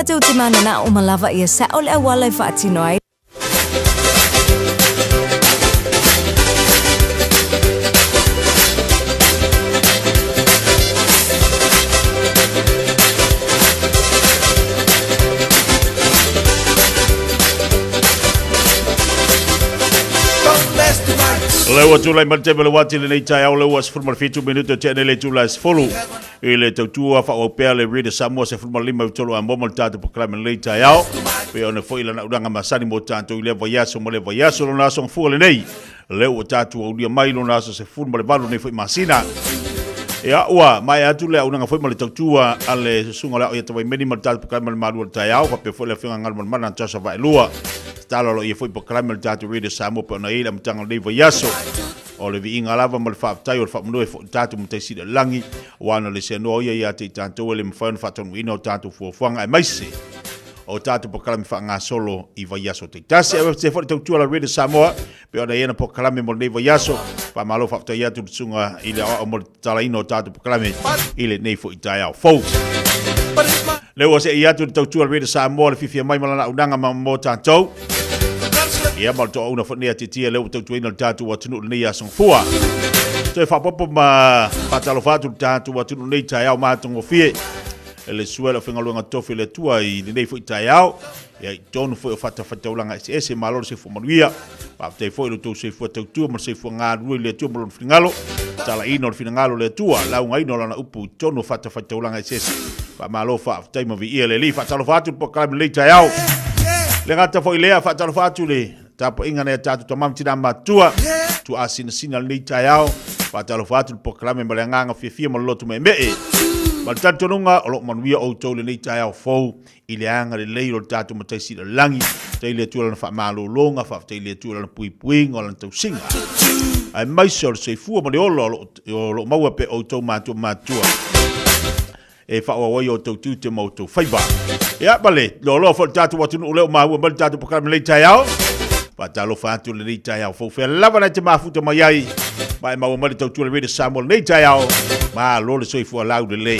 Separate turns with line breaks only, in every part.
Tatou te mananao ma lava ia sao le auala e faatino ai.
Le ua tulai mai le taimi o le uati lenei taeao le ua 17 minute o tea nei le itula e 10 i le tautua faaauau pea le Radio Samoa 15 i tolu amoa ma le tatou polokalame lenei taeao pei ona foi lana ulaga masani mo tatou i lea vaiaso ma lea vaiaso lona aso gafua lenei lea ua tatou aulia mai lona aso 18 nei foi masina. Ia, ua maea atu le auaunaga foi ma le tautua a le Susuga o le Ao ia Tavaimeni ma le tatou polokalame ma le malu o le taeao, faapea foi le Afioga Galumalemana Joshua Vaelua. Tatalo aloaia foi polokalame a le tatou Radio Samoa pei ona i ai le amataga o lenei vaiaso. O le viiga lava ma le faafetai o le faamonoe foi i tatou Matai Sili o le Lagi, aua na le seanoa ia ia te i tatou e le mafai ona faataunuuina o tatou fuafuaga aemaise o tatou polokalame faagasolo i vaiaso taitasi. Ae faafetai foi le tautua a la Radio Samoa pei ona i ai ana polokalame mo lenei vaiaso. Faamalo faafetai atu i le susuga i le aoao mo le tatalaina o tatou polokalame i lenei foi taeao fou. Lea ua se'i atu le tautua a le Radio Samoa le fiafia mai ma lana aunaga ma mo tatou. Ia ma le toauna foi nei atietie lea ua tautuaina le tatou atunuu lenei aso gafua. Toe faapopo ma faatalofa atu le tatou atunuu nei taeao matagofie. Le sue le aufaigaluega tofi le Atua i lenei foi taeao. Ia i totonu foi o fatafaitaulaga eseese, malo le soifua manuia. Faafetai foi i lo outou soifua tautua ma le soifua galulue i le Atua ma Lona finagalo, talaina o le finagalo o le Atua, laugaina o Lana upu i totonu o fatafaitaulaga eseese. Faamalo faafetai ma viia le Alii. Faatalofa atu i le polokalame lenei taeao. Le gata foi lea, faatalofa atu i le tapuaiga nai a tatou tama ma tina matutua, tuaasinasina lenei taeao. Faatalofa atu i le polokalame ma le agaga fiafia ma le loto meemee. Ma le talitonuga o lo o manuia outou i lenei taeao fou i le agalelei o le tatou Matai Sili o le Lagi. Faafetai i le Atua i Lana faamalologa, faafetai i le Atua i Lana puipuiga, o Lana tausiga, aemaise o le soifua ma le ola o lo o maua pea outou matua matutua e faaauau ai outou tiute ma outou faiva. Ia, ma le loaloa foi le tatou atunuu lea ua maua mai le tatou polokalame lenei taeao. Faatalofa atu lenei taeao fou fea lava na te mafuta mai ai. Ma e maua mai le tautua le Radio Samoa lenei taeao. Malo le soifua laulelei.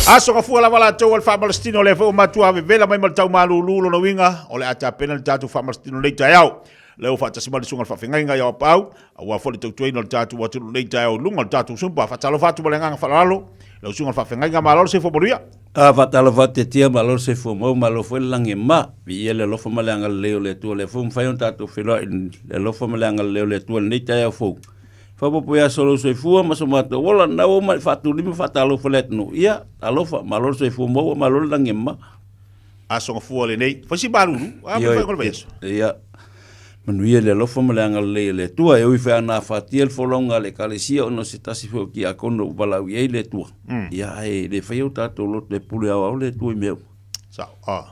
Aso gafua lava latou o le faamalositino lea foi ua matua vevela mai ma le tau malulu lona uiga o le a tapena le tatou faamalositino lenei taeao. Lea ua faatasi mai le susuga i le faafeagaiga ia Auapaau, aua foi le tautuaina o le tatou atunuu lenei taeao i luga o le tatou sumpa. Faatalofa atu ma le agaga faaaloalo lau susuga i le faafeagaiga, malo le soifua manuia.
A, faatalofa atu Tetia, malo le soifua mau, malo foi le lagi e ma. Viia le alofa ma le agalelei o le Atua, lea foi ua mafai ona tatou feiloai i le alofa ma le agalelei o le Atua i lenei taeao fou. Faaopoopo ia so lou soifua ma so matou ola, na ua uma faatulima faatalofa i le atunuu. Ia, talofa, malo le soifua maua, malo le lagi e ma.
Aso gafua lenei. Fai si malulu, a
Ioe,
fai ngole vaiaso.
Ia, manuia le alofa ma le agalelei o le Atua. E ui foi ana afatia le folauga a le Ekalesia ona o se tasi foi o tiakono ua valaau i ai le Atua. Ia, ae le faia o tatou loto e pule aoao le Atua i mea uma.
Sao, ah.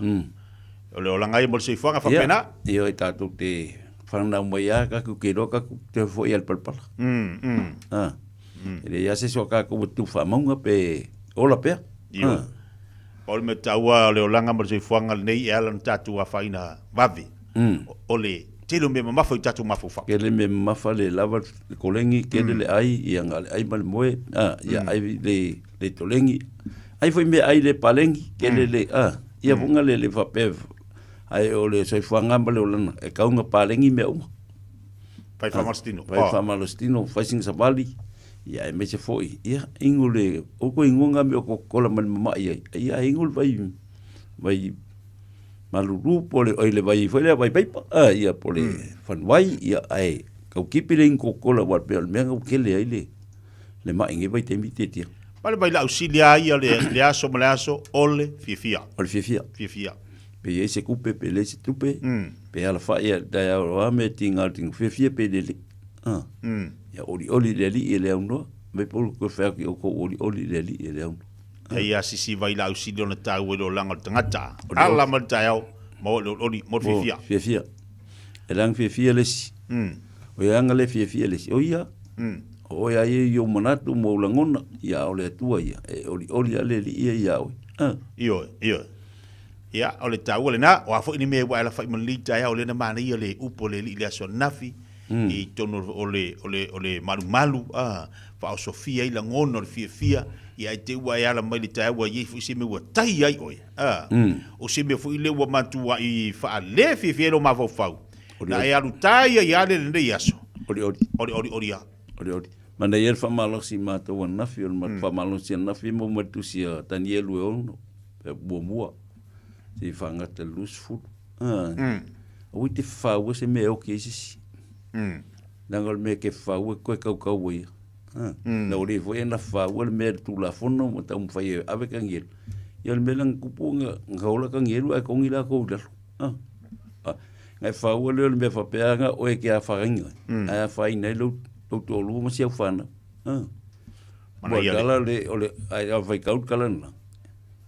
O le olaga ia mo le soifuaga faapena.
Ia, ioe, tatou te whanau mai a kaku ke roa kaku te foi al palapala. Ah. E le ia se so ka ko tu wha maunga pe ola pea.
Ioe.
Ah.
Pau le mea taua o le olaga ma le soifuaga lenei e ala ona tatou afaina vave. O le tele o mea mamafa i tatou mafaufau.
Tele mea mamafa le lava le kolegi, tele le ai, ia nga le ai ma le moe, ah, ia ai le le tolengi. Ai foi mea ai le palengi, tele le ah, ia fonga le le faapea ai o le soifuaga ma le olaga e kauga palengi mea uma.
Fai faamalositino.
Fai faamalositino, fai singa savali. Ia aemaise foi, ia, ingo le, o ko ingoa ngā mea o Coca-Cola ma le mama'i ai, ia ingo le vai, vai malulu po le, oi le vai foi lea vai paipa, ah, ia po le fanuai, ia ae kau kipi le ingo Coca-Cola wa pea o le mea ngau kele ai le, le ma'i ngai vaitaimi tiatia.
Ma le vailaau sili lava ia le, le aso ma le aso o le fiafia.
O le fiafia.
Fiafia.
Pe i ai se kupe, pe leai se tupe, pe alafai ia taeao loa me tinga o le tinga fiafia pe lelei. Ah. Ia olioli le Alii e le aunoa. Mai polu koe whai atu i outou olioli le Alii e le aunoa.
Hei a sisi vai lau sili ona tāua i le olaga o le tagata. Ala ma le taeao, ma o le olioli, mo le fiafia.
Fiafia. E leaga fiafia le isi. O ia anga le fiafia le isi. O ia. O oe a ia i ou manatu ma ou lagona, ia a o le Atua ia. E olioli a le Alii ia ia oe. Ah.
Ioe, ioe. Ia, o le taua lena, o a foi ni mea ua e alafai ma lenei taeao, lea na manaia le upu a le Alii i le aso ananafi. i totonu o le, o le, o le malumalu, a, faaosofia ai lagona o le fiafia, ia ae te i ua e ala mai le taeao ua i ai foi se mea ua tai ai oe, a, o se mea foi lea ua matuai faale fiafia ai lou mafaufau, na e alu tai ai lava le lenei aso.
Olioli.
O le olioli lava.
Olioli. Manaia le faamalosi i matou ananafi, o le matou faamalosi ananafi e maua mai le tusi a Tanielu e 6, pe muamua, seia faagata i le 20. Aua e te fafaua se mea e oki ai se isi. Leaga o le mea e te fafaua e toe kaukau ai lava. Na ua le foi na fafaua le mea i le Tulafono ma taumafai e ave Tanielu. Ia o le mea lea na tupu na ola Tanielu ae togi latou i lalo. Na e fafaua lea o le mea faapea na o oe e te afaina ai, ae afaina ai lou toalua ma si au fanau. Ua tala le, o le, ae a faitau le tala lena,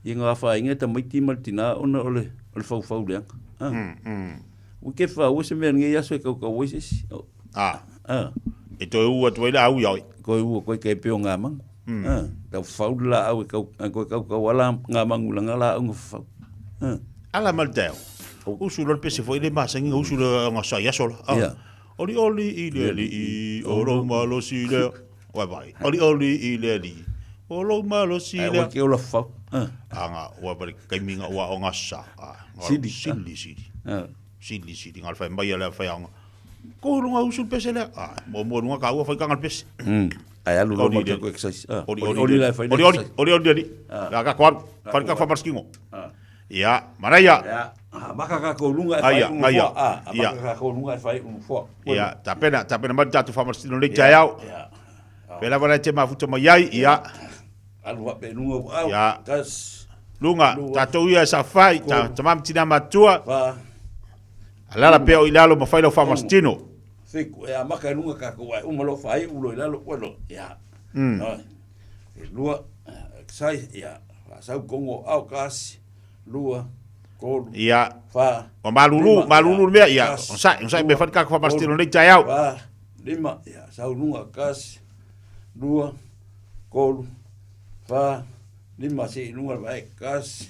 ia na afaina e tamaiti ma le tina ona o le, o le faufau leaga. Ua te faua se mea i lenei aso e tautau ai se isi.
E toe u atu ai le au ia oe.
Toe u atu ai tai pei o ngā manu. Tau fafau le laau e tau, e toe tautau lava la ngā manu i lana laau na fafau.
Ala mai le taeao, usu loa le pese foi le masani na usu loa ona sai aso la. Olioli i le alii o lou malosi lea. Ua vai. Olioli i le alii o lou malosi lea.
Ae ua te ola fafau.
Aga ua vai le taimi na ua ona sa.
Sili.
Sili sili. Sili sili. Nga le fai mai a le fai aoga. Ko lunga usu le pese lea. Muamua lunga ka ua fai kanga le pese.
Ae alu loa ma te exercise.
Oli oli la e fai. Oli oli oli oli oli. La ka ko alu. Fai ka fa marskingo. Ia, manaia.
Ia, maka ka lunga e fai umu foa. A maka ka lunga e fai umu foa.
Ia, tapena, tapena mai tatou faamasino nei taeao.
Ia.
Pea lava lai te mafuta mai ai, ia.
Alu hape lunga u au.
Ia.
Tas.
Lunga, tatou ia sa fai, ta tamam tina matua.
Fa.
Alala pea o i lalo ma fai lau faamasino.
Fiku, e a maka lunga ka ko ai uma lo fai ulo i lalo uelo. Ia. E lua, sai, ia. Sau kongo au kasi, lua, tolu,
Ia.
fa,
O malulu,
lima,
malulu
ia,
le mea, ia.
kasi,
O sai, o sai me
lua,
fai ka faamasino
tolu,
nei taeao.
Fa, lima, ia, sau lunga kasi, lua, tolu, fa, lima, si lunga le vae, kasi,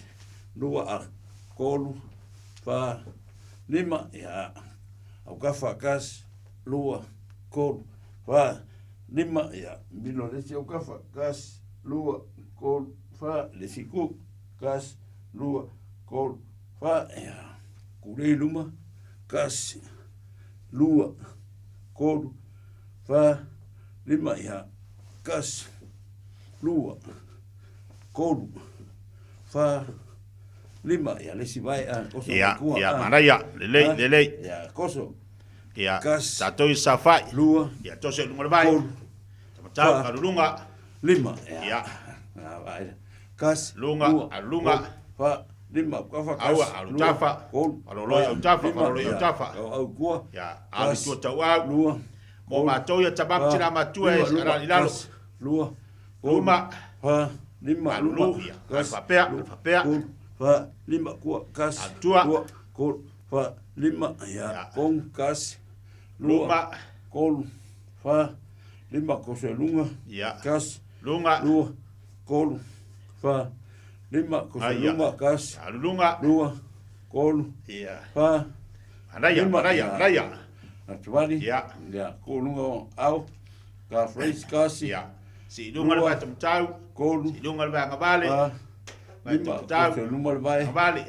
lua, a, tolu, fa, lima, ia, au kafa kasi, lua, tolu, fa, lima, ia, milo le isi au kafa, kasi, lua, tolu, fa, le isi ku, kasi, lua, tolu, fa, ia, kulei luma, kasi, lua, tolu, fa, lima, ia, kasi, lua, tolu, fa, lima, ia, le isi vae, a, koso,
Ia,
kua,
ia,
a,
manaia, lelei,
a,
lelei.
Ia, koso,
Ia,
kasi,
tatou i safai.
lua,
Ia, tose lunga le vae.
tolu,
Tamatau,
fa,
alu lunga.
lima,
Ia.
ia, vae, kasi,
Lunga,
lua,
alu lunga.
tolu, fa, lima, kafa, kasi,
Aua, alu
lua,
tafa.
tolu,
Faloloi
fa,
au tafa,
lima,
faloloi au
ia,
tafa.
au, au kua,
Ia, alu
kasi,
tua tauau.
lua,
Mo
tolu,
matou ia tamam
fa,
tina matua e
lima, luma,
ala i lalo.
kasi, lua, tolu,
Luma.
fa, lima,
Alu
luma,
lu, ia, alu
kasi,
faapea,
lua,
alu faapea.
tolu, fa, lima, kua, kasi,
Alu tua.
lua, tolu, fa, lima, ia,
Ia.
kong, kasi, lua,
Luma.
tolu, fa, lima, koso e lunga,
Ia.
kasi,
Lunga.
lua, tolu, fa, lima, koso e
Aia.
lunga, kasi,
Alu lunga.
lua, tolu,
Ia.
fa,
Manaia,
lima,
manaia,
ia.
manaia.
Atuvali,
Ia.
ia, ko lunga o au, ka fresh kasi,
Ia. Si lunga le
lua,
vae tamatau.
tolu,
Si lunga le vae agavale.
fa,
Vae
lima,
tamatau.
koso e luma le vae,
Agavale.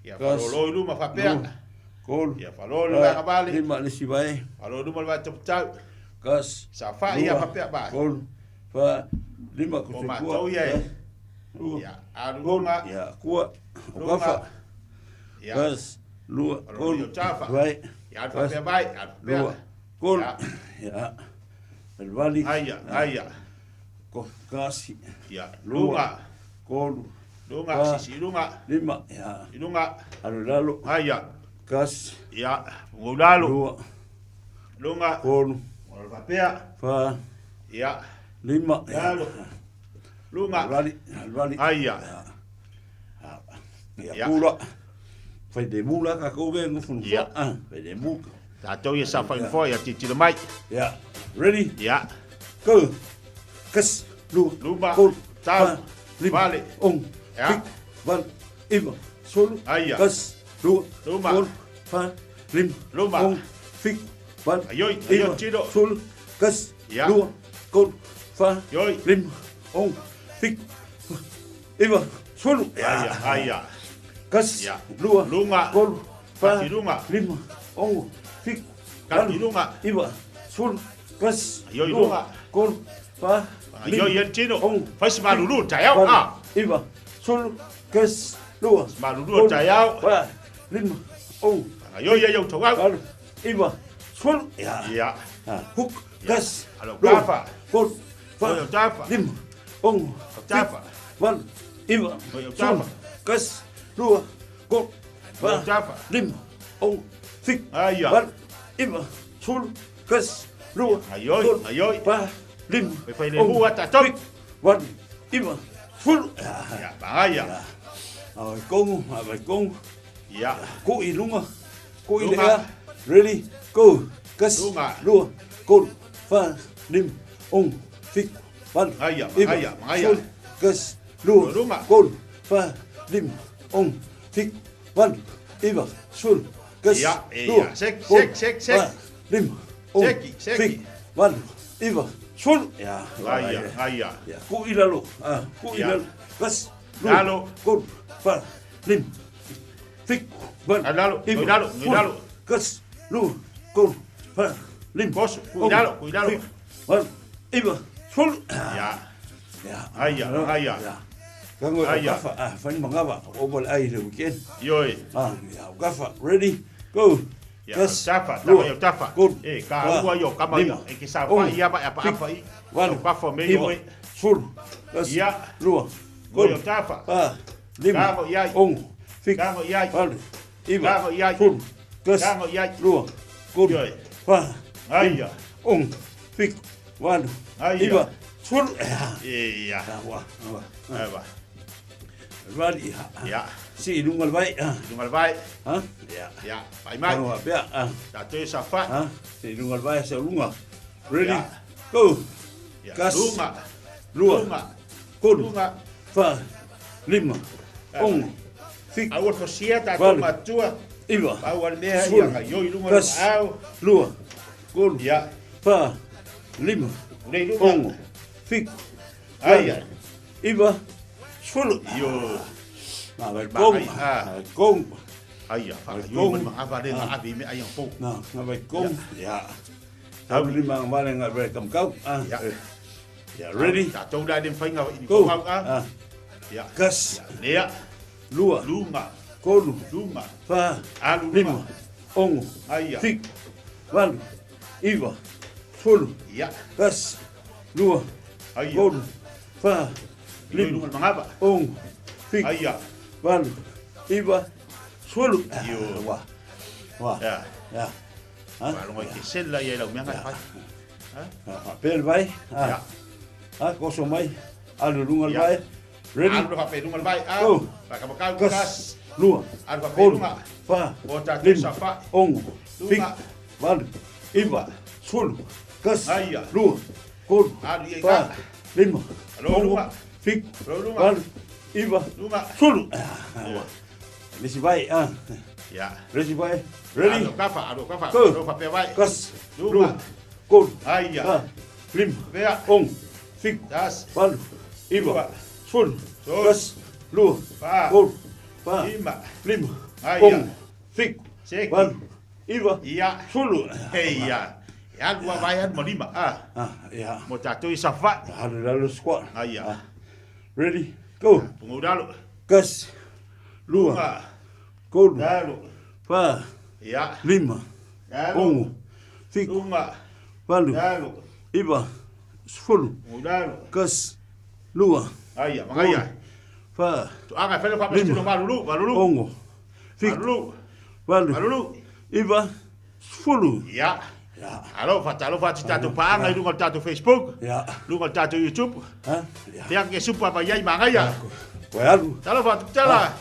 Ia
Kasi,
falolo i luma faapea.
lua, tolu,
Ia falolo le vae
fa,
agavale.
lima, le isi vae,
Falolo i luma le vae tamatau.
kasi,
Sa fai ia
lua,
faapea vae.
tolu, fa, lima, koso
O
e kua,
matou ia e.
lua,
Ia, alu
tolu,
lunga.
ia, kua, o
Lunga.
kafa,
Ia.
kasi, lua,
Falolo
tolu,
i o tafa.
vae,
Ia, alu
kasi,
faapea vae, alu faapea.
lua, tolu,
Ia.
ia, aluvali,
Aia, aia.
ko, kasi,
Ia,
lua,
lunga.
tolu,
Lunga,
fa,
sisi i lunga.
lima, ia,
I lunga.
alu lalo,
Aia.
kasi,
Ia, pugou lalo.
lua,
Lunga.
tolu,
Alu faapea.
fa,
Ia.
lima, ia,
Lalo. Lunga.
aluvali, aluvali,
Aia.
ia,
Ia.
kula, fai de mula ka kou ve ngofunu
Ia.
foa, ah, fai de mu.
Tatou ia sa fai foa ia titilo mai.
Ia, ready?
Ia.
Go. Kasi, lua,
Luma,
tolu,
tau,
fa, lima,
vale.
ong,
Ia.
fik, val, iva, solu,
Aia.
kasi, lua,
Luma.
tolu, fa, lima,
Luma.
ong, fik, valu,
Aioi, aioi,
iva,
tino.
sefulu, tasi,
Ia.
lua, tolu, fa,
Ioi.
lima, ono, fitu, iva, sefulu.
Aia, aia.
Tasi,
Ia.
lua,
Luga.
tolu, fa,
Kati luga.
lima, ono, fitu,
Kati
valu,
luga.
iva, sefulu, tasi,
Aioi,
lua,
luga.
tolu, fa,
Aioi, e le tino.
ono,
Fai se malulu, taeao,
valu,
ah.
iva, sefulu, tasi, lua,
Malulu,
tolu,
taeao.
fa, lima, ono,
Aioi, ai, au tauau.
valu, iva, sefulu. Ia.
Ia.
Ah, hook, tasi,
Alo,
lua,
tafa.
tolu, fa,
Oi, au tafa.
lima, ono,
tafa.
fitu, valu, iva,
Oi, au
sefulu,
tafa.
tasi, lua, tolu,
Oi, au
fa,
tafa.
lima, ono, fitu,
Aia.
valu, iva, sefulu, tasi, lua,
Aioi,
tolu,
aioi.
fa, lima,
Fai fai le
ono,
hua tatou.
fitu, valu, iva, sefulu. Ah,
Ia, magaia.
ah, vai kongo, ah, vai kongo.
Ia.
Ko i luga, ko i le
Luga.
ea, ready, go, tasi,
Luga.
lua, tolu, fa, lima, ono, fitu, valu,
Magaia,
iva,
magaia, magaia.
sefulu, tasi, lua,
Luga.
tolu, fa, lima, ono, fitu, valu, iva, sefulu, tasi,
Ia, ia.
lua,
Seki,
tolu,
seki, seki, seki.
fa, lima, ono,
Seki, seki.
fitu, valu, iva, sefulu. Ia,
Aia, aia.
Ia, ku i lalo, ah, ku i
Ia.
lalo, tasi, lua,
Lalo.
tolu, fa, lima, fitu, valu,
Ah, lalo,
iva,
cuidado,
sefulu,
cuidado.
tasi, lua, tolu, fa, lima,
Poso,
ono,
cuidado, cuidado.
fitu, valu, iva, sefulu.
Ia.
Ia,
Aia, aia.
Ia. Kango e
Aia.
kafa, ah, fani mangava, o bol ai le weekend.
Ioi.
Ah, ia, o kafa, ready, go.
Ia,
Tasi,
tafa,
lua,
tafa, ia, tafa.
tolu,
E, ka
fa,
ua ia, kama ia.
lima,
E ke sa
ono,
fa ia, pa, apa,
fitu,
apa i.
valu,
Au kafa me
iva,
ioi.
sefulu, tasi,
Ia.
lua,
Ngoi
tolu,
o tafa.
fa, lima,
Kago iai.
ono, fitu,
Kago iai.
valu, iva,
Kago iai.
sefulu, tasi,
Kago iai.
lua, tolu,
Ioi.
fa,
Aia.
ono, fitu, valu,
Aia.
iva, sefulu. Ia,
Ia.
ua, ua.
Ai va.
Vali, ia.
Ia.
Si i luga o le vai, ah.
Luga le vai.
Ha? Ia.
Ia. Pai mai.
Kago pea, ah.
Tatou e safa'i.
Ha? Si i luga o le vai, se luga. Ready,
Ia.
go.
Ia.
Tasi,
Luga.
lua,
Luga.
tolu,
Luga.
fa, lima, ono, fitu,
Aua fosia tatou
Valu.
matua.
iva,
Pau a le mea ia
sefulu,
gaioi i luga o le
tasi,
vaao.
lua, tolu,
Ia.
fa, lima,
Ulei luga.
ono, fitu,
Aia.
valu, iva, sefulu.
Io.
Na, vai
Ma-
kongo,
ai, ah.
vai kongo.
Aia, faagaioi
Kongo.
ma le magava lea na ave i mea ai agapou.
Na, na vai kongo. Ia. Tau lima ang vale nga vai kamkau. Ah.
Ia.
Ia, ready?
Tatou la e le mafai i
Go.
foau a.
Ah.
Ia.
Tasi,
Lea.
lua,
Luga.
tolu,
Luga.
fa,
Alu
lima,
luga.
ono,
Aia.
fitu, valu, iva, sefulu,
Ia.
tasi, lua,
Aia.
tolu, fa,
Ioi
lima,
luga le magava.
ono, fitu,
Aia.
valu, iva, sefulu.
Io.
Ua, ua,
Ia.
ia. Ha?
Faalogo i kesela ia i lau meaga e fai.
Ah, Faapea le vai.
Ia.
Ah, ah, koso mai. Alu luga le
Ia.
vai. Ready?
Alu le faapeluga le vai. A.
Go.
Faakamakau.
Tasi,
Tasi.
lua,
Alu
tolu,
faapeluga.
fa,
O tatou
lima,
safa'i.
ono,
Luga.
fitu, valu, iva, sefulu, tasi,
Aia.
lua, tolu,
Alu ia i
fa,
ka.
lima,
Alo,
ono,
luga.
fitu,
Alo, luga.
valu, iva,
Luga.
sefulu. Ah, ua. Le isi vai, ah.
Ia.
Le isi vai. Ready?
Alu kafa, alu kafa.
Go.
Alu faapea vai.
Tasi,
Luga.
lua, tolu,
Aia.
fa, lima,
Pea.
ono, fitu,
Tasi.
valu, iva,
Lua.
sefulu,
Tolu.
tasi, lua,
Fa.
tolu, fa,
Lima.
lima,
Aia.
ono, fitu,
Seki.
valu, iva,
Ia.
sefulu.
Eia. E alu a vai alu ma lima. A.
Ah, ia.
Mo tatou i safa'i.
Alu lalo squat.
Aia.
Ah. Ready? Go.
Pugou lalo.
Tasi, lua,
Luga.
tolu,
Lalo.
fa,
Ia.
lima,
Lalo.
ono, fitu,
Luga.
valu,
Lalo.
iva, sefulu,
Pugou lalo.
tasi, lua,
Aia, magaia.
fa,
Toaga e fai le faamasitino malulu, malulu.
ono, fitu,
Malulu.
valu,
Malulu.
iva, sefulu.
Ia.
Ia.
Alofa, talofa atu tatou paaga i luga o le tatou Facebook,
Ia.
luga o le tatou YouTube.
Ha? Ia.
Fea ke supa mai ai magaia.
Koe alu.
Talofa atu tala.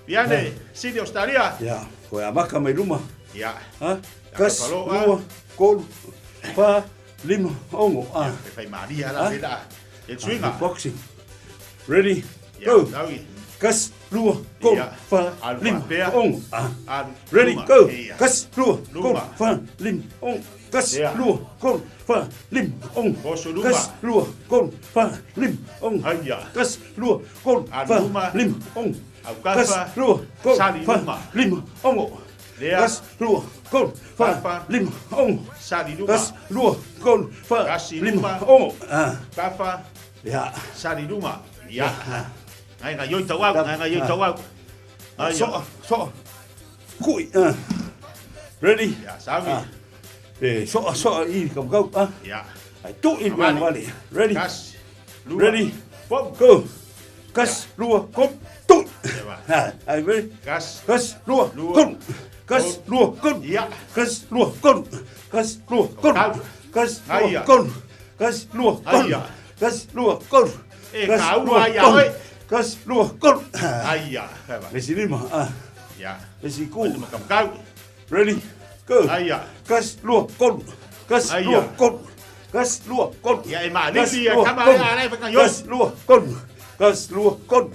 Viane, Sydney, Australia.
Ia. Koe amaka mai luma.
Ia.
Ha? Tasi,
falo, ah.
lua, tolu, fa, lima, ono. Ah.
E fai malia la
Ah.
le la. E le suiga.
Boxing. Ready?
Ia,
Go.
taui.
Tasi, lua, tolu,
Ia.
fa,
Alu
lima,
faapea.
ono. Ah.
Alu
Ready,
luma.
go.
Ia.
Kasi, lua, tolu,
Luma.
fa, lima, ono. Kasi,
Ia.
lua, tolu, fa, lima, ono.
Koso luma.
Kasi, lua, tolu, fa, lima, ono.
Aia.
Kasi, lua, tolu,
Alu
fa,
luma.
lima, ono.
Aukafa.
Kasi, lua, tolu,
Sali
fa,
luma.
lima, ono.
Lea.
Kasi, lua, tolu, fa,
Kafa.
lima, ono.
Sali luma.
Kasi, lua, tolu, fa,
Kasi
lima,
luma.
ono. Ah.
Kafa.
Ia.
Sali luma. Ia. Ngai ngai yoi tau au, ngai ngai yoi tau au. Aia.
Soa, soa. Kui. Ah. Ready?
Ia, savi.
Ah. E, soa, soa i ka kau. Ah.
Ia.
Ai tu i
Avali.
vale. Ready?
Kasi. Lua.
Ready?
Pom.
Go. Kas, lua, kom, tu.
Ia.
Ah, ai ready?
Kasi.
Kas, lua,
Lua.
kom. Kas, lua, kom.
Ia.
Kas, lua, kom. Kas, lua, kom.
Kau.
Kas, lua,
Aia.
kom. Kas, lua, kom.
Aia.
Kas, lua, kom.
E,
Kas,
kau,
lua,
aia,
kom.
oi.
Kas, lua, kom.
Aia. Vai.
Le si lima. Ah.
Ia.
Le si ku.
Kam kau.
Ready? Go.
Aia.
Kas, lua, kom. Kas,
Aia.
lua, kom. Kas, lua, kom.
Ia, e ma,
Kas,
lili, ia,
lua,
kama,
kom.
ia, ia, ia,
Kas, lua, kom. Kas, lua, kom.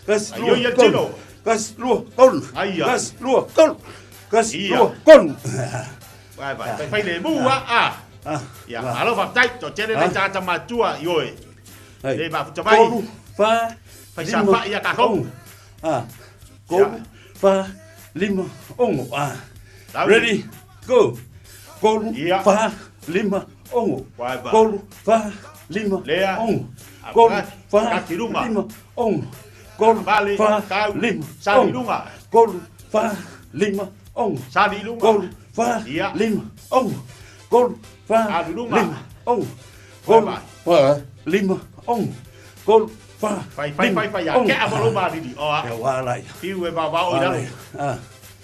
Kas,
Ai,
lua,
ia,
kom.
tino.
Kas, lua, kom.
Aia.
Kas, lua, kom. Kas,
Ia.
lua, kom.
Vai, vai. Vai, vai le mua, ah.
Ah.
Ia, alo faafetai, toatele nai tagata matua i oe.
Ai.
Le mafuta mai.
Tolu, fa,
Fai
lima,
safa'i ia tatou.
ono. Ah. Tolu,
Ia.
fa, lima, ono. Ah.
Lau.
Ready, go. Tolu,
Ia.
fa, lima, ono.
Vai, vai.
Tolu, fa, lima,
Lea.
ono.
A
Tolu,
vaka-
fa,
vakati luma.
lima, ono. Tolu,
Vale,
fa,
kau,
lima,
sali
ono.
lunga.
Tolu, fa, lima, ono.
Sali luma.
Tolu, fa,
Ia.
lima, ono. Tolu, fa,
Alu luma.
lima, ono. Tolu,
Vai,
fa, lima, ono. Tolu, fa,
Fai, fai,
lima,
fai, fai, ia.
ono.
Ke a malo malili. O a.
Ia, wala ia.
Piu e vavao i
Wala
lalo.
ia. Ah,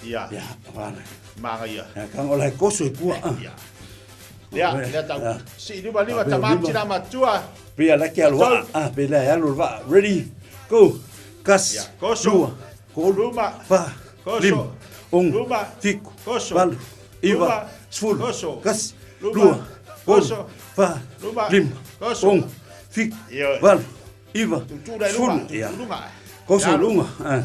Ia.
ia, wala ia.
Maga ia.
Ia, kanga o lai koso i kua. Ah.
Ia. Lea,
Ia.
lea tau.
Ia.
Sii lima lima
Ia,
tamam
lima.
tina matua.
Pea la ke alu waa. Ah, pe la alu waa. Ready, go. Kas,
Ia. Koso.
lua, tolu,
Luma.
fa,
Koso.
lima, ono,
Luma.
fitu,
Koso.
valu, iva,
Luma.
sefulu,
Koso.
kasi,
Luma.
lua, tolu,
Koso.
fa,
Luma.
lima,
Koso.
ono, fitu,
Ia.
valu, iva,
Tutula i luma.
sefulu. Ia.
Tutulunga.
Koso
Ia.
lunga. Ah.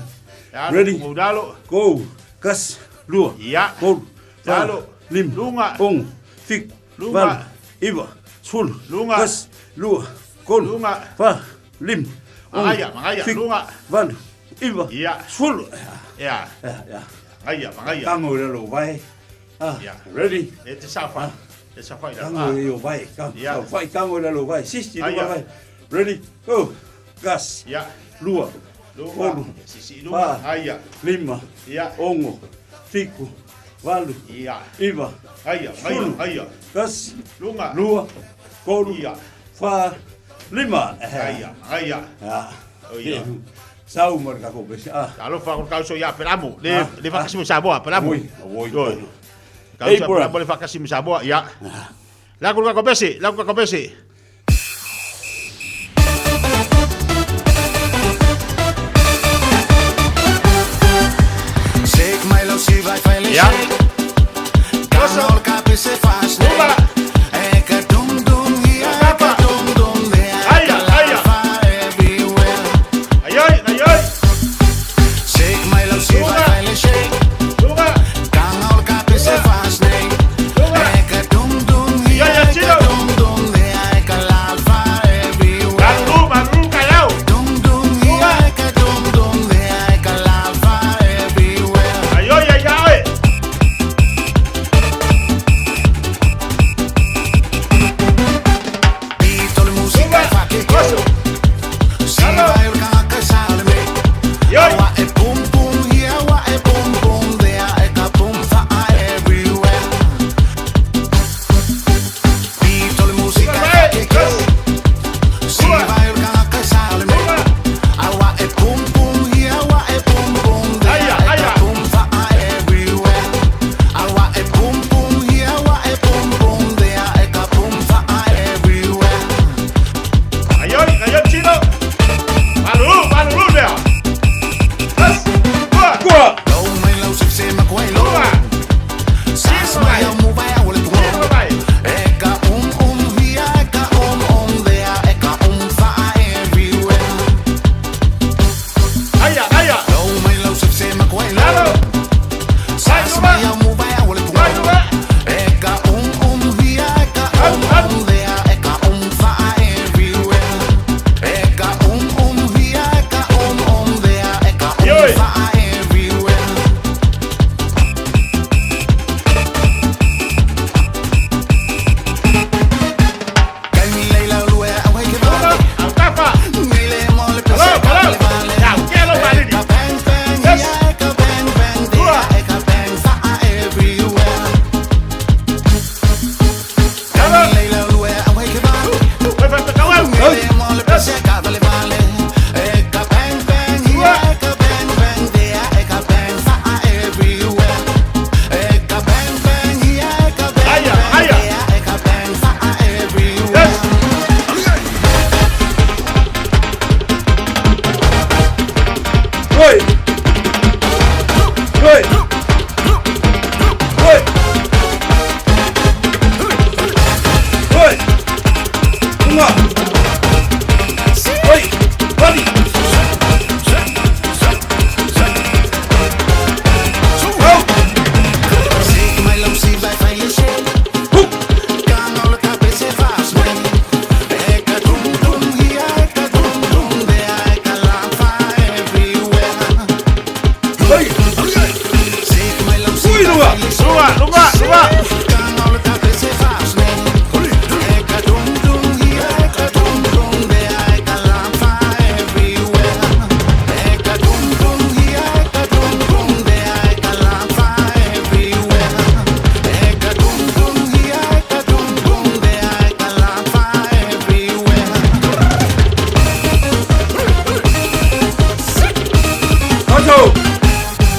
Ia,
Ready,
Maudalo.
go. Kasi, lua,
Ia.
tolu, fa,
Lalo.
lima,
Lunga.
ono, fitu,
Lunga.
valu, iva, sefulu,
Lunga.
kasi, lua, tolu,
Lunga.
fa, lima, ono,
Magaia, magaia,
fitu,
lunga.
valu, iva,
Ia.
sefulu.
Ia.
Ia, ia.
Magaia, magaia.
Tango i lalo vai. Ah,
Ia.
ready?
E te safa. E safa i lalo.
Tango i o vai. Ka,
Ia.
vai tango i lalo vai. Sisti
Aia.
lua vai. Ready? Go. Gas.
Ia.
Lua.
Luma.
Tolu.
Sisi luma.
Fa.
Aia.
Lima.
Ia.
Ono. Fitu. Valu.
Ia.
Iva.
Aia, aia,
Sefulu.
aia.
Kasi.
Lunga.
Lua. Tolu.
Ia.
Fa. Lima.
Aia, aia.
Ia.
O ia.
Sau mo le kako pesi. Ah.
Alofa o kauso ia Pelamu. Le
Ah,
le whakasimu Samoa, Pelamu.
Oi, oi.
Oi.
Ei,
Kauso
pura.
Pelamu le whakasimu Samoa, ia. La ku kako pesi, la ku kako pesi.
Shake my love, si vai fai
Ia.
Koso.
Luma. Kapa. Aia, aia. Ai ai, ai ai. Lunga. Lunga. Ia, ia, tino. Malu, malu kayau. Lunga. Ai ai, ai ai.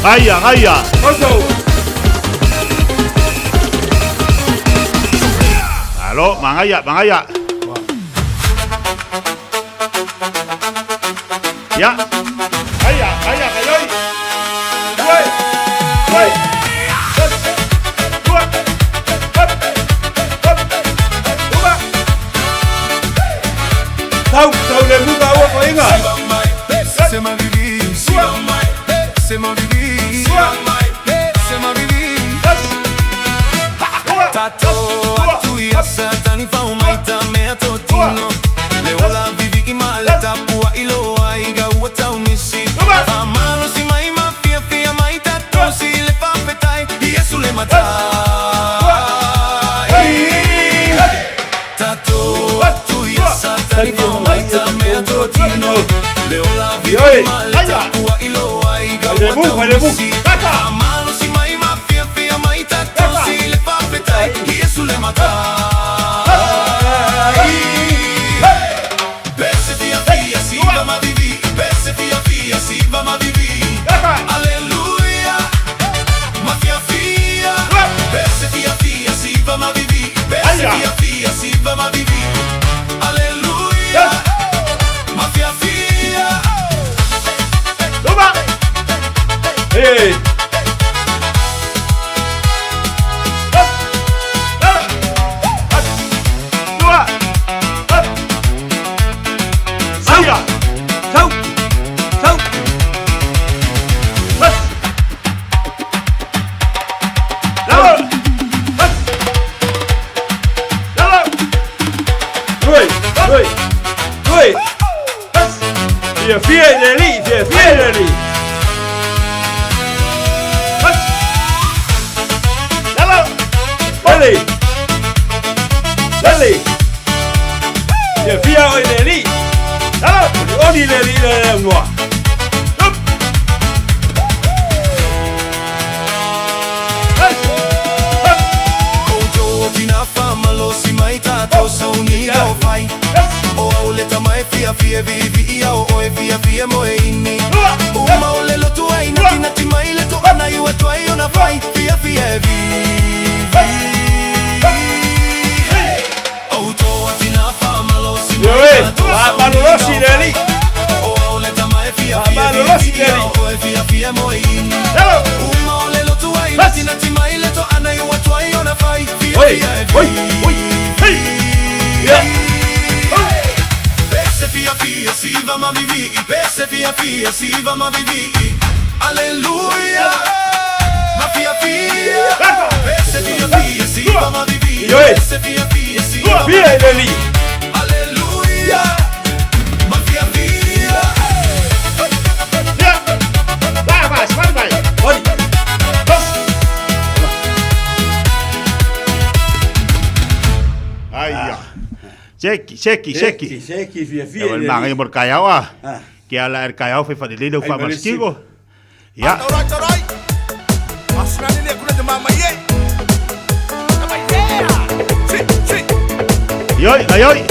Gaia, gaia. Alo, magaia, magaia. Ya. Gaia, gaia, gaioi. Ui, ui. Hop, hop, hop, uma.
Tau, tau le muka ua koinga. Oi. Vai le mu, vai le mu. Hey.
Gaia.
Tau. Tau. Ui, ui, ui. Fia fia le li, fia fia le li. Lali. Lali. Fia fia oi le li. Oli le li le le noa. Oi, malolosi le li. Malolosi le li. Oi, oi, oi. Hey. Yeah. Oi. Fia le li. Oli.
Aia. Seki, seki, seki.
Seki fia fia
Ia
le
maga
li.
mo le kaiao a.
Ah.
Ke ala er kaiao fai whalelei lau
Ai,
whaamastigo. Ia. Ioi, aioi.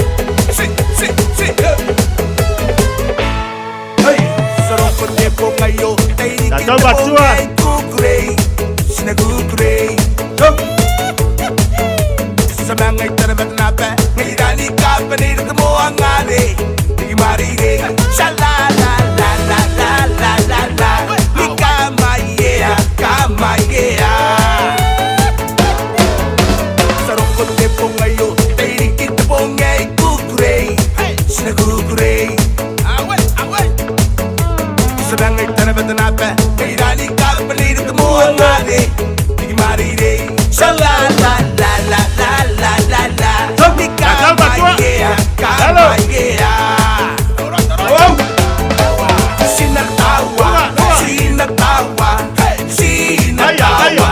Hey.
Tatau matua.
Tau.
Tatau matua. Lalo.
Au.
Aya, aya.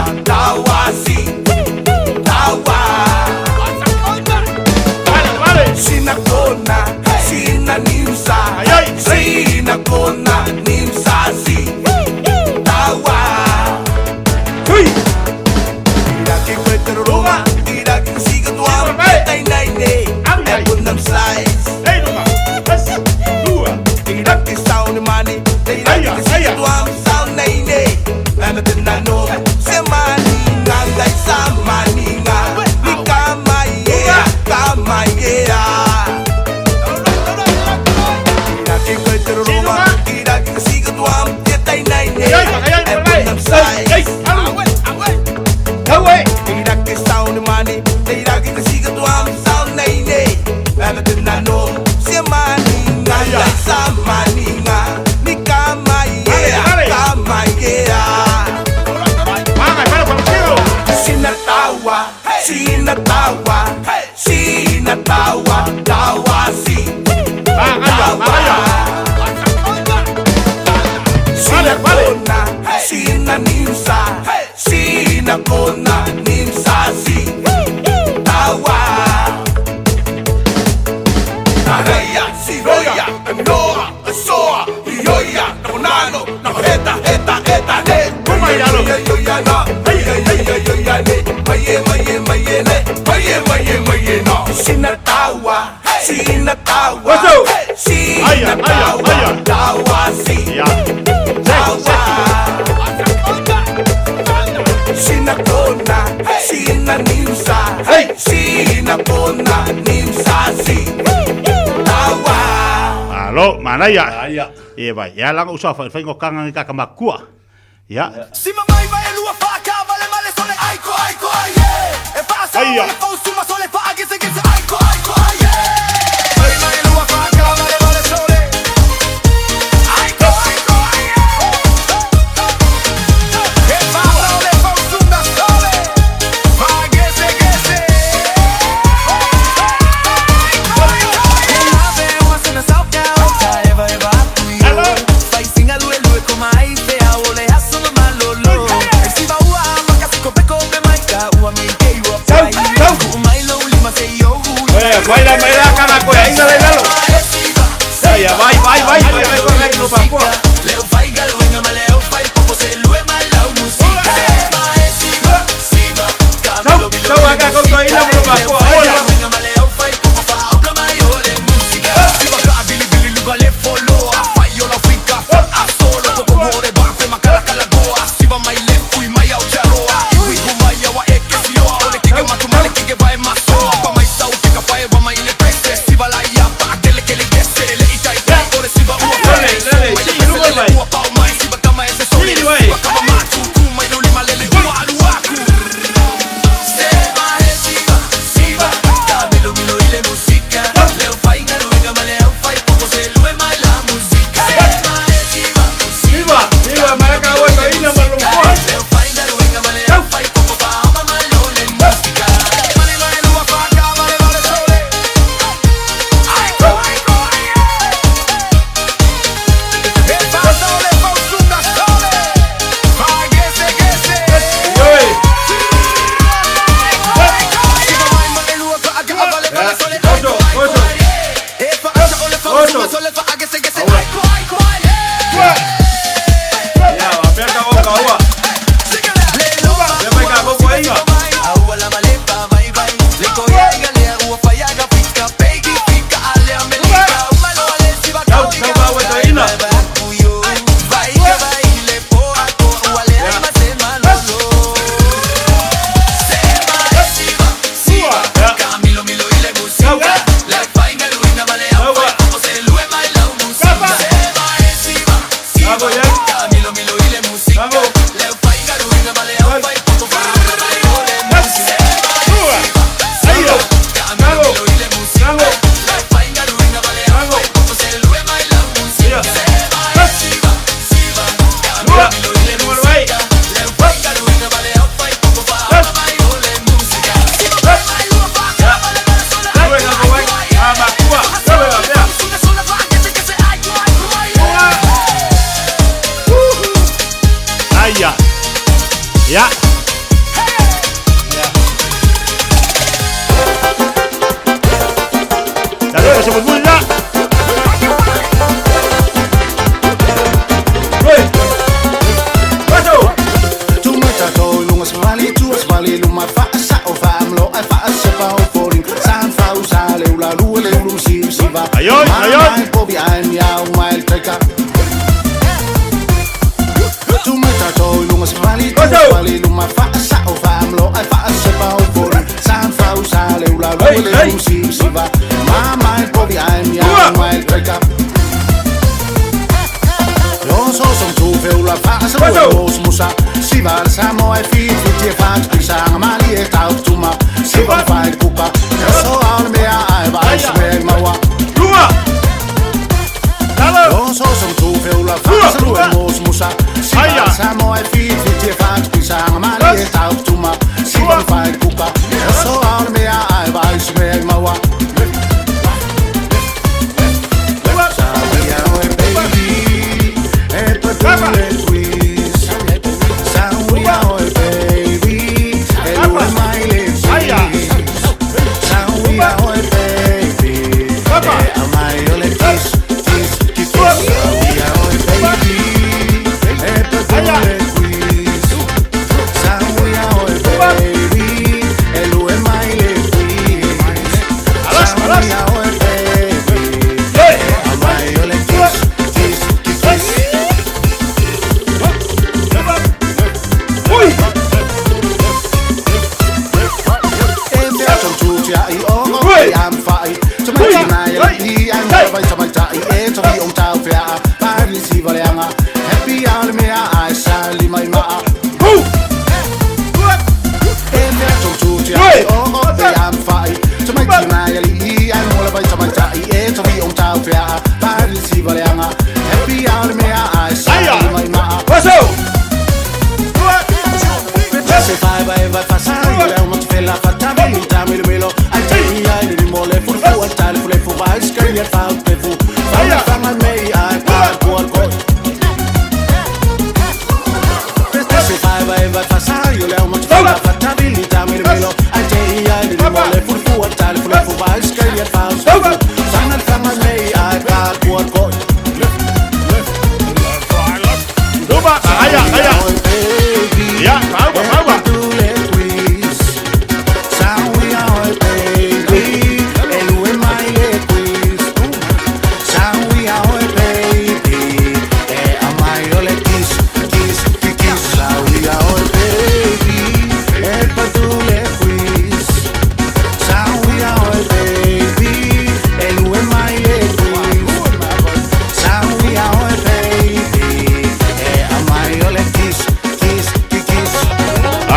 Magaia, magaia. Vale, vale.
Sina nimsa, sina kona nimsa si tawa. Araya, siroya, noa, soa, ioya, nano, no heta, heta, heta, ne.
Kumayalo.
Yoya na, hey, hey, hey, yoya ne, maye, maye, maye ne, maye, maye, maye no. Sina tawa, sina tawa,
Waso.
sina
Aya, aya,
tawa,
aya.
tawa si.
Ia. Seki, seki.
Sina kona, sina nimsa,
Hey!
sina kona nimsa si tawa.
Alo, manaia.
Aia.
E vai, ia langa usa fa whaingo kanga ka makua. Ia.
Sima mai vai lua fa ka vale male sole ai ko ai ko ai e fa sa
Aia.
le fo suma sole fa age se se ai ko ai ko ai mai mai lua fa ka vale male sole ai ko ai ko ai e fa sole fo suma sole fa age se se
Hello.
Sau, sau. Eh, baila, baila, kana koe, ainda le lalo. Ia, vai, vai, vai, vai, vai, vai, no pakoa. Sau, sau, aka koto ina mo pakoa. Aia. Lele, lele, si, lugo vai. Si, vai. Viva, viva, maraka oto ina mo pakoa. Oi. Oso, oso. Oso. Ia, aperta boca, ua. Ia mai ka koko ainga. Sau, sau ka oto ina. Sau. Sau. Bravo, ia. Bravo.
Aia.
Bravo. Bravo. Bravo. Ia. Ua. Numero vai. Bravo, bravo, vai. Amakua. Bravo, bravo.
Aia. Ia. Dale, se mulmula.
Oi. Oso.
Ayoi, ayoi.
Hey, hey. Lua.
Dale.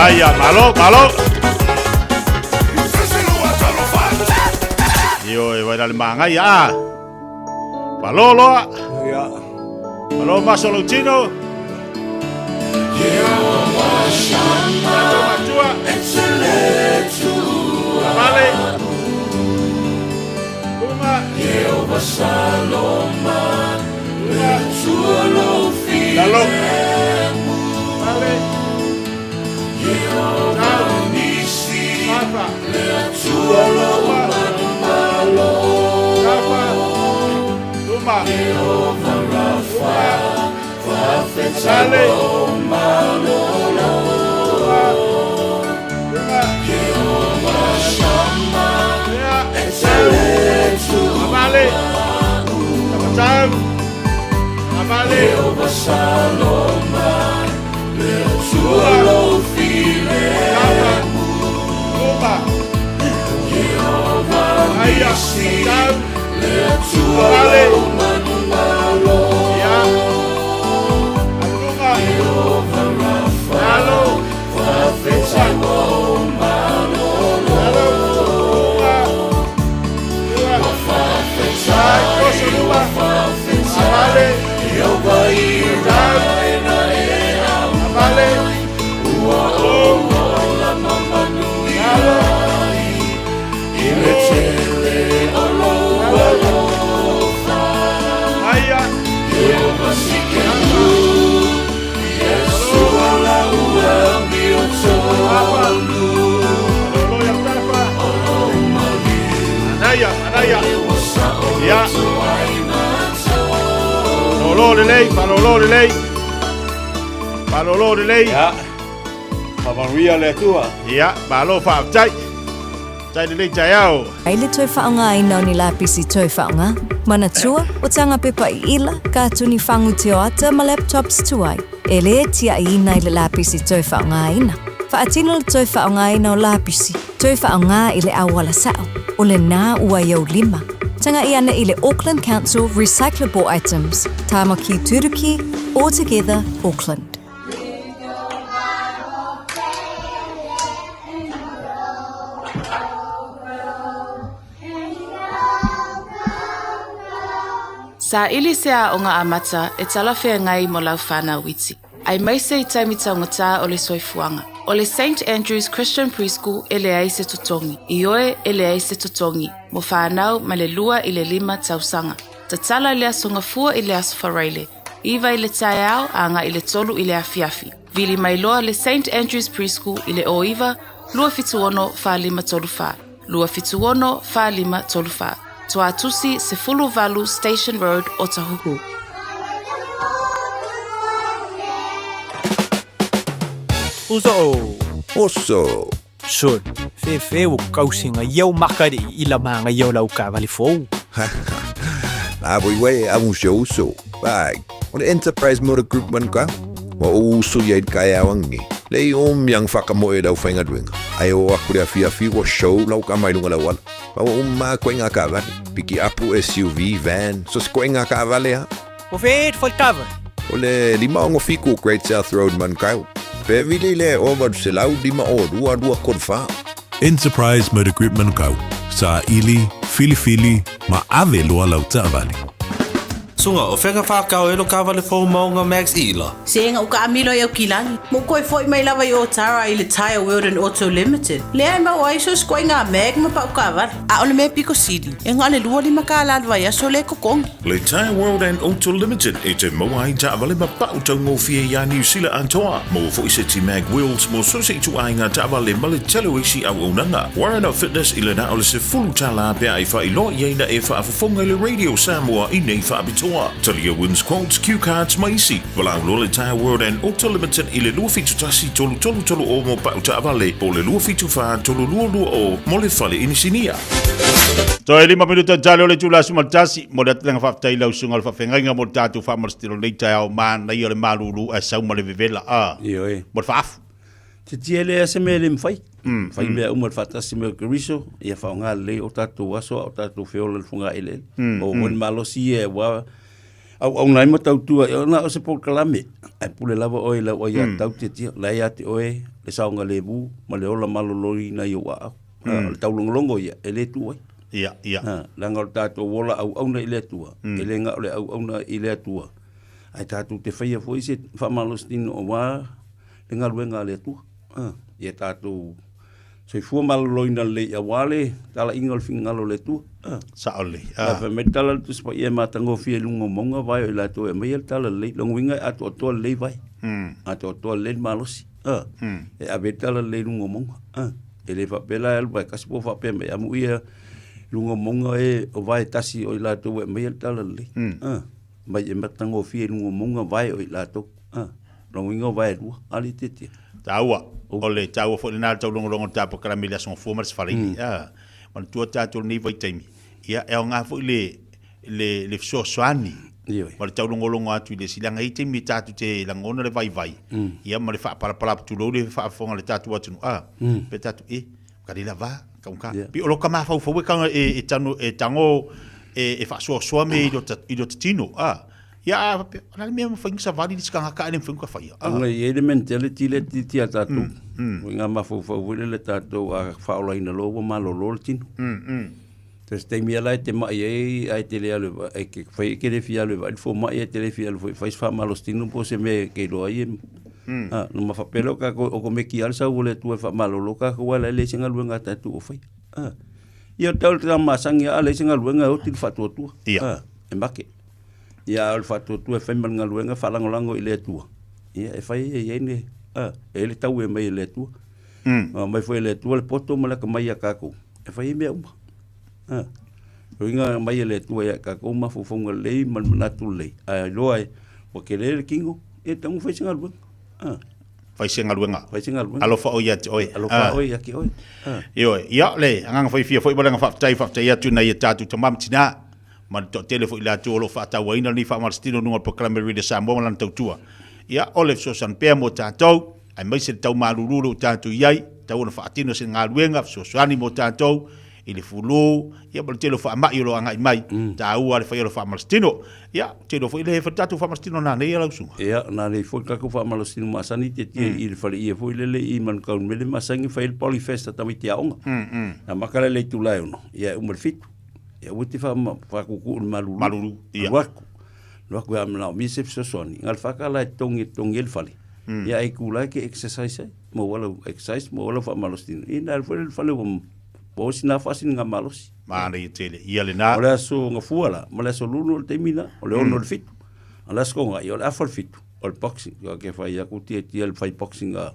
Aia, malo, malo. Io e vai le mangai a. Malo loa. Malo maso lo tino. Vale. Kuma. Lalo. Vale. Rafa. Rafa. Tuma. Sale. Vale. Vale. Aia. Vale. Ia. Alunga. Alo. Alo. Lunga. Ai, poso luma. Vale. Vale. Alo. Aia. Lolo ia tafa. Anaia, anaia. Ia. Lolo lelei, palolo lelei. Palolo lelei.
Ia. Faamanuia le Atua.
Ia, malo faafetai. Tai lelei taeao.
Ai le toe faaaogaina o ni lapisi toe faaaoga, manatua, o taga pepa iila, katuni fagu tioata ma laptops tuai, e lē tiaʻiina i le lapisi toe faaaogaina. Faatino le toe faaaogaina o lapisi, toe faaaoga i le auala saʻo, o lenā ua i ou lima. Tagaʻi ana i le Auckland Council Recyclable Items, Tāmaki Turuki, All Together Auckland.
Saili se aoga amata e talafeagai mo lau whanau iti. Aemaise i taimi taugata o le soifuaga. O le Saint Andrew's Christian Preschool e leai se totogi. Ioe, e leai se totogi mo whanau mai le 2 i le 5 tausaga. Tatala i le Aso Gafua i le Aso Faraile, 9 i le taeao agai i le 3 i le afiafi. Vili mai loa le Saint Andrew's Preschool i le 09 276 4534, 276 4534. Tuatusi 18 Station Road, Otahuhu.
Uso o.
Oso.
Sol, fefe o kausinga iau makari i la manga iau lau kavali fou.
La voi wei a un show uso. Vai. O le Enterprise Motor Group man ka. Wa o uso ia i kai awangi. Le i o miang whakamoe lau whainga duenga. Ai o aku le awhi awhi wa show lau ka mai lunga lau ala. Maua uma lava ikoaiga taavale, pikiapu, SUV, van, so se ikoaiga taavale lava.
O fea ea le faletaavale?
O le 567 Great South Road, Manukau. Pe vili le 0800 502 234.
Enterprise Motor Group Manukau, saili, filifili ma ave loa lau taavale.
Suga, o fea ka whakao e lo kawale fou maunga Max Ila?
Se ina ua kaamilo i Aukilani, ma ua toe foi mai lava i Otara i le Tyre World and Auto Limited, lea e maua ai so se ikoaiga mag ma pau taavale. A o le mea piko sili, e na o le 25 kālā le vaiaso lea e totogi.
Le Tyre World and Auto Limited e toe maua ai taavale ma pau taugofie iā Niu Sila atoa. Maua foi seti mag wheels mo so se ituaiga taavale ma le tele o isi auaunaga. Warren of Fitness i le na o le $10 pe a e faailoa i ai na e faafofoga i le Radio Samoa i nei faapitoa. Talia wins quotes, cue cards ma isi. Valaau loa le Tyre World and Auto Limited i le 271 333 o mo pau taavale po o le 274 3220 mo le fale inisinia.
Toe lima minuta tale o le itula 11 mo le atu le agaga faafetai i lau susuga o le faafeagaiga mo le tatou faamalositino i lenei taeao manaia o le malulu ae sau ma le vevela a
Ioe.
mo le faaafu.
Te tia lea se mea e le mafai. Fai mea uma le faatasi mai o Keriso, ia faaaoga lelei o tatou aso a o tatou feola i le fogaeleele. O le malosi ia aua auauna ai ma tautua, ia na o se polokalame, ae pule lava oe i lau aiatatau tiatia, o la e ia te oe le saogalemu ma le ola maloloina i ou aao. O le taulogologo ia, e le tuu ai.
Ia, ia.
Leaga o le tatou ola auauna i le Atua, e le na o le auauna i le Atua, ae tatou te faia foi se faamalositino aua le galuega a le Atua. Ia tatou soifua maloloina lelei aua le talaiga o le finagalo o le Atua.
Sao lelei.
Aua fai mai le tala a le Tusi Paia e matagofie i luga o mauga vae o i latou e aumaia le tala lelei. Lona uiga e atoatoa lelei vae. Atoatoa lelei le malosi. E ave ai le tala lelei i luga o mauga. E le faapea la e alu vae tasi po o faapea mai, amuia i luga o mauga e o vae tasi o i latou e aumaia le tala lelei. Mai e matagofie i luga o mauga vae o i latou. Lona uiga o vae lua, a le tietie.
Taua, o le taua foi lena o le taulogologo o le ta polokalame i le Aso Gafua ma le Sefalaili. A, manatua tatou i lenei vaitaimi, ia e aoga foi le, le, le fesoasoani ma le taulogologo atu i le isi, leaga e i ai taimi tatou te lagona le vaivai, ia ma le faapalapala, tulou le faafofoga a le tatou atunuu, a, pe tatou, e, ka le lava, ka ka. Pei o lota mafaufau e tago e, e tano, e tago e, e faasoasoa mea i lota, i lota tino, a. Ia, a faapea, o le a le mea e mafai ona savali le isi tagata ae le mafai ona faia, a.
Ona e i ai le mentality lea e tiatia a tatou, o ngā mafaufau foi lele tatou a faaolaina loa ua malolo le tino. So se taimi lava la e te mai ai ae te le alu e vaai, e fai e te le fia alu e vaai le fomai ae te le fia alu foi e fai se faamalositino po o se mea e te iloa ai e A, na ma faapea lea o tatou, o komeki lava le sau o le Atua e faamalolo tatou ae la e leai se galuega a tatou o faia. A, ia o le tau o le tama masani lava a leai se galuega e oti le faatuatua.
Ia.
A, e make. Ia a o le faatuatua e fai ma le galuega e faalagolago i le Atua, ia e fai e i ai le, a, e i ai le tau e aumai e le Atua. Mm. Aumai foi e le Atua le poto ma le akamai ia tatou, e fai ai mea uma. A, uiga aumai e le Atua ia tatou mafaufauga lelei ma le manatu lelei, ae iloa e ua tele le tino, ia e tatau ona fai se galuega. A.
Fai se galuega.
Fai se galuega.
Alofa oe ia te oe.
Alofa oe ia te oe.
Ioe, ia le agaga faifia foi ma le agaga faafetai, faafetai atu i nai a tatou tama ma tina ma le toatele foi i latou o lo o faatauaina lenei faamalositino i luga o le Polokalame Radio Samoa ma lana tautua. Ia, o le fesoasoani pea mo tatou, aemaise le tau malulu lea ua tatou i ai, tatau ona faatino se galuega fesoasoani mo tatou i le fulu, ia ma le tele o faamai o lo o agai mai, taua le faia o le faamalositino. Ia, ou te iloa foi le fai le tatou faamalositino nanei lau susuga.
Ia, nanei foi le tatou faamalositino masani tietie i le faleie foi lele i Manukau mea le masani fai ai le Polyfest a tamaiti aoga. Amata la i le itula e 6, ia e uma i le 7. Ia aua e te faakuukuu i le malulu.
Malulu, ia.
Alu atu. Alu atu e manaomia se fesoasoani. Na o le 4 tala e totogi e totogi ai le fale. Ia ae tu la e te exercise ai. Maua lau exercise, maua lau faamalositino. Ia na alu foi lea i le fale ua maua sina faasiliga malosi.
Manaia tele. Ia lena.
O le aso Gafua la, ma le aso Lulu o le taimi la, o le 6 i le 7. A o le aso Toga, ia o le afa i le 7, o le boxing. Ia ke fai aku tietie le fai boxing a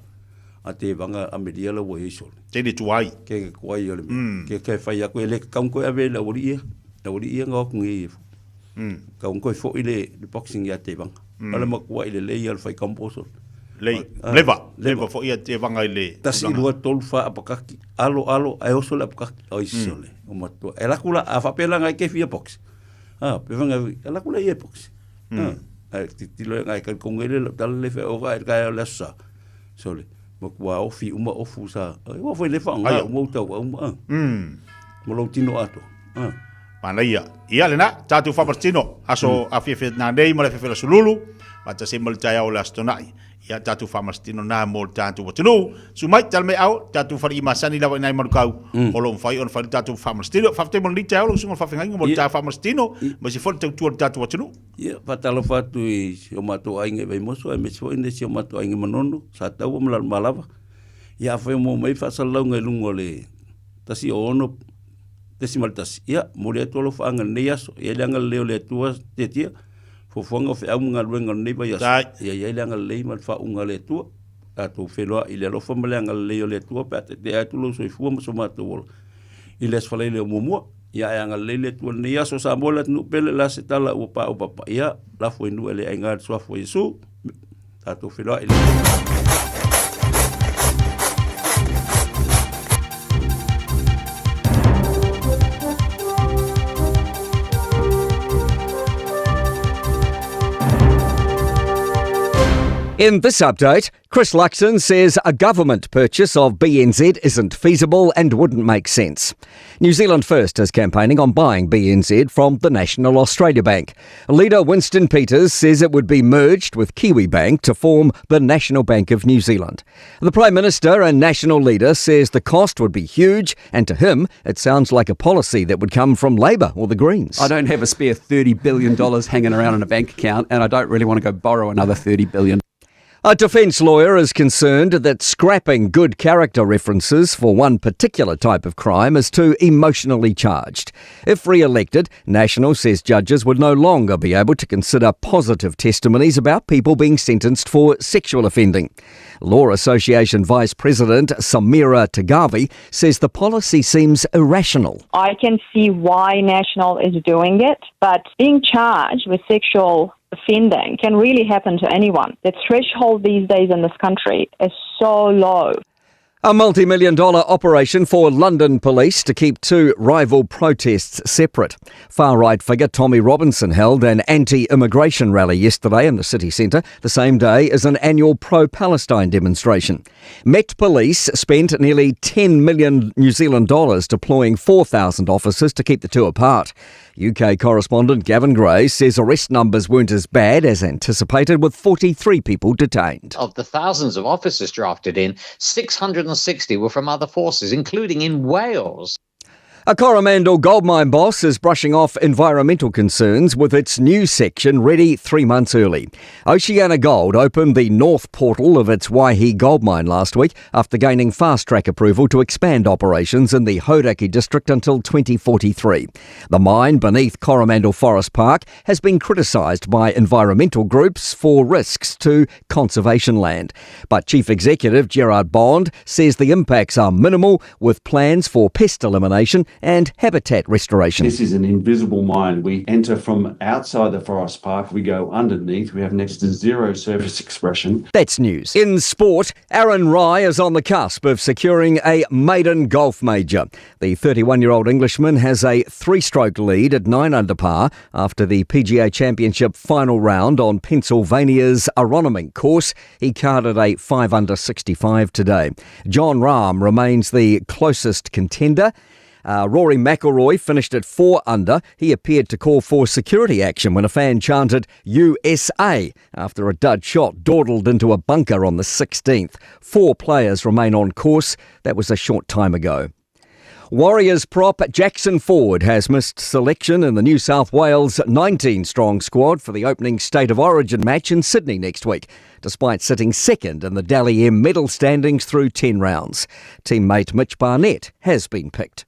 a Tevaga Amelia la ua i ai sole.
Tele tuai.
Ke ke tuai o le mea. Ke ke fai aku e le kau koe ave le aualii ia. Le aualii ia nga aku ngei e fo. Kau koe foi le le boxing ia Tevaga. O le matua i le lei ia le fai kampo sole.
Lei, leva, leva foi ia Tevaga i le
Tasi, lua, tolu, fa, apakaki. Alo, alo, ae oso le apakaki. Oi sole, o matua. E laku la, a faapea la ngai ke fia box. A, pe whanga, e laku la ia box. A, ai titilo e ngai kai konga ile, tala le whea o kai kai o le aso sa. Sole, ma kua ofi uma ofu sa. Ai, ua foi le whaanga, uma utau, uma. Ma lou tino atoa. Ah.
Manaia. Ia lena, tatou faamasitino, aso afiafi nanei ma le afiafi o le aso lulu, faatasi ai ma le taeao o le Aso Toonai. Ia tatou faamasitino na mo le tatou atunuu. Susu mai, tala mai ao, tatou faleii masani lava i nai Manukau, o lo o mafai ona fai le tatou faamasitino. Faafetai mo lenei taeao lau susuga i le faafeagaiga mo le ta faamasitino, aemaise foi le tautua i le tatou atunuu.
Ia, faatalofa atu i si o matou aiga i Vaimoso, aemaise foi si o matou aiga i Manono, Sataua ma Lalomalava. Ia, afai o maua mai faasalalauga i luga o le 106.1, ia, momoli atu alofaaga i lenei aso. E i ai le agalelei o le Atua, tiatia, fuafuaga o feau ma galuega o lenei vaiaso. Ia i ai le agalelei ma le faauuga a le Atua. Tatou feiloai i le alofa ma le agalelei o le Atua pe a tetea atu lou soifua ma so matou ola i le Aso Faraile o muamua. Ia ae agalelei le Atua i lenei aso Samoa le atunuu pele la se tala ua paopapa. Ia lafo i nuu e le aiga le suafa o Iesu. Tatou feiloai i le
In this update, Chris Luxon says a government purchase of BNZ isn't feasible and wouldn't make sense. New Zealand First is campaigning on buying BNZ from the National Australia Bank. Leader Winston Peters says it would be merged with Kiwibank to form the National Bank of New Zealand. The Prime Minister and national leader says the cost would be huge, and to him, it sounds like a policy that would come from Labor or the Greens.
I don't have a spare $30 billion hanging around in a bank account, and I don't really want to go borrow another $30 billion.
A defence lawyer is concerned that scrapping good character references for one particular type of crime is too emotionally charged. If re-elected, National says judges would no longer be able to consider positive testimonies about people being sentenced for sexual offending. Law Association Vice President Samira Taghavi says the policy seems irrational.
I can see why National is doing it, but being charged with sexual offending can really happen to anyone. The threshold these days in this country is so low.
A multi-million dollar operation for London police to keep two rival protests separate. Far-right figure Tommy Robinson held an anti-immigration rally yesterday in the city centre, the same day as an annual pro-Palestine demonstration. Met Police spent nearly 10 million New Zealand dollars deploying 4,000 officers to keep the two apart. UK correspondent Gavin Gray says arrest numbers weren't as bad as anticipated, with 43 people detained.
Of the thousands of officers drafted in, 660 were from other forces, including in Wales.
A Coromandel goldmine boss is brushing off environmental concerns with its new section ready 3 months early. Oceana Gold opened the north portal of its Waihi goldmine last week after gaining fast-track approval to expand operations in the Hauraki district until 2043. The mine beneath Coromandel Forest Park has been criticised by environmental groups for risks to conservation land. But Chief Executive Gerard Bond says the impacts are minimal, with plans for pest elimination and habitat restoration.
This is an invisible mine. We enter from outside the forest park, we go underneath, we have next to zero surface expression.
That's news. In sport, Aaron Rai is on the cusp of securing a maiden golf major. The thirty-one-year-old Englishman has a 3-stroke lead at 9 under par after the PGA Championship final round on Pennsylvania's Aronimink course. He carded a 5 under 65 today. Jon Rahm remains the closest contender. Rory McIlroy finished at 4 under. He appeared to call for security action when a fan chanted USA after a dud shot dawdled into a bunker on the 16th. 4 players remain on course. That was a short time ago. Warriors prop Jackson Ford has missed selection in the New South Wales 19-strong squad for the opening State of Origin match in Sydney next week, despite sitting second in the Dally M medal standings through 10 rounds. Teammate Mitch Barnett has been picked.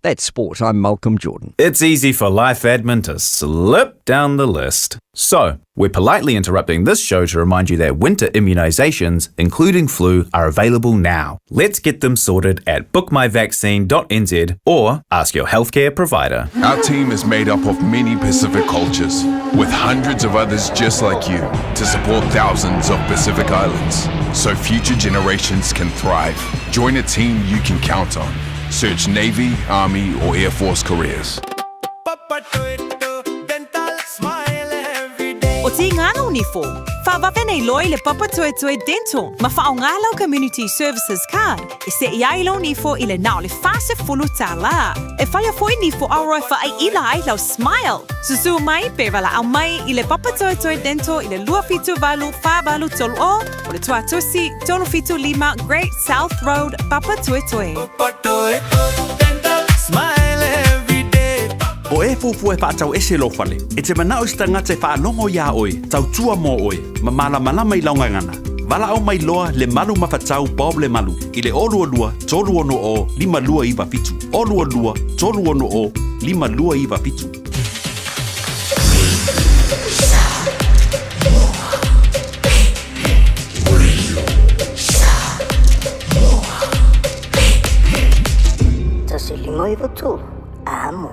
That's sport. I'm Malcolm Jordan.
It's easy for life admin to slip down the list. So, we're politely interrupting this show to remind you that winter immunisations, including flu, are available now. Let's get them sorted at bookmyvaccine.nz or ask your healthcare provider.
Our team is made up of many Pacific cultures, with hundreds of others just like you, to support thousands of Pacific Islands, so future generations can thrive. Join a team you can count on. Search Navy, Army or Air Force careers.
O nifo. Faavave nei loa i le Papatoetoe Dental ma faaaogā lau Community Services Card e seʻi ai lou nifo i le na o le $40. E faia foi nifo auro e faaiʻila ai lau smile. Susū mai pe valaau mai i le Papatoetoe Dental i le 278 483 o le Tuatusi 375 Great South Road, Papatoetoe.
Smile every day.
O e fuafua e faatau ese lou fale, e te manao i se tagata e faalogo iā oe, tautua mo oe, ma malamalama i lau gagana. Valaau mai loa Lemalu Mafatau Bob Lemalu i le 022 360 5297, 022 360 5297.
1 5 9 3, amo.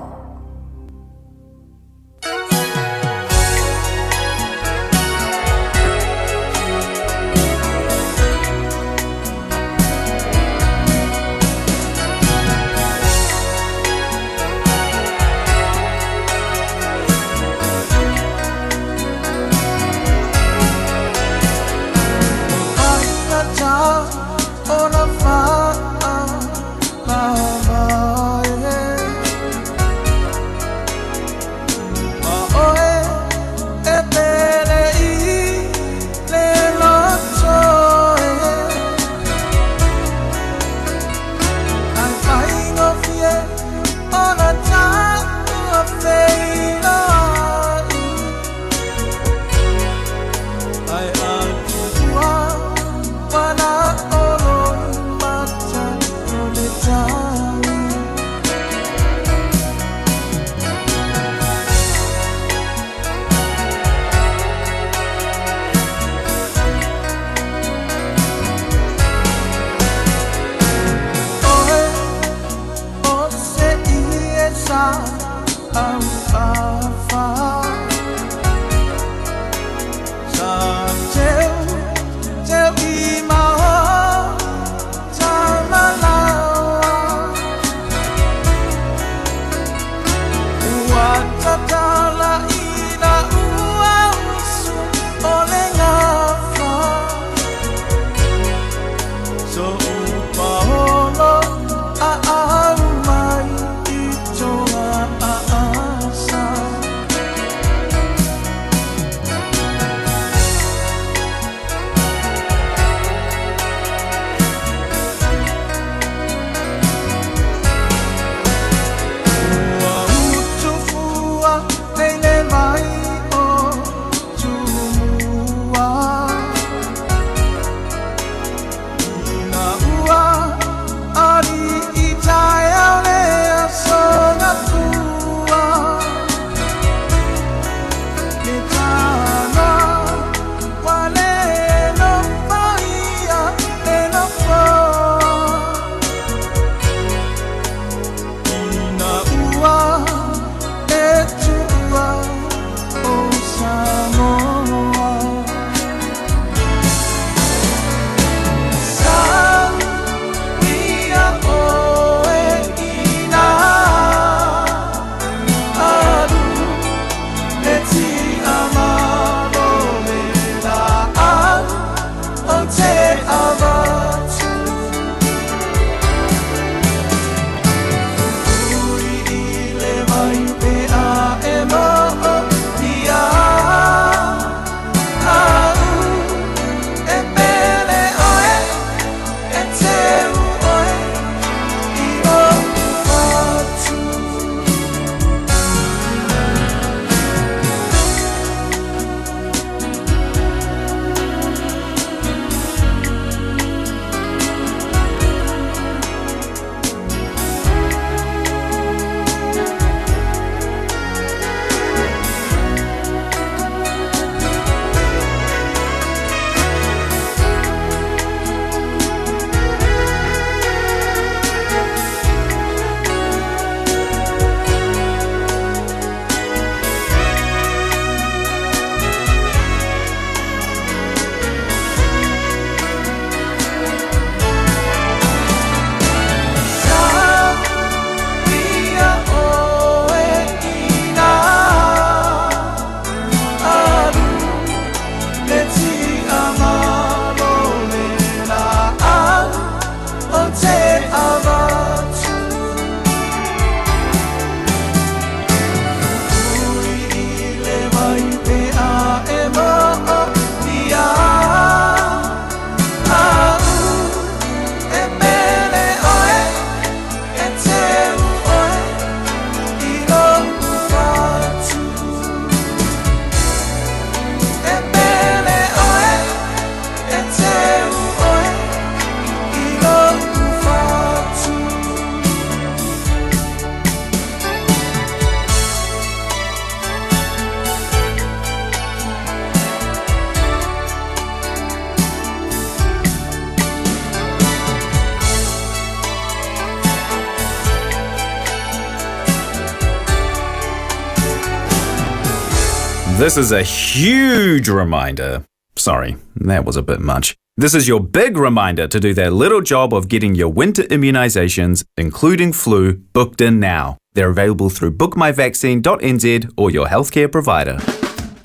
This is a huge reminder. Sorry, that was a bit much. This is your big reminder to do that little job of getting your winter immunisations, including flu, booked in now. They're available through bookmyvaccine.nz or your healthcare provider.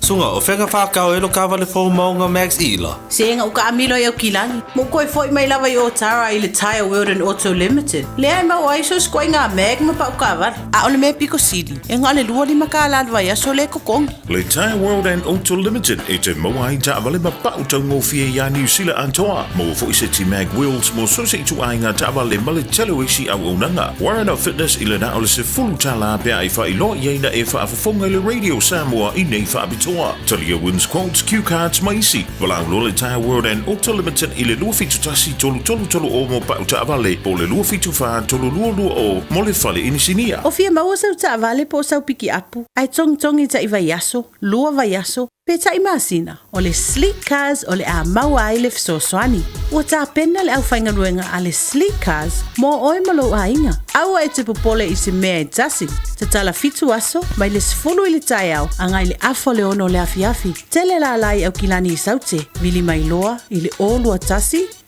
Suga, o fega whākau e lo kāwale fō maunga Max Ila.
Se ega uka amilo i au kilani. Mo koe foi mai lava i o Tara i le Tyre World and Auto Limited. Lea e mau ai so skoe ngā mag ma pau kāwale. A o le mea piko sili, e ngā le lua lima kā la vai aso le kokongi.
Le Tyre World and Auto Limited e te maua ai taavale ma pau taugofie iā Niu Sila atoa. Maua foi seti mag wheels mo so se ituaiga taavale ma le tele o isi auaunaga. Warren of Fitness i le na o le $10 pe a e faailoa i ai na e faafofoga i le Radio Samoa i nei faapitoa. Talia wins quotes, cue cards ma isi. Valaau loa le Tyre World and Auto Limited i le 271 3330 mo pau taavale po o le 274 3220 mo le fale inisinia.
O fia maua sau taavale po o sau pikiapu, ae togitogi taʻi vaiaso, lua vaiaso, pe taʻi masina, o le Sleek Cars o le a maua ai le fesoasoani. Ua tapena le aufaigaluega a le Sleek Cars mo oe ma lou aiga. Aua e te popole i se mea e tasi. Tatala 7 aso, mai le 10 i le taeao agai le afa o le 6 o le afiafi. Tele lala i Aukilani i Saute, vili mai loa i le 021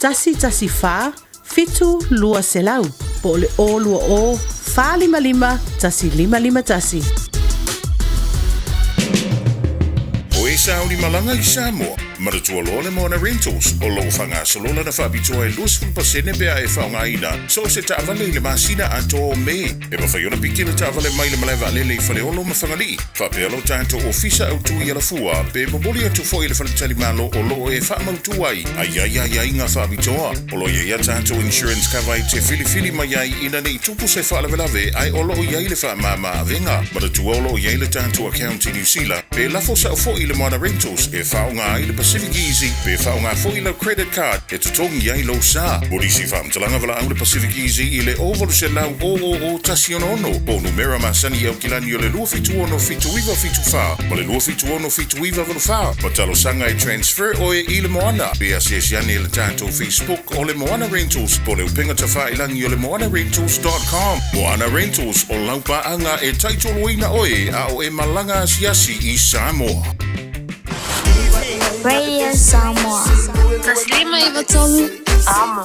114 7 200 po o le 020 455 1551.
O e sauni malaga i Samoa, manatua loa le Moana Rentals, o lo o faagasolo lana faapitoa e 20% pe a e faaaogaina so o se taavale i le masina atoa o Me. E mafai ona piki le taavale mai le malae vaalele i Faleolo ma Fagalii, faapea lo tatou ofisa autu i Alafua, pe momoli atu foi i le faletalimalo o lo o e faamautu ai, a i ai aiaiga faapitoa. O lo o i ai a tatou insurance cover e te filifili mai ai ina ne i tupu se faalavelave ae o lo o i ai le faamama avega. Manatua o lo o i ai le tatou account i Niu Sila, pe lafo sao foi i le Moana Rentals e faaaoga ai le Pacific Easy, pe faaaoga foi lau credit card e totogi ai lou sa. Mo nisi faamatalaga valaau le Pacific Easy i le 0800 000 166 po o numera masani i Aukilani o le 276 7974 ma le 276 7984. Ma talosaga e transfer oe i le Moana. Pe asiasi ane i le tatou Facebook o le Moana Rentals po o le upega tafailagi o le moanarentals.com. Moana Rentals, o lau paaga e taitoloina oe a o e malaga asiasi i Samoa.
Radio Samoa. 153 Amo.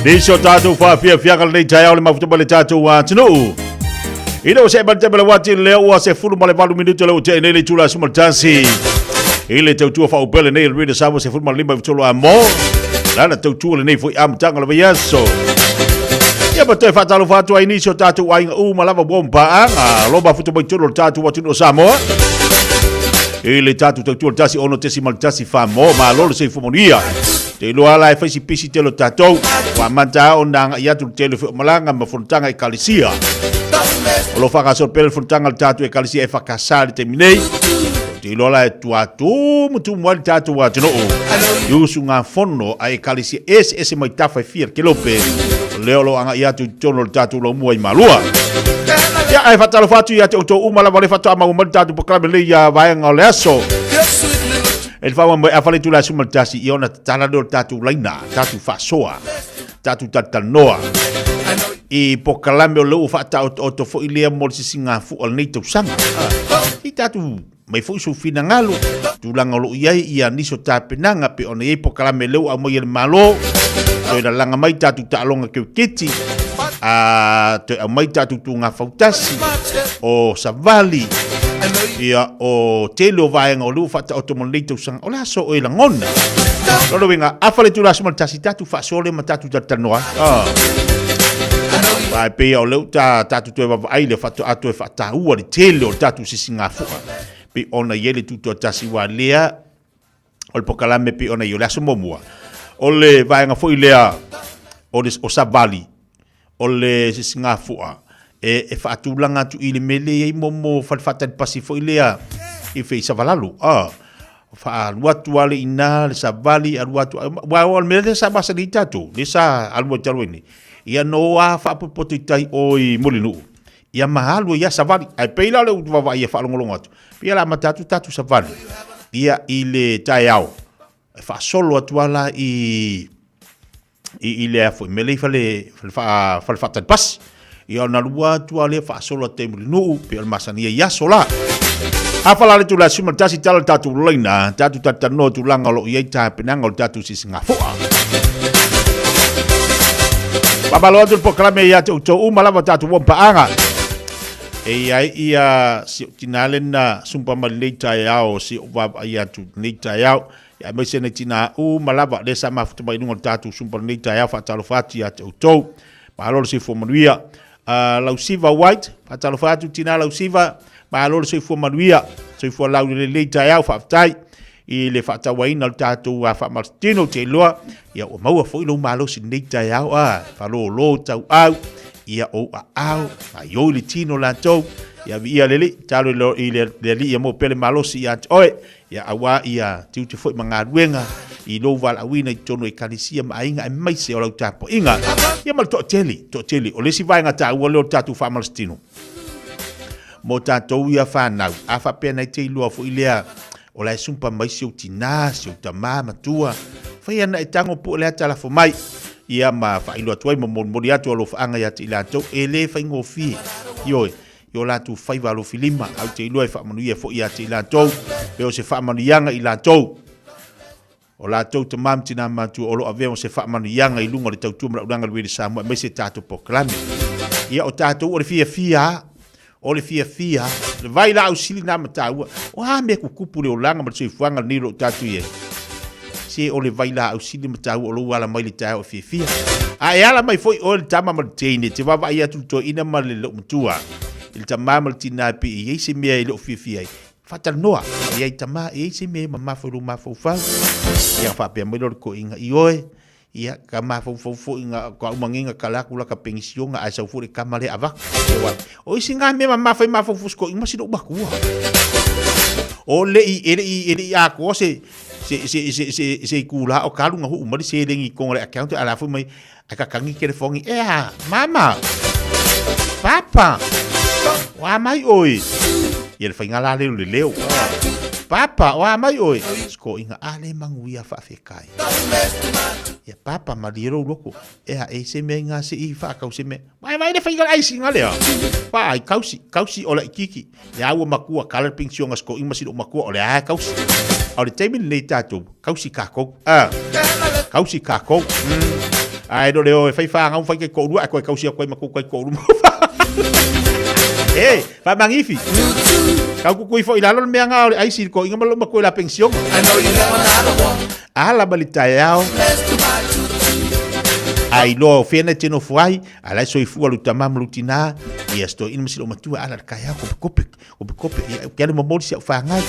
Nisi o tātou whaafiafiaga lenei taeao le mafuta ma le tātou atunuu. Ina ua see mai le taimi o le uati lea ua 18 minute le ua tea nei le itula 11. I le tautua faaupele nei le Rita Samoa 15 i tolu a mo. Lana tautua lenei foi amataga o le vaiaso. Ia ma toe faatalofa atu ai nisi o tātou aiga uma lava ua paaga. Lo mafuta mai tolu o le tātou atunuu o Samoa. I le tātou tautua le tasi ono tesi ma le tasi wha mo. Malo le soifua manuia. Te iloa la e fai si pisi tele o tatou. Ua amata a ona agai atu le tele o malaga ma fonotaga ekalesia. O lo faagasolo pea le fonotaga a le tatou ekalesia e whakasa le taimi nei. Te iloa la e tua tumutumu ai le tatou atunuu. I usugafono a ekalesia eseese mai tafa e fia le kelope. O lea o lo o agai atu i totonu o le tatou laumua i Malua. Ia, ae faatalofa atu ia te outou uma lava o lea faatoa maua mai le tatou polokalame lenei ia vaega o le aso. E le faamoemoe a fale itula e 11 ia ona tatala lea o le tatou laina, tatou faasoa, tatou talatalanoa i polokalame o lea ua faataotooto foi lea mo le sisigafua o lenei tausaga. I tatou mai foi sou finagalo, tulaga o lo o i ai ia nisi o tapenaga pei ona i ai polokalame lea ua aumai e le Malo, toe lalaga mai tatou taaloga kiriketi, a toe aumai tatou tuga fautasi, o savali, ia o tele o vaega o lea ua faataoto mo lenei tausaga, o le a so oe lagona? Lona uiga, afa le itula 11, tatou faasoa lea ma tatou talatalanoa ai. Ah. Aua e pei o lea ua ta, tatou toe vaavaai le faatoa toe faataua le tele o le tatou sisigafua. Pei ona i ai le tutoatasi aua lea o le polokalame pei ona i ai o le aso muamua. O le vaega foi lea o le o savali o le sisigafua e, e faatulaga atu i le mea lea i ai mo, mo fale faatali pasi foi lea i fei Savalalo. Ah, faalu atu lava le ina le savali alu atu aua o le mea lea sa masani ai tatou lea sa alu ai talu ai nei ia no a faapotopoto i tai o i Mulinuu ia ma alu ai lava savali ae pei la o le vaavaai e faalogologo atu pei o le a amata atu tatou savali ia i le taeao e faasolo atu lava la i i, i le foi mea lea i fale, fale, faa, fale faatali pasi. Ia ona lua atu a lea faasolo atu i Mulinuu, pei o le masani ai aso la. Afa la le tula 11 tala le tatou laina, tatou talatalanoa tulaga o lo o i ai tapenaga o le tatou sisigafua. Faamalo atu le polokalame ia te outou uma lava o tatou uampaaga. E i ai ia si ou tinā lena sumpa mai lenei taeao, si ou vaavaai atu lenei taeao, ia aemaise nai tinā uma lava lea sa mafuta mai i luga o le tatou sumpa lenei taeao, faatalofa atu ia te outou. Malo le soifua manuia. Lausiva White, faatalofa atu tinā Lausiva, malo le soifua manuia, soifua laulelei lenei taeao, faafetai i le faatauaina o le tatou faamalositino. Ou te iloa ia ua maua foi lou malosi i lenei taeao, a faalōlō tauau ia ou aao, gaioi le tino latou, ia viia le Alii, talo i le Alii ia maua pea le malosi ia te oe, ia auā ia tiute foi ma galuega i lou valaauina i totonu o ekalesia ma aiga aemaise o lau tapuaiga, ia ma le toatele, toatele. O le isi vaega taua lea o le tatou faamalositino mo tatou ia fanau, a faapea nei te iloa foi lea o la e sumpa mai si ou tinā, si ou tamā matua, fai ana e tago pue le ata lafo mai, ia ma faailoa atu ai ma molimoli atu alofaaga ia te i latou, e le faigofie, ioe, i o latou faiva alofilima, ae ou te iloa e faamanuia foi ia te i latou, pe o se faamanuiaga i latou. O latou tama ma tina matua o lo o avea ma se faamanuiaga i luga o le tautua ma le auaunaga a le Uili Samoa aemaise tatou polokalame. Ia o tatou o le fiafia a, o le fiafia a, le vailaau sili na ma taua. O a mea kukupu le olaga ma le soifuaga lenei o lo o tatou i ai? Se o le vailaau sili ma taua o lou ala mai le taeao e fiafia. A e ala mai foi oe le tama ma le teine, e te vaavaai atu i le toeaina ma le loomatua, i le tama ma le tina pe i ai se mea e le o fiafia ai. Faatalanoa, e ai tama, e i ai se mea e mamafa i lou mafaufau. Ia faapea mai lea o le toeaina, ioe, ia ka mafaufau foi nga ka umagiga ka laku la ka penisiona ae sau foi le tama lea avatu. Ia wa, o isi nga mea mamafa i mafaufau si toeaina ma si lou matua. O le i, e le i, e le i atoa se, se, se, se, se, se itula o ka alu na huu mai le seleni i totonu o le account ae la foi mai, Ae kakangi telefoni, Ea, mama! Papa! O a mai oe? Ia le faiga la lea o le leo. Papa, o a mai oe? Sikoiga, a le manuia faafekai. Ia, papa, malie lou loko. Ea, e se mea i ngā se i whaakau se mea. Vai vai le faiga le aisinga lea. Wha ai, kausi, kausi o la ikiki. Ia ua makua, kala le pensionga sikoiga ma silo makua o le ae kausi. A o le taimi lenei tātou, Kausi kākou. Ah. Kausi kākou. Ae no leo e whai whāngau whai kai koʻurua, ae koe kausi aku ai ma kou kai koʻurua. E, wha mangifi. Kau kukui fo i lalo le mea ngā o le aisi i ko inga malo ma koe la pension. Ala ma le taeao. Ai loa o whena te nofo ai, ala e soifua lu tama ma lu tinā, ia sto ina masilo matua ala le kaeao kope kope. Kope kope, ia, ke ale momoli si au whangai.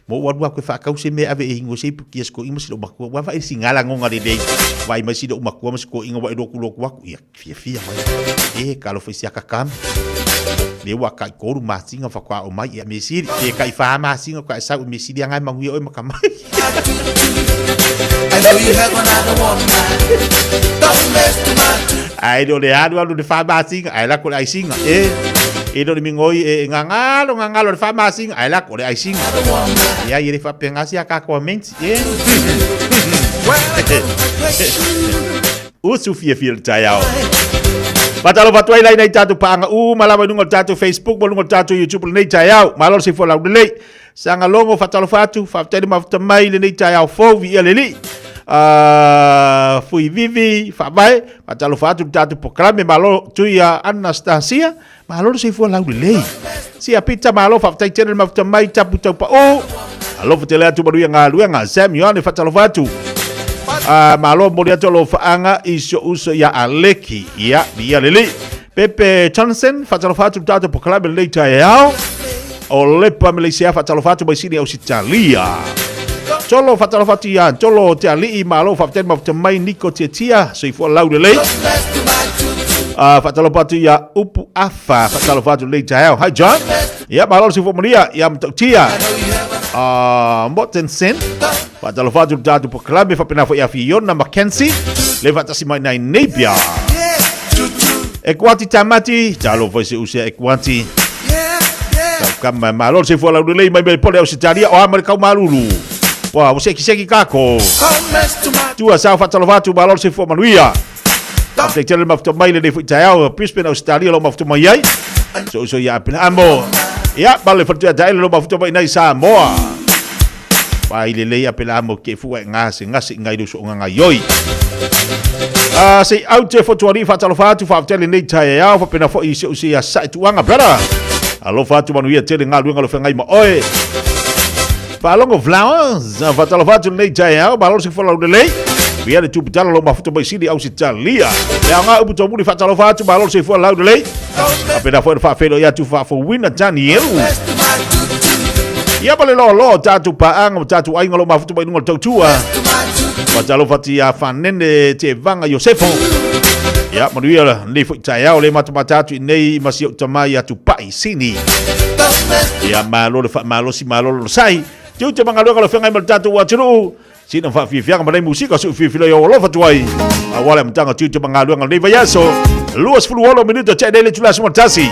Mo ua lua koe whaakau se mea ave e ingo se ipu kia siko inga ma silo makua. Ua whae si ngala ngonga le nei. Wai mai silo makua ma siko inga wa e loku loku aku. Ia, fia fia mai. E, ka alofa i si akakama. Le ua kai koru masinga whakoa o mai. Ia, me siri. E, kai wha masinga ka e sau me siri angai manguia oe makamai. Ai le o le alu alu le wha masinga. Ai la ko le aisinga. E, e le o le mingoi e ngangalo ngangalo le wha masinga. Ai la ko le aisinga. Ia, i le whapenga si a kakoa menti. E. Usu fiafia le taeao. Faatalofa atu ai la i nai tatou paaga uma lava i luga o le tatou Facebook ma luga o le tatou YouTube lenei taeao. Malo le soifua laulelei. Saga logo, faatalofa atu, faafetai le mafuta mai lenei taeao fou, viia le Alii. Fui Vivi, faavae, faatalofa atu le tatou polokalame, malo tui a Anastasia, malo le soifua laulelei. Sia Pita, malo, faafetai tele le mafuta mai, tapu taupau. Alofa tele atu manuia galuega, Sam Ioane, faatalofa atu. Malo momoli atu alofaaga i si ou uso ia Aleki, ia, viia le Alii. Pepe Johnson, faatalofa atu le tatou polokalame lenei taeao. O Lepa Malaysia, faatalofa atu mai Sydney Ausitalia. Tolo, faatalofa atu ia Tolo Te Alii, malo faafetai mafuta mai Niko Tiatia, soifua laulelei. Faatalofa atu ia Upu Afa, faatalofa atu lenei taeao. Hi John. Ia, malo le soifua manuia ia Matautia. Mortensen, faatalofa atu le tatou polokalame, faapena foi ia Fiona Mackenzie, le faatasi mai nai Napier. Ekuati Tamati, talofa i se usea Ekuati. Tau kama malo le soifua laulelei mai mai pole Ausitalia o a ma le kau malulu. Ua ua seki seki kako. Tua sao faatalofa atu malo le soifua manuia. Faafetai tele le mafuta mai lenei foi taeao Brisbane Ausitalia lo mafuta mai ai. So so ia apena amo. Ia ma le faletua taele lo mafuta mai nai Samoa. Pai lelei apena amo ke fua e ngase ngase ngai lo so ngai oi. A se au te fotuali faatalofa atu faafetai lenei taeao faapena foi i si ou se asae tuaga brother. Alofa atu manuia tele galuega lo feagai ma oe. Faalogo Flowers, faatalofa atu lenei taeao, malo se folau lelei. Via le tuputala lo mafuta mai sili Ausitalia. Le aoga upu tomuli faatalofa atu, malo se folau lelei. Faapena foi na faafeiloai atu faafouina Daniel. Ia ma le loaloa o tatou paaga ma tatou aiga o lo o mafuta mai luga o le tautua. Faatalofa atu ia Fanene Tevaga Iosefo. Ia, manuia lenei foi taeao le matamata atu i nei ma si ou tama ia Tupai Sini. Ia, malo le faamalosi, malo le onosai. Tiute ma galuega o le feagai ma le tatou atunuu. Sina faafiafiaga ma nei musika su fiafia i ou alofa atu ai. Aua le amataga o tiute ma galuega o lenei vaiaso. 26 minuto tšai nei le itula 11.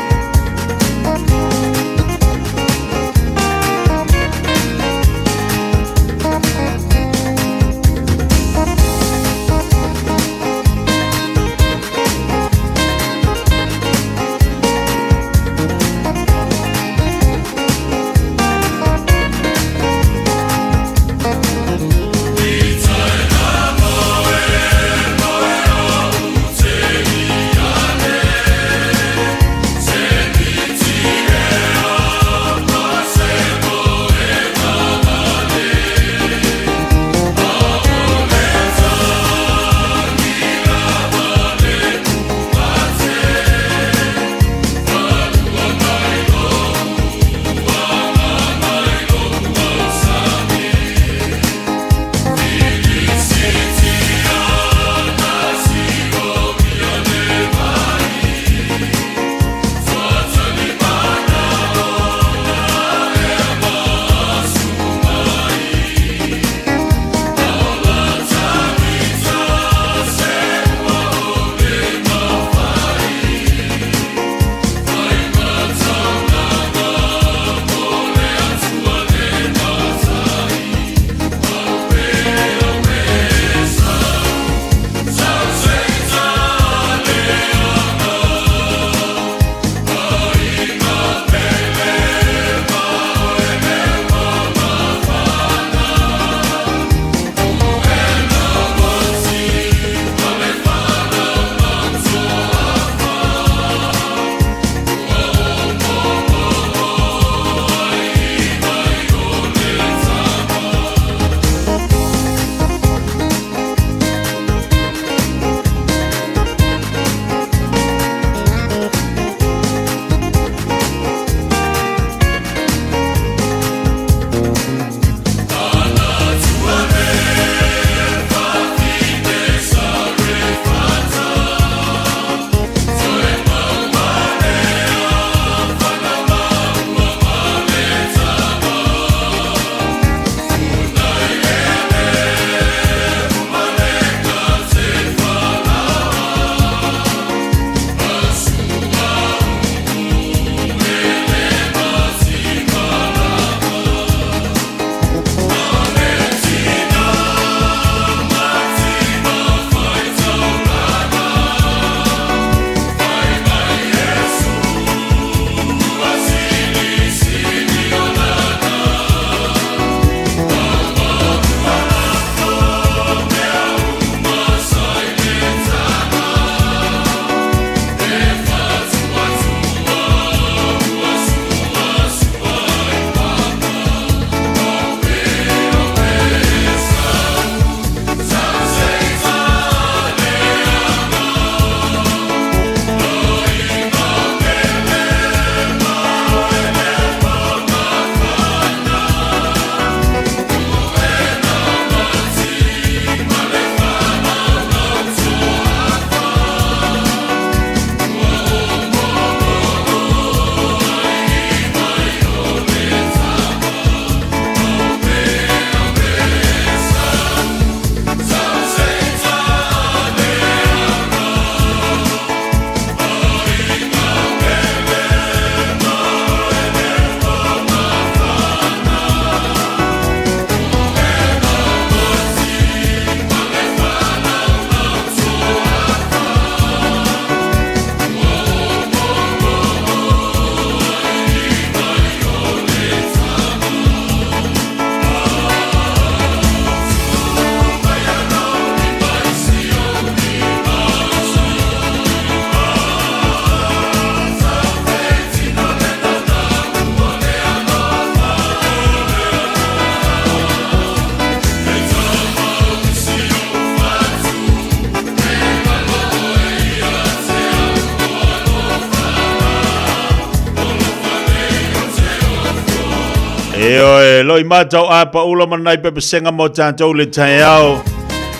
Ioe, loi matau a paula ma nai pepesenga mo tatou le taeao.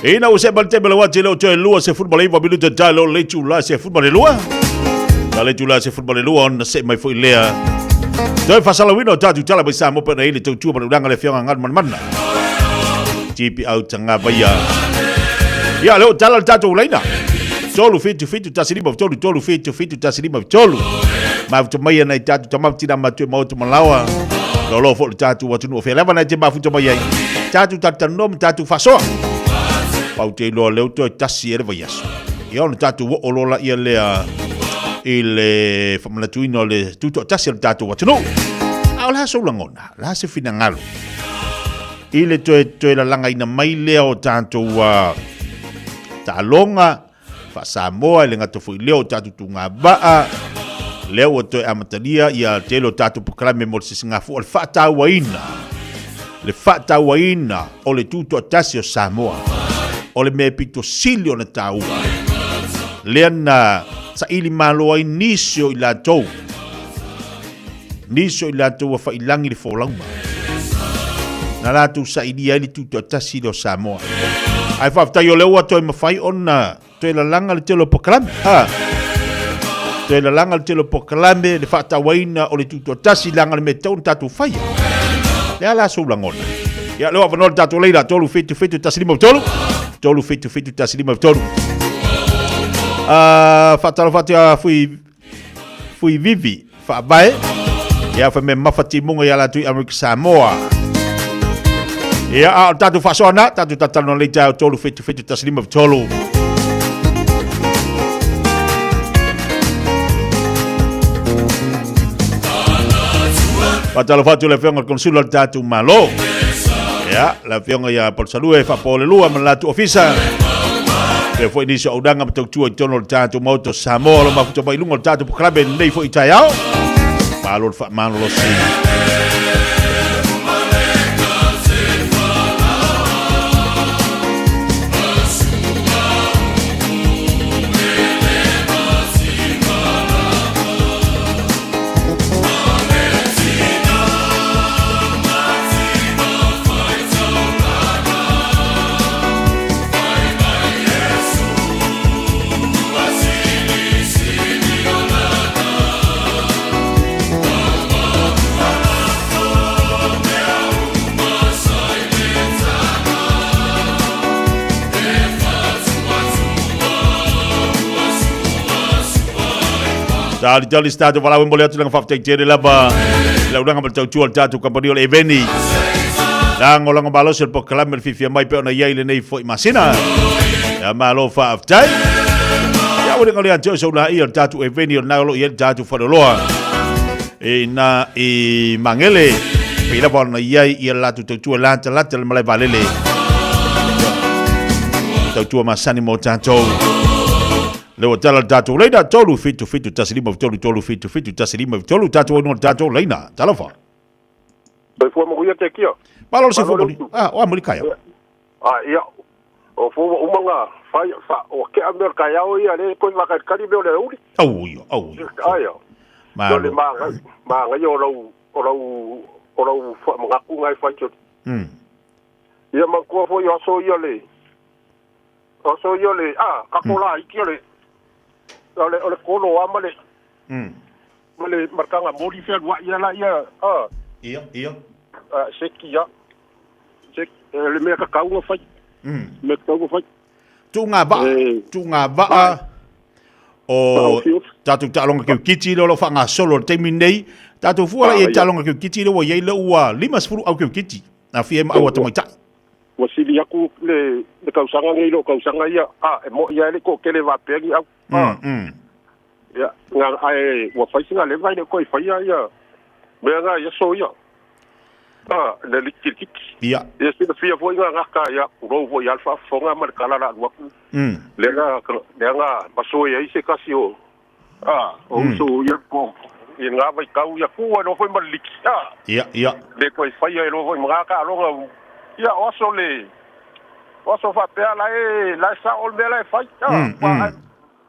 Ina ua se ma le taimi o le uati le o toe 29 minute tai lo le itula 12. Ta le itula 12 ona see mai foi lea. Toe faasalauina o tatou tala mai Samoa pe na i le tautua ma le ulaga le afioga Galu Manamana. Tipi au tanga vaia. Ia, leo tala le tatou laina. 3 7 7 1 5 3 3 7 7 1 5 3. Mafuta mai ana i tatou tama tina matua maoto malawa. Lolo fo le tatou atunuu o fea lava nai te mafuta mai ai. Tatou talatalanoa ma tatou faasoa. Pau te iloa leo toe tasi e le vaiaso. Ia ona tatou oo loa laia lea i le faamanatuina o le tutoatasi o le tatou atunuu. A o le a sou lagona, o le a se finagalo i le toe toe lalagaina mai lea o tatou taaloga faa-Samoa, e le gata foi i lea o tatou tugavaa, lea ua toe amatalia ia tele o tatou polokalame mo le sisigafua, le faatauaina o le tutoatasi o Samoa, o le mea pito sili ona taua, lea na saili malo ai nisi o i latou, nisi o i latou ua failagi le folauga, na latou sailia ai le tutoatasi lea o Samoa. Ae faafetai o lea ua toe mafai ona toe lalaga le tele o polokalame. Ha. Toe lalaga le tele o polokalame, le faatauaina o le tutoatasi, leaga le mea e tatau ona tatou faia. Le a la sou lagona? Ia, lea ua avanoa le tatou leila, 3 7 7 1 5 3, 3 7 7 1 5 3. Faatalofa atu ia Fui Fui Vivi Faavae, ia fai me mafa timuga ia latou i Amerika Samoa. Ia, a o le tatou faasoa na, tatou tatalanoa lei taeao 3 7 7 1 5 3. Faatalofa atu i le afioga i le Konsula o le tatou Malo. Ia, le afioga ia Palusalue Faapoolelua ma le latou ofisa. Pea foi nisi o auaunaga ma tautua i totonu o le tatou Maota o Samoa o lo o mafuta mai i luga o le tatou polokalame lenei foi taeao. Malo le faamalolosi. Talitali se tatou valaau e momoli atu lana faafetai tele lava i le auaunaga ma le tautua a le tatou kamupani o le Eveni. Lagolago malosi o le polokalame o le fiafia mai pei ona i ai lenei foi masina. Ia malo faafetai. Ia ua le ia te oe sau laia o le tatou Eveni o lena o lo o i ai le tatou faleoloa i na i Magele. Pei lava ona i ai ia le latou tautua latalata le malae vaalele. Tautua masani mo tatou. Le ua tala le tatou laina, 3 7 7 1 5 3 3 7 7 1 5 3 tatou au i luga o le tatou laina. Talofa.
Soifua manuia te kia.
Malo le soifua manuia. Ah, o a muli kai.
Ah, ia. O fua ua uma nga fai fa o ke a mea kai au ia le koi waka kali mea o le uli.
Au ia, au ia.
Ai ia.
Malo.
Le ma ma ngai o lau o lau o lau fa mangaku ngai fai te. Ia ma kua foi aso ia le aso ia le ah ka kola iki o le o le o le kolo a ma le ma le markanga mori fea lua ia la ia ah
Ia, ia.
Se ki ia. Se le mea ka kaunga fai. Mea ka kaunga fai.
Tuuga vaa, tuuga vaa o tatou taaloga kirikiti lea o lo o faagasolo i le taimi lenei. Tatou fua la i ai i taaloga kirikiti lea ua i ai lea ua 50 au kirikiti aafia ai ma au a tamaitai.
Ua sili atu le le tausaga nei i lou tausaga ia, a e mo'i lava e le i toatele faapea ni au. Ia, na, ae ua fai sina leva e le o toe faia ia mea na i aso ia. A, le likikiki.
Ia.
Ia silafia foi na gata ia, tulou foi lava le faafofoga ma le tala la alu atu. Lea na, lea na masoe ai se tasi o, a, o uso ia po i lena vaitau ia tu ai loa foi ma le liki. A.
Ia, ia.
Le toe faia ai loa foi ma na taaloga. Ia, o aso le, o aso faapea la e, la e sao le mea la e fai. A,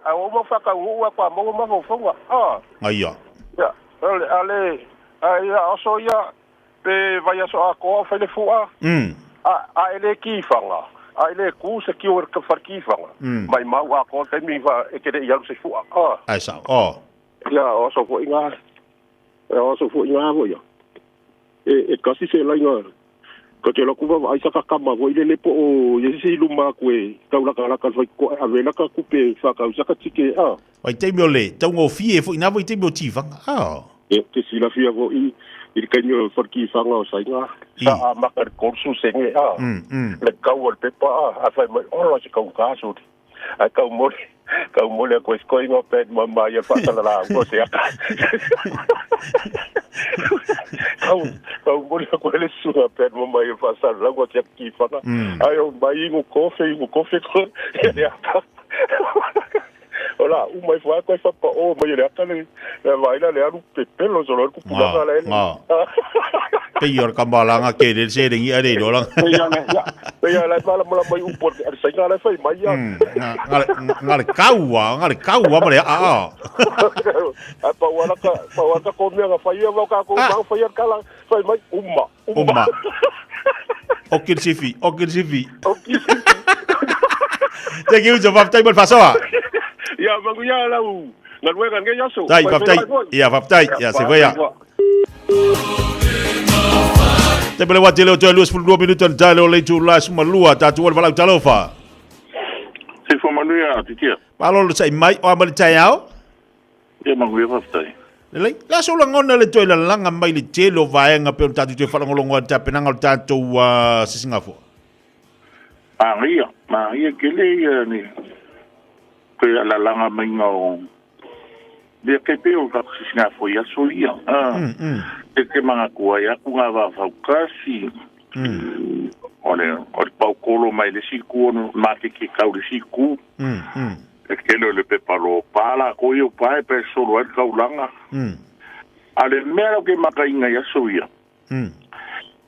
Ae ua uma faataunuu atu a maua mafaufauga.
Aia.
Ia, ale, ale, ae ia, oso ia, Pe vaiaso atoa o fai le fu'a. A, a e le kifaga, a e le ku se kio i le fale kifaga, maimau atoa le taimi fa e te le i alu se fu'a. A.
Ae sao. O.
Ia, o aso foi na, o aso foi na foi ia. E, e kasi se laina, ka te loku vaavaai sa ka kama foi lele po o i ai se isi i luma atu e taulakalaka i le faitotoa e ave ai laka tupe e faatau saka tike. A.
Vaitaimi o le taugofie foi na vaitaimi o tivaga. A.
E te silafia foi i le taimi o le falekifaga o Saina, sa amata i le 30 sene a, le kau o le pepa a, ae fai mai, ola se kaugata sole. Ae kau mole, kau mole a koe koe ingoa pad ma ma ia faasalalauga o se aka. Kau, kau mole a koe le susuga pad ma ma ia faasalalauga o se aka kifaga. Ae o mai inu kofe, inu kofe koe, ia le aka. O la uma ifo ai koe whakaō mai e le aka le le vaila le alu pepelo solo le kupulaga la ele.
Pei o le kamalanga ke le se lengi a le iloa.
Pei a le ia, pei a le mala mala mai upu a le sainga la fai mai ia.
Nga le kaua, nga le kaua ma le a a.
A pa wala ka, pa wala ka ko mea nga fai ia ka ko mau fai ia kala fai mai uma,
uma. Uma. O kil sifi, o kil sifi.
O kil sifi.
Thank you, so faafetai mo le faasoa.
Ia, manuia lau galuega i lenei aso.
Tai, faafetai. Ia, faafetai. Ia, se voia. Te pele wati leo toe 22 minuto na tae leo leitu la sumalua tātou o le valau talofa.
Se fo manuia titia.
Malo le sai mai o amali tae ao.
Ia manuia faafetai.
Lelei, le aso lagona le toe lalaga mai le tele o vaega pei ona tatou toe faalogologo ai i le tapenaga o le tatou sisigafua.
Manaia, manaia tele ia ni toe lalaga maiga o mea tai pei o le tatou sisigafua i aso ia. E te manatu ai atu ngā vā fautasi, o le, o le paukolo mai le isi itu ona maketi tau le isi itu. E tele o le pepa lopa latou ia upa e pe solo ai le taulaga. A o le mea lau ke makaina i aso ia,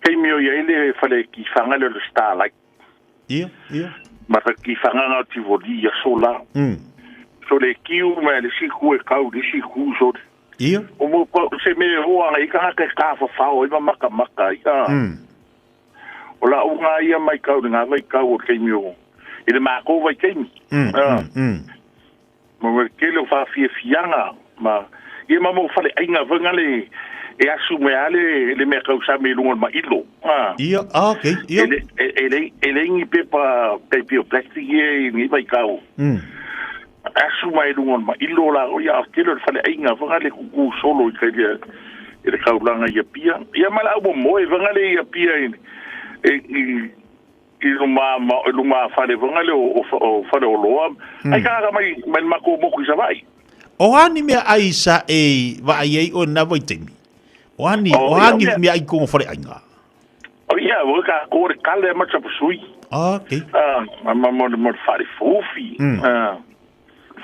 taimi o i ai le fale tifaga lea o le Starlight.
Ia, ia.
Ma le tifaga na o Tivoli i aso la. So le kiu mai le isi itu e tau i le isi itu sole.
Ia.
O mo se mea e hoa ai tagata e tafafao ai ma makamaka ai. O lau ngā ia mai kau le ngā vai kau o taimi o i le mākou vai taimi. Ma ma tele o whaafiafianga ma ia ma mo whare ainga whanga le e asu me ale le mea kau sa me lunga ma ilo.
Ia, ah, okay, ia.
E le, e, e le, e le ingi pepa peipi o plastic ia i ngi vai kau. Asu mai lunga ma ilo la o ia tele o le whare ainga whanga le kuku solo i kai le i le kaulanga i Apia. Ia ma le au momoe whanga le i Apia i, i, i, i luma, ma, i luma whare whanga le o, o, o whare o loa. Ai ka haka mai, mai le mako moku i Savai.
O a ni mea ai sa e vaai ai oe na vaitaimi? O a ni, o a ni mea ai kongo whare ainga?
O ia, o ka kore kale a matsa pusui.
Ah, okay.
Ah, ma ma mo mo whare fofi. Ah,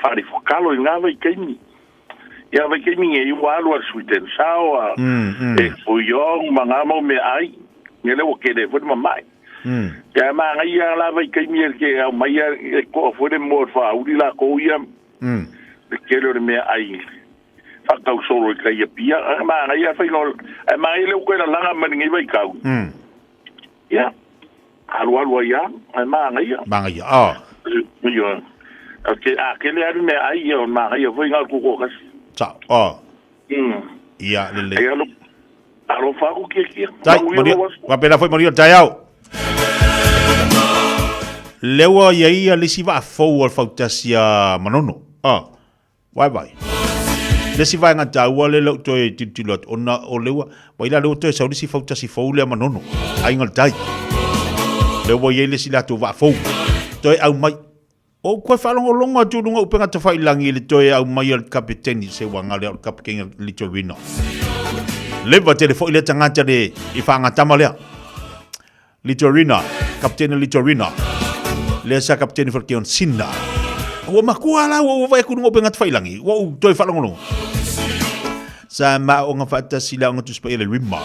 whare whakalo i ngā vaitaimi. Ia vaitaimi nge i ua alu a sweet and sour, e fuyong ma ngā mau mea ai, nge le ua kele fo ni mamae. Ia ma ngai ia la vaitaimi e ke au mai ia e koa fo le mo wha uri la ko ia, le kele o le mea ai, whakau solo i kai a pia, a ma ngai ia whai ngol, a ma ngai le uko e la langa mani ngai vaikau. Ia, alu alu ai a, ai māngaia.
Māngaia, ah.
Ia, a ke, a ke le alu mea ai ia o māngaia foi ngā kuko kasi.
Sa, ah. Ia, lele.
Ai alo, alo whaku kia kia.
Tai, Maria, wapena foi Maria, tai au. Leua ia ia lisi waa fou o le fautasi a Manono. Ah. Vaivai. Le isi vaega taua lea lau toe tilotilo atu, ona o lea ua, ua ila lea ua toe sau le isi fautasi fou lea Manono, Aiga o le Tai. Lea ua i ai le isi latou vaa fou. Toe aumai. O koe faalogologo atu i luga o upega tafailangi i le toe aumai a le kapeteni, se ua gale au le kapeteni a Litorina. Leva tele foi lea tagata le i faagatama lea. Litorina, Kapitene Litorina. Lea sa kapitene whakakeon Sina. Ua makua la, ua ua vai aku lunga o penga tawhailangi. Ua u toi whalongolongo. Sa ma o nga whaatasi la o nga tuspa i le rima.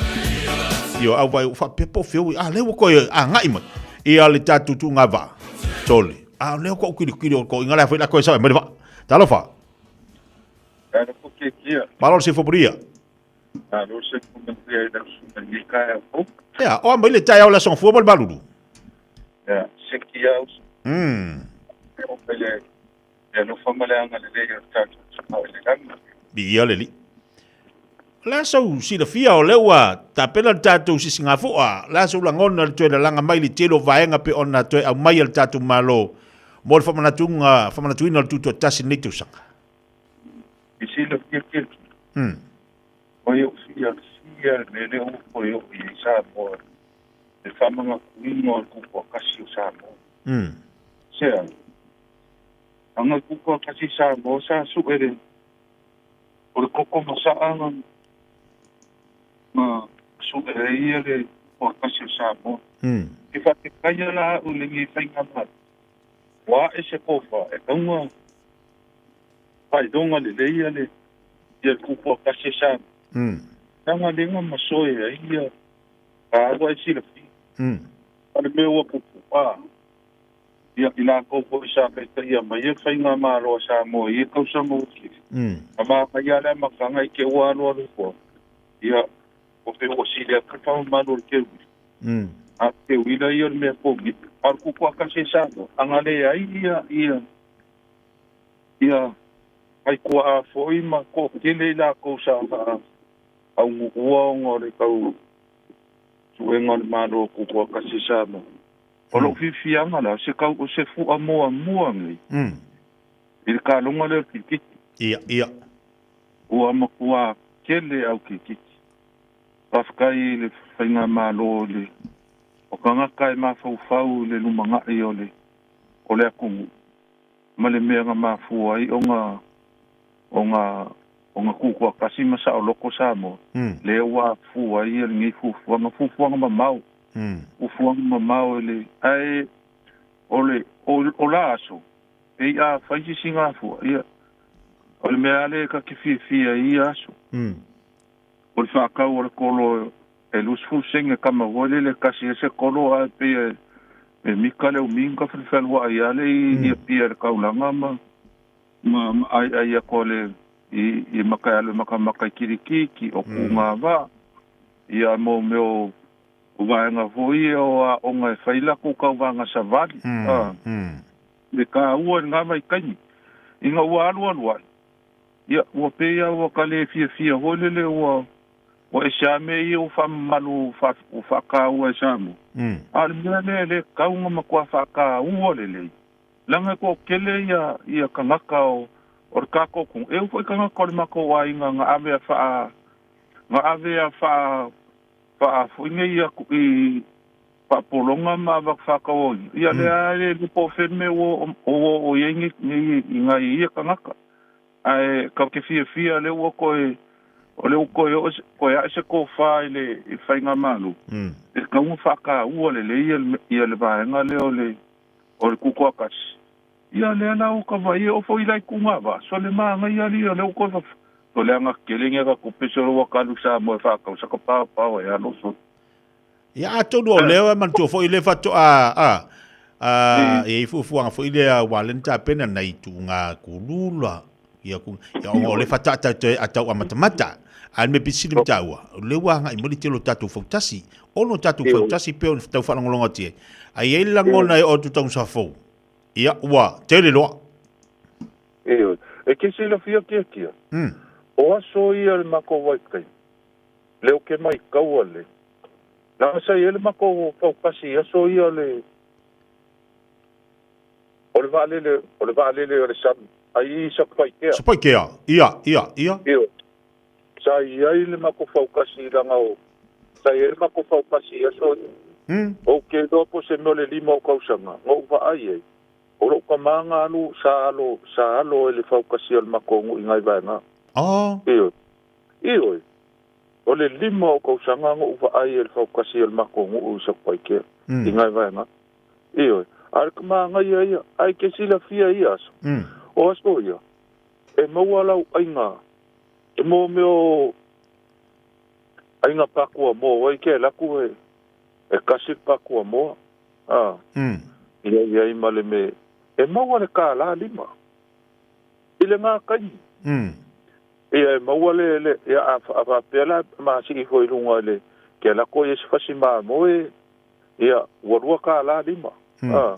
Io au vai o whapepo whio, a lea ua koe a ngai mai. Ia le tātou tu ngā vā. Tole. A lea ko kiri kiri o ko inga lea whai la koe sa mai le vā. Talofa.
Malo
Malo se fopuria.
Malo le soifua manuia i lau susuga i lenei taeao fou.
Ia, o a mai le taeao le Aso Gafua ma le Malulu.
Ia, seki au. O mai le alofa ma le agalelei o le tatou Tama i le lagi.
Viia le Alii. O le a sou silafia o lea ua tapena le tatou sisigafoa, o le a sou lagona i le toe lalaga mai i le tele o vaega pei ona toe aumai e le tatou Malo mo le faamanatuga, faamanatuina o le Tutoatasi i lenei tausaga?
I silafia Keti, o i ou fiafia i le mea lea ua toe oo i ai Samoa i le faamanatuina o le Tutoatasi o Samoa. Sea, aga Tutoatasi Samoa sa sue le O le koko masaa na na sue ai ia le Tutoatasi o Samoa. E faafetaia la au i lenei faigamalo, ua ae se tofa e tauga faailoga lelei ia le ia le Tutoatasi o Samoa. Leaga lea na masoe ai ia taua e silafia. A o le mea ua tupu, a Ia, i latou foi sa taitaia mai ai le faigamalo a Samoa i ia tausaga ua tele, na manaia lava le amataga i te ua alualu loa, ia, ua pei ua sili atu le faamamalu o le teuila. A o le teuila ia o le mea pogi, a o le tutoatasi e Samoa, a na leai ia, ia, ia taituaa foi ma toatele i latou sa faaunuua ona o le tau suega o le Malo Tutoatasi e Samoa. O lou fiafiaga la, se kau, o se fua muamua nei i le kaloga lea o le kirikiti.
Ia, ia.
Ua matua tele au kirikiti. Faafetai i le faigamalo i le, o tagata e mafaufau i le lumanai o le, o le atunuu ma le mea na mafua ai ona, ona, ona tutoatasi ma saoloto Samoa, lea ua afua ai lenei fuafuaga, fuafuaga mamao. Fuafuaga mamao e le, ae o le, o la aso, pei a fai se sigafua, ia, o le mea lava lea ta te fiafia ai i ia aso. O le faatau o le kolo e 20 sene tama foi lele e tasi ai se kolo ae pei e e mika le umi ona feluaai lava lea i Apia i le taulaga ma ma aiai atu a le i i maka e alu e makamaka i Kirikiki, o Kūgāwā, ia mo mea o O vaega foi ia o aoga e fai latou tauvaga savali, a, me kāua i lena vaitaimi. Ina ua alualu ai, ia, ua pei lava ua ta le fiafia foi lele ua, ua ese lava mea ia ua faamamalu, ua faataua e Samoa. A o le mea lea e le tatau ona matua faataua lelei, leaga e toatele ia, ia tagata o, o le tatou atunuu, e oo foi tagata o le matou aiga na ave a faa, na ave a faa, Faafoi nei aku i faapologa ma avatu faatauaina, ia lea a le po o fea le mea ua oo i ai nei i nai ia tagata. Ae tatou te fiafia lea ua toe o lea ua toe oo toe ae se tofa i le faigamalo e tatau ona faataua lelei ia le vaega lea o le o le tutoatasi. Ia lea la ua tavaia oo foi i la ituga va sole manaia alii o lea ua toe To leaga tele ni aka tupe solo ua kalu Samoa e faatau saka paopao ai alo solo.
Ia atonu o lea e manatua foi le faatoa a a e i fuafuaga foi lea aua lea na tapena nai tuuga kulula ia ku ia ona o le faatoa tatou atau amatamata. A o le mea pito sili ma taua, o lea ua agai mai le tele o tatou fautasi. Ono tatou fautasi pei ona tau faalogologo atu i ai. A i ai le lagona e oo atu tausaga fou, ia ua tele loa.
Ioe. E te silafia Tiatia, o aso ia le matou vaitaimi, lea ou te maitaua le, leaga sa i ai le matou fautasi i aso ia le, o le vaalele, o le vaalele o le sami, ai i Satupaitea.
Satupaitea, ia, ia, ia.
Ioe. Sa i ai le matou fautasi leaga o, sa i ai le matou fautasi i aso ia. Ou te iloa po o se mea o le 5 o tausaga, na ou vaai ai, O lou tama na alu, sa alo, sa alo e le faukasi o le matou nuu i nai vaega.
Oh.
Ioe. Ioe. O le lima o tausaga na ou vaai e le faukasi o le matou nuu i Satupaitea, i nai vaega. Ioe. A o le tama agaia ia, ae ke silafia i ia aso. O aso ia, e maua lau aiga, e mo mea o aiga pakuamoa, ai ke alu atu e, e kasi le pakuamoa. A. Ia i ai ma le me e maua le kālā lima i le ngā taimi. Ia e maua le, le, ia a, a faapea la ma sii ifo i luga i le ke lako ia se fasi mamoe, ia ua $2.50. A,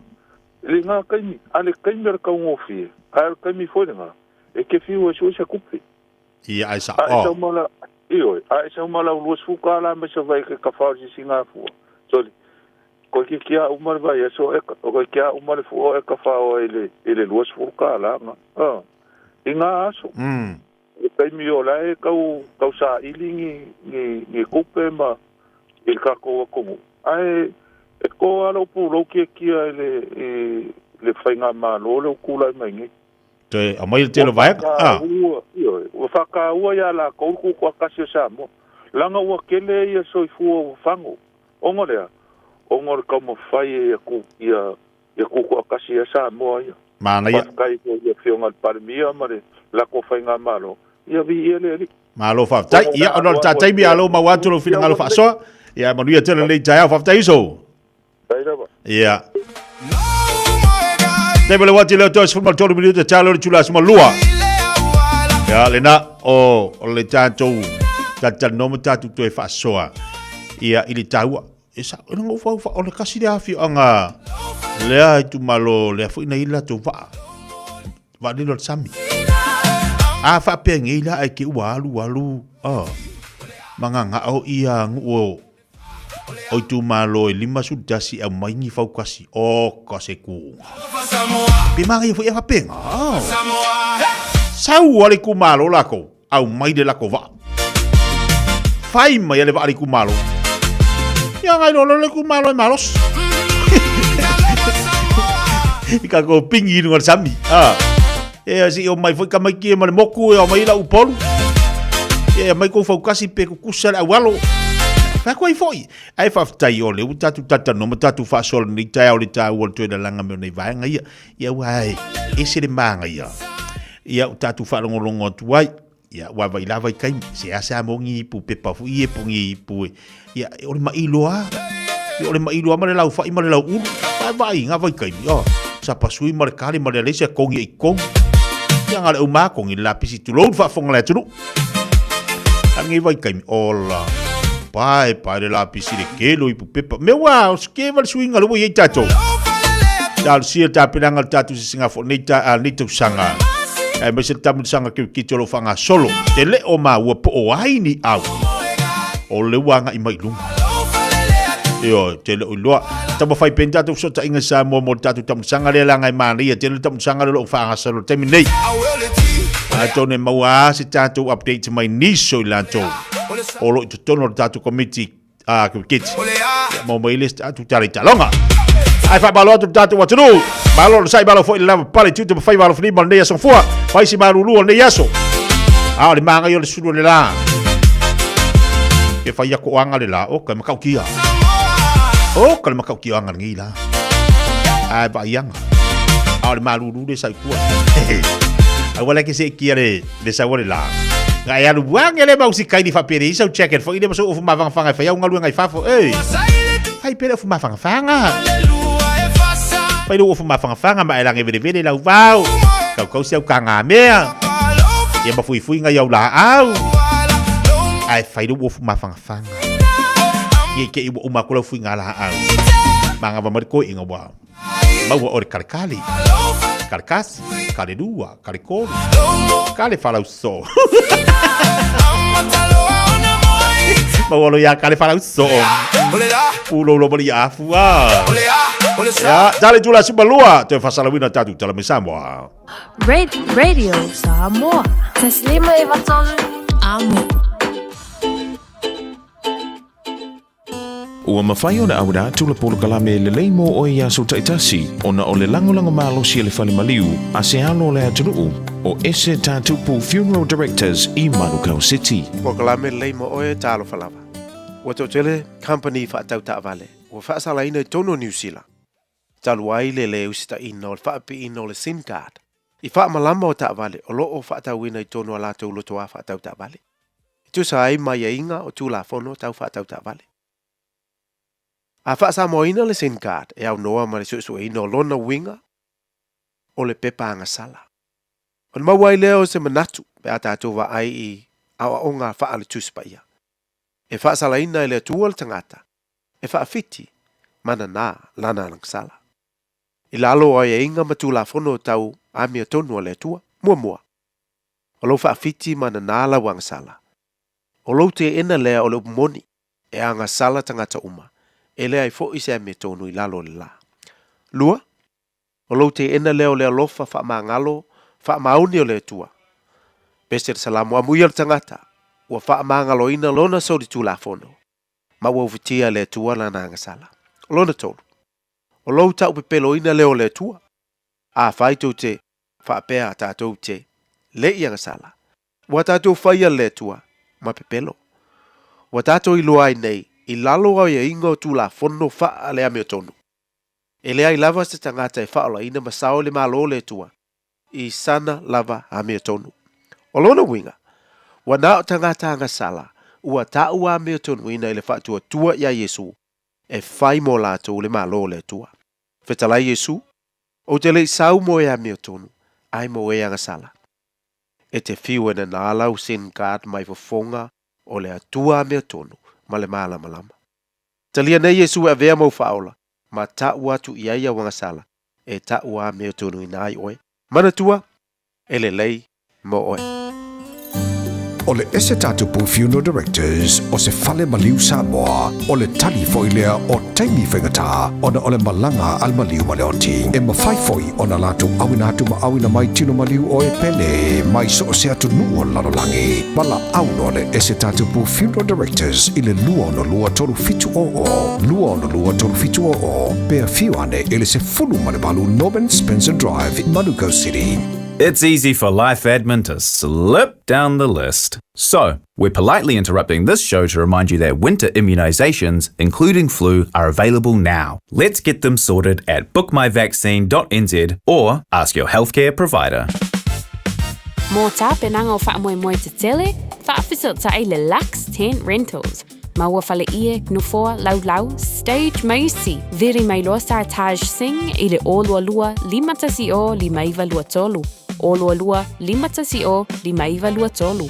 i lena taimi, a le taimi o le taugofie, ae o le taimi foi lena, e te fiu e sue se tupe.
Ia, ae
A e sau ma la, ioe, a e sau ma lau $20 mai Savaii e te tafa o le sisigafua, sorry, toeitiiti lava uma le vaiaso e, toeitiiti lava uma le fua e tafa i le, i le $20 na. A, i na aso. Le taimi o la e tau, tau saili ni, ni, ni tupe ma i le tatou atunuu. Ae e to lava lou pulou tiatia i le, i le faigamalo lea ua tulai mai nei.
Toe aumai le tele o vaega.
Ah. Ioe, ua faataua ia latou le tutoatasi o Samoa, leaga ua tele ia soifua ua fago. Ona o le a? Ona o le taumafai ia ia ia tutoatasi ia Samoa ia.
Manaia.
Faafetai foi i le Afioga i le Palemia ma le latou faigamalo, ia viia le Alii.
Malo faafetai. Ia, ona o le ta taimi, a lo maua atu lou finagalo faasoa. Ia, manuia tele lenei taeao. Faafetai uso. Ia. Taimi le wati leo toe 13 minute talo le tula suma lua. Ia, lena o o le tatou talatalanoa ma tatou toe faasoa. Ia, i le taua. E sa, e langa ufa ufa, o le kasi le afioaga lea itumalo lea foi na i le latou vaa. Vaa lilo le sami. A faapea nei la ai ke ua alu alu, oh, mangangao ia nuu o o itumalo e 51 aumai ni faukasi oka se kuʻuga. Pe manaia foi e faapena. Sau a le itumalo lakou, aumai le lako vaa. Fai mai a le vaa a le itumalo. Ia ngai loa le itumalo e malosi. I ka ko pingi i luga o le sami. Ah. E se i omai foi tamaiti ia ma le moku e omai lau Upolu. Ia e aumai kou faukasi pe kukusa le aualo. Fai atu ai foi. Ae faafetai o lea ua tatou talatalanoa ma tatou faasoa lenei taeao i le taua o le toe lalaga mai o nei vaega ia. Ia aua e ese le manaia. Ia ua tatou faalogologo atu ai. Ia ua vai lava i taimi. Se a mo ni ipu pepa foi ia po ni ipu e. Ia o le maʻi loa. Ia o le maʻi loa ma le laufai ma le lauulu. Vai vai ngā vaitaimi. Oh, sapasui ma le kale ma le aleisi a kongi e i kongi. Ia ngā le au mā kongi le lapisi tulou le faafofoga le atunuu. A lenei vaitaimi, ola. Pae, pae le lapisi le kelo ipu pepa. Mea ua, o se keva le suiga le ua i ai tatou. Talosia le tapenaga o le tatou sisigafo nei, ta, a, nei tausaga. Aemaise le taamilosaga kirikiti o lo o faagasolo. Te le o maua po o ai ni au o le ua agai mai i luma. Ioe, te le o iloa. Taumafai pea ni tatou fesootaiga i Samoa mo le tatou taamilosaga lea leaga e manaia tele le taamilosaga lea o lo o faagasolo i le taimi nei. Atonu e maua lava se tatou update mai nisi o i latou o lo o i totonu o le tatou komiti a kirikiti. Ia maua mai le isi tatou tala i taaloga. Ae faamalo atu le tatou atunuu. Malo le sai, malo foi le lava pale tiute ma faiva alofilima o lenei aso gafua. Fai si malulu o lenei aso. A o le māngai o le sulu o le la. E fai ako o anga le la, o ka makaukia. O ka le makaukia o anga lenei la. Ae vaai anga. A o le malulu le sai kua. Aua le ke se kia le le sau o le la. Ga e alu wange le mau si kaini fa pere i sau jacket fo i le maso ofu mawhangawhanga e whai au ngaluenga i fafo. Ei. Fai pere ofu mawhangawhanga. Fai le ofu mawhangawhanga ma e lange vele vele lau vau. Kau kau si au ka ngā mea. Ia ma fui fui ngai au la au. Ai fai le ofu mawhangawhanga. Ia ke i wa uma ko lau fui ngā la au. Ma ngā wamari koe i ngā wā. Maua o le kalekale, kalekasi, kalelua, kalekolu, kalefalauso. Maua lo ia kalefalauso. Puloulo mali ia afua. Ia, tale tula sumalua, toe fasalawina tatu tala mai Samoa.
Radio Samoa. Taslima e vatolu. Amo.
Ua mafai ona auina atu le polokalame lelei mo oe i aso taitasi ona o le lagolago malosi a le fale maliu a se alo o le atunuu o Ese Tatupu Funeral Directors i Manukau City.
Polokalame lelei mo oe talofa lava. Ua toatele company faatau taavale ua faasalaina i totonu o Niu Sila talu ai le le usitaina o le faapiina o le sim card i faamalama o taavale o lo o faatauina i totonu o a latou lotoa faatau taavale. E tusa ai ma aiaiga o Tulafono tau faatau taavale. A faasamoaina le sim card e aunoa ma le suesueina o lona uiga o le pepa agasala. Ona maua ai lea o se manatu pe a tatou vaai i aoaoga faale Tusi Paia. E faasalaina e le Atua le tagata e faafiti ma nanā lana alagasala. I lalo o aiaiga ma tulafono tau amiotonu a le Atua, muamua, o lou faafiti ma nanā lau agasala. O lou teena lea o le upu moni, e agasala tagata uma, e leai foi se amiotonu i lalo o le lā. Lua, o lou teena lea o le alofa faamagalo faamaoni o le Atua. Pese le Salamo, Amuia le tagata ua faamagaloina lona solitulafono, ma ua ufitia e le Atua lana agasala. O lona tolu, o lou taupepeloina lea o le Atua. Afai tou te faapea tatou te le i agasala, ua tatou faia le Atua ma pepelo. Ua tatou iloa ai nei i lalo o aiaiga o Tulafono faale-amiotonu, e leai lava se tagata e faaolaina ma sao i le Malo o le Atua i sana lava amiotonu. O lona uiga, ua na o tagata agasala ua taua amiotonuina i le faatuatua iā Iesu e fai mo latou le Malo o le Atua. Fetalai Iesu, Ou te le i sau mo e amiotonu, ae mo e agasala. E te fiu e nanā lau sin card mai fofoga o le Atua amiotonu ma le malamalama. Talia nei Iesu e avea mou faaola, ma taua atu i ai au agasala e taua amiotonuina ai oe. Manatua, e lelei mo oe.
O le ese tatupu Funeral Directors o se fale maliu Samoa, o le tali foi lea o taimi faigata ona o le malaga a le maliu ma le oti. E mafai foi ona latou auina atu ma auina mai tino maliu o e pele mai so o se atunuu o le lalolagi. Valaau loa le ese tatupu Funeral Directors i le 262 3700, 262 3700, pe afio ane i le 18 Norman Spencer Drive, Manukau City.
It's easy for life admin to slip down the list. So, we're politely interrupting this show to remind you that winter immunizations, including flu, are available now. Let's get them sorted at bookmyvaccine.nz or ask your healthcare provider.
Mō tāpenaga o faamoemoe tetele, faafesootai le Lux Tent Rentals. Maua fale ie, nofoa, laulau, stage ma isi. Viri mai loa Sartaj Singh i le 022 510 5923. 022 510 5923.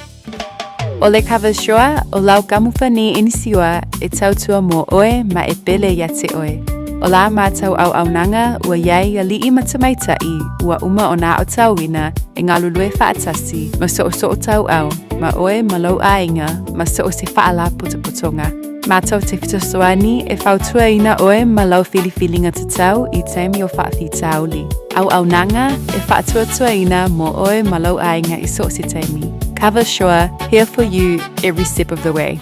O le Kava Shoa o lau kamupani inisiua e tautua mō oe ma e pele ia te oe. O la mātou auaunaga ua iai aliʻi ma tamaitaʻi ua uma ona aotauina e galulue faatasi ma soosoo tauau ma oe ma lou aiga ma so o se faalapotopotoga. Mātou te fesoasoani e fautuaina oe ma lau filifiliga tatau i taimi o faafitauli. Auaunaga e faatuatuaina mo oe ma lou aiga i so o se taimi. Cover Sure, here for you every step of the way.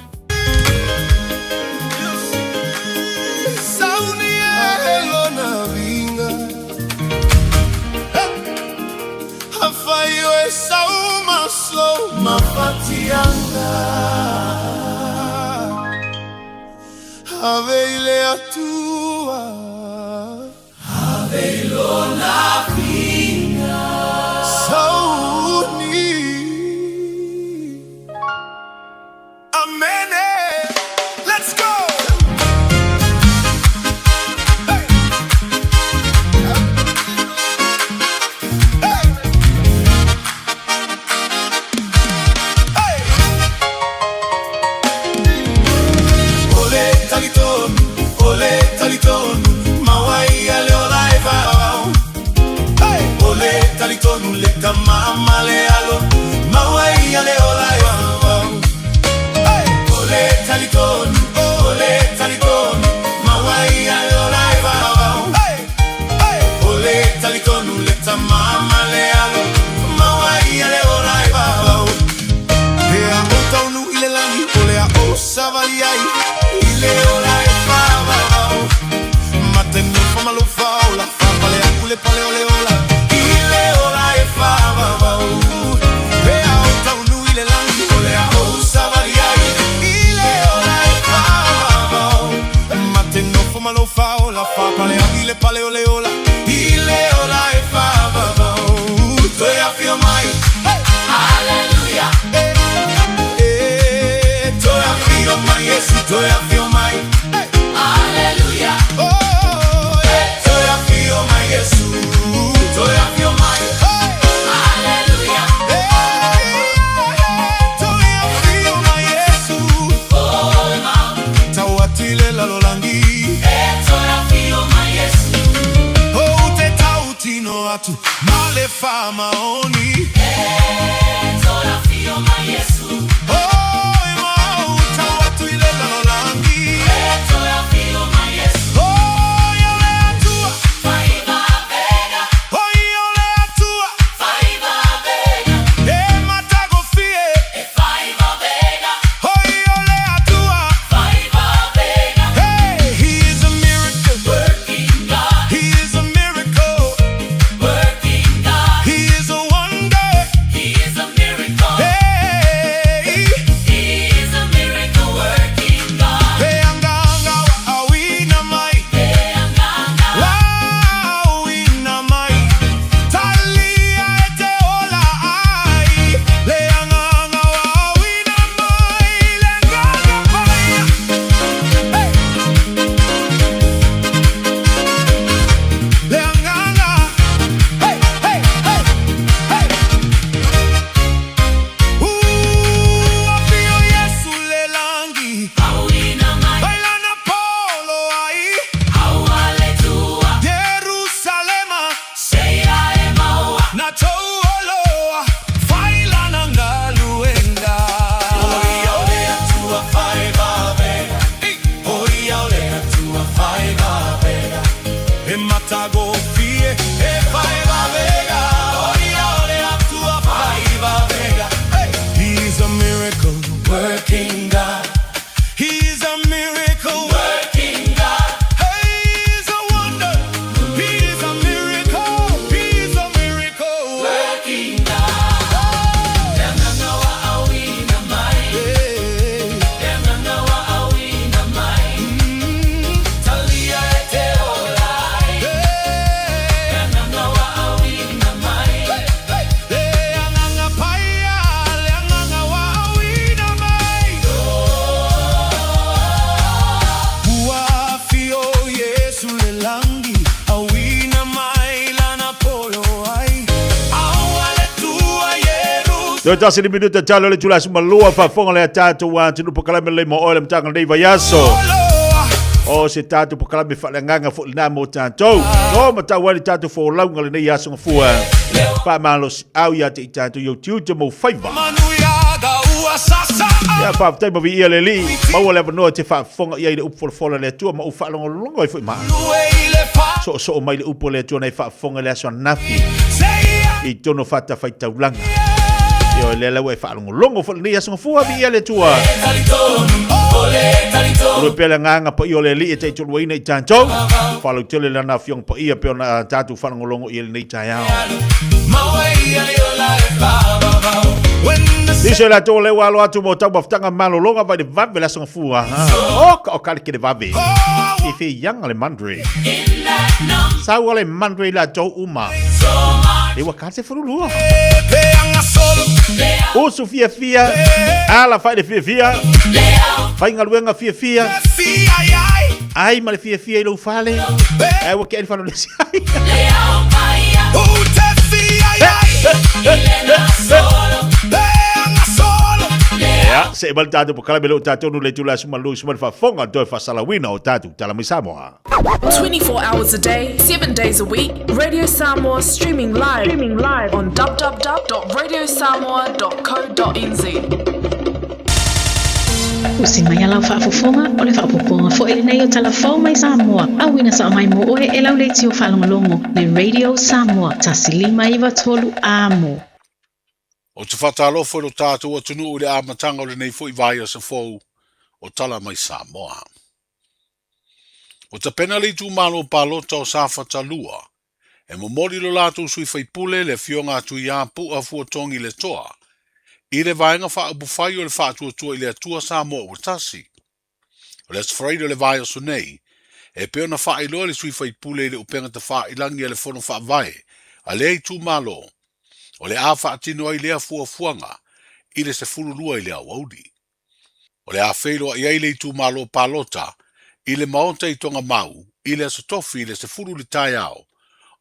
Toe tasi le minuta talo le tula suma lua faafofoga le tatou atunuu pokalame lelei mo oe le amataga o lenei vaiaso. O se tatou pokalame faaleagaga foi lena mo tatou. O matau ai le tatou folauga lenei aso gafua. Faamalosiau ia te i tatou i ou tiute ma ou faiva. Ia faafetai ma viia le Alii. Maua le avanoa e te faafofoga i ai i le upu folafola a le Atua ma ou faalogologo ai foi ma soosoo mai le upu a le Atua na e faafofoga i le aso ananafi i totonu o fatafaitaulaga. Ioe, lea la ua e faalogologo foi lenei aso gafua, viia le Atua. Ua pea le agaga paia o le Alii e taitoluaina i tatou. Faalautele lana afioga paia pei ona tatou faalogologo i ai lenei taeao. Nisi o latou lea ua alo atu mo taumafataga malologa vai le vave le aso gafua. O ka o ka le kele vave. I fe ianga le mandre. Sau le mandre latou uma. E ua ka se furulua. Usu fia fia. Ala fai le fia fia. Faigaluega fia fia. Ai ma le fia fia i lou fale. Ai ua ke ai falo le si ai. Ia, se i mai le tatou pokalame leo tatou nu le itula suma lu suma le faafofoga toe faasalauina o tatou tala mai Samoa.
24 hours a day, 7 days a week, Radio Samoa streaming live, streaming live on www.radiosamoa.co.nz.
Usi mai a lau faafofoga, o le faaopoopoga foi lenei o Tala Fou mai Samoa, auina sao mai mo oe e lau leitio faalogologo le Radio Samoa 1593 Amo.
Ou te faatalofa i lo tatou atunuu i le amataga o lenei foi vaiaso fou o Tala Mai Samoa. Ua tapena le itumalo palota o Safata 2 e momoli lo latou sui faipule le Afioga a Tuiapu'a Fuatogi Letoa i le Vaega Faaupufai o le Faatuatua i le Atua Samoa Ua Tasi. O le Aso Faraile o le vaiaso nei, e pei ona faailoa e le sui faipule i le upega tafailagi a le Fono Faavae a lea itumalo, o le a faatino ai lea fuafuaga i le 12 i le aoauli. O le a feiloai ai le itumalo palota i le Maota i Togamau i le Aso Tofi i le 10 i le taeao,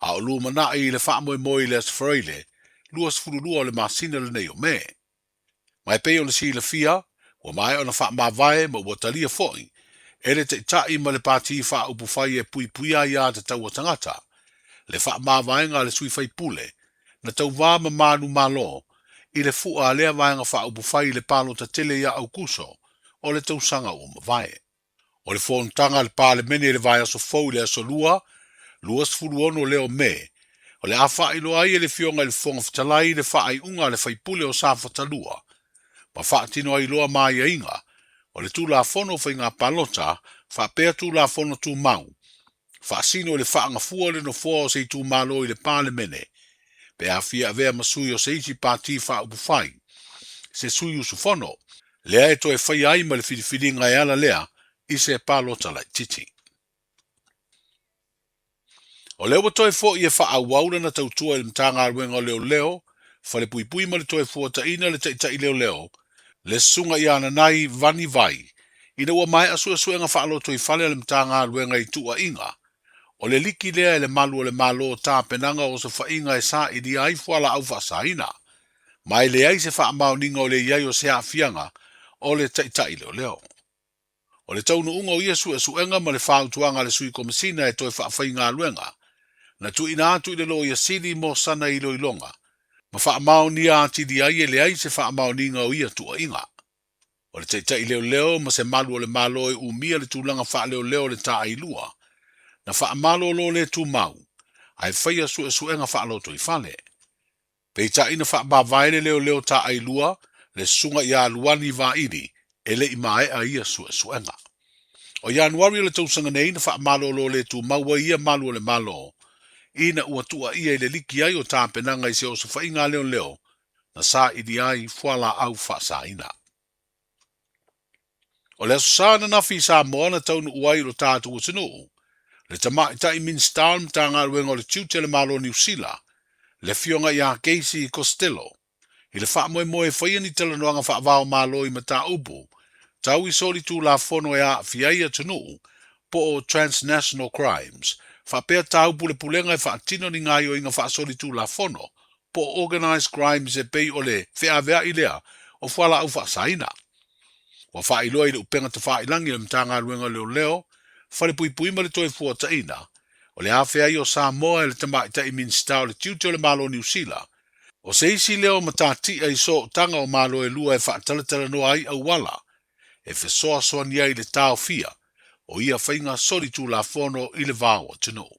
a o lumanai i le faamoemoe i le Aso Faraile 22 o le masina lenei o Me. Ma e pei ona silafia, ua maea ona faamavae ma ua talia foi e le Taitai ma le Pati Faaupufai e Puipuia Aia Tatau a Tagata le faamavaega a le sui faipule na tauva ma manumalo i le fu'a a lea Vaega Faaupufai i le palota tele ia Aukuso o le tausaga ua mavae. O le fonotaga a le Palemene i le vaiaso fou i le Aso Lua, 26 lea o Me, o le a faailoa ai e le Afioga i le Fofoga Fetalai le faaiuga a le faipule o Safata 2 ma faatino ai loa ma aiaiga o le Tulafono o Faiga Palota faapea Tulafono Tumau faasino i le faagafua o le nofoa o se itumalo i le Palemene pe a fia avea ma sui o se isi pati faaupufai, se sui usufono, lea e toe faia ai ma le filifiliga e ala lea i se palota laitiiti. O lea ua toe foi e faaauau lana tautua i le Matagaluega o Leoleo, Falepuipui ma le Toefuataiga le Taitai Leoleo, le Susuga ia Nanai Vani Vai, ina ua maea suesuega faalotoifale a le Matagaluega i tuuaiga, o le liki lea e le malu o le Malo o tapenaga o osofaiga e sailia ai fualaau faasaina, ma e leai se faamaoniga o le i ai o se aafiaga o le Taitai Leoleo. O le taunuuga o ia suesuega ma le fautuaga a le Sui Komesina e toe faafaigaluega, na tuuina atu i le Loia Sili mo sana iloiloga, ma faamaonia atili ai e leai se faamaoniga o ia tuuaiga. O le taitai leoleo ma se malu o le Malo e umia le tulaga faaleoleo o le taailua, na faamalolo le tumau, ae faia suesuega faalotoifale. Peitai na faamavae le leoleo taailua le susuga ia Luani Vaili e le i maea ia suesuega. O Ianuari o le tausaga nei na faamalolo le tumau ai ia malu o le Malo ina ua tuuaia i le liki ai o tapenaga i se osofaiga a leoleo na saili ai fualaau faasaina. O le Aso Sa ananafi i Samoa na taunuu ai i lo tatou atunuu le Tamaitai Minisita o le Matagaluega o le Tiute a le Malo o Niu Sila, le Afioga ia Casey Costello, i le faamoemoe e faia ni talanoaga faava-o-Malo i mataupu tau i solitulafono e aafia ai atunuu po o transnational crimes, faapea taupulepulega e faatino ni gaoioiga faasolitulafono po o organised crimes e pei o le feaveai lea o fualaau faasaina. Ua faailoa i le upega tafailagi a le Matagaluega o Leoleo, Falepuipui ma le Toefuataiga, o le afea ai o Samoa e le Tamaitai Minisita o le Tiute o le Malo o Niu Sila, o se isi lea o matatia i sootaga o Malo e lua e faatalatalanoa ai auala e fesoasoani ai i le taofia o ia faiga solitulafono i le va o atunuu.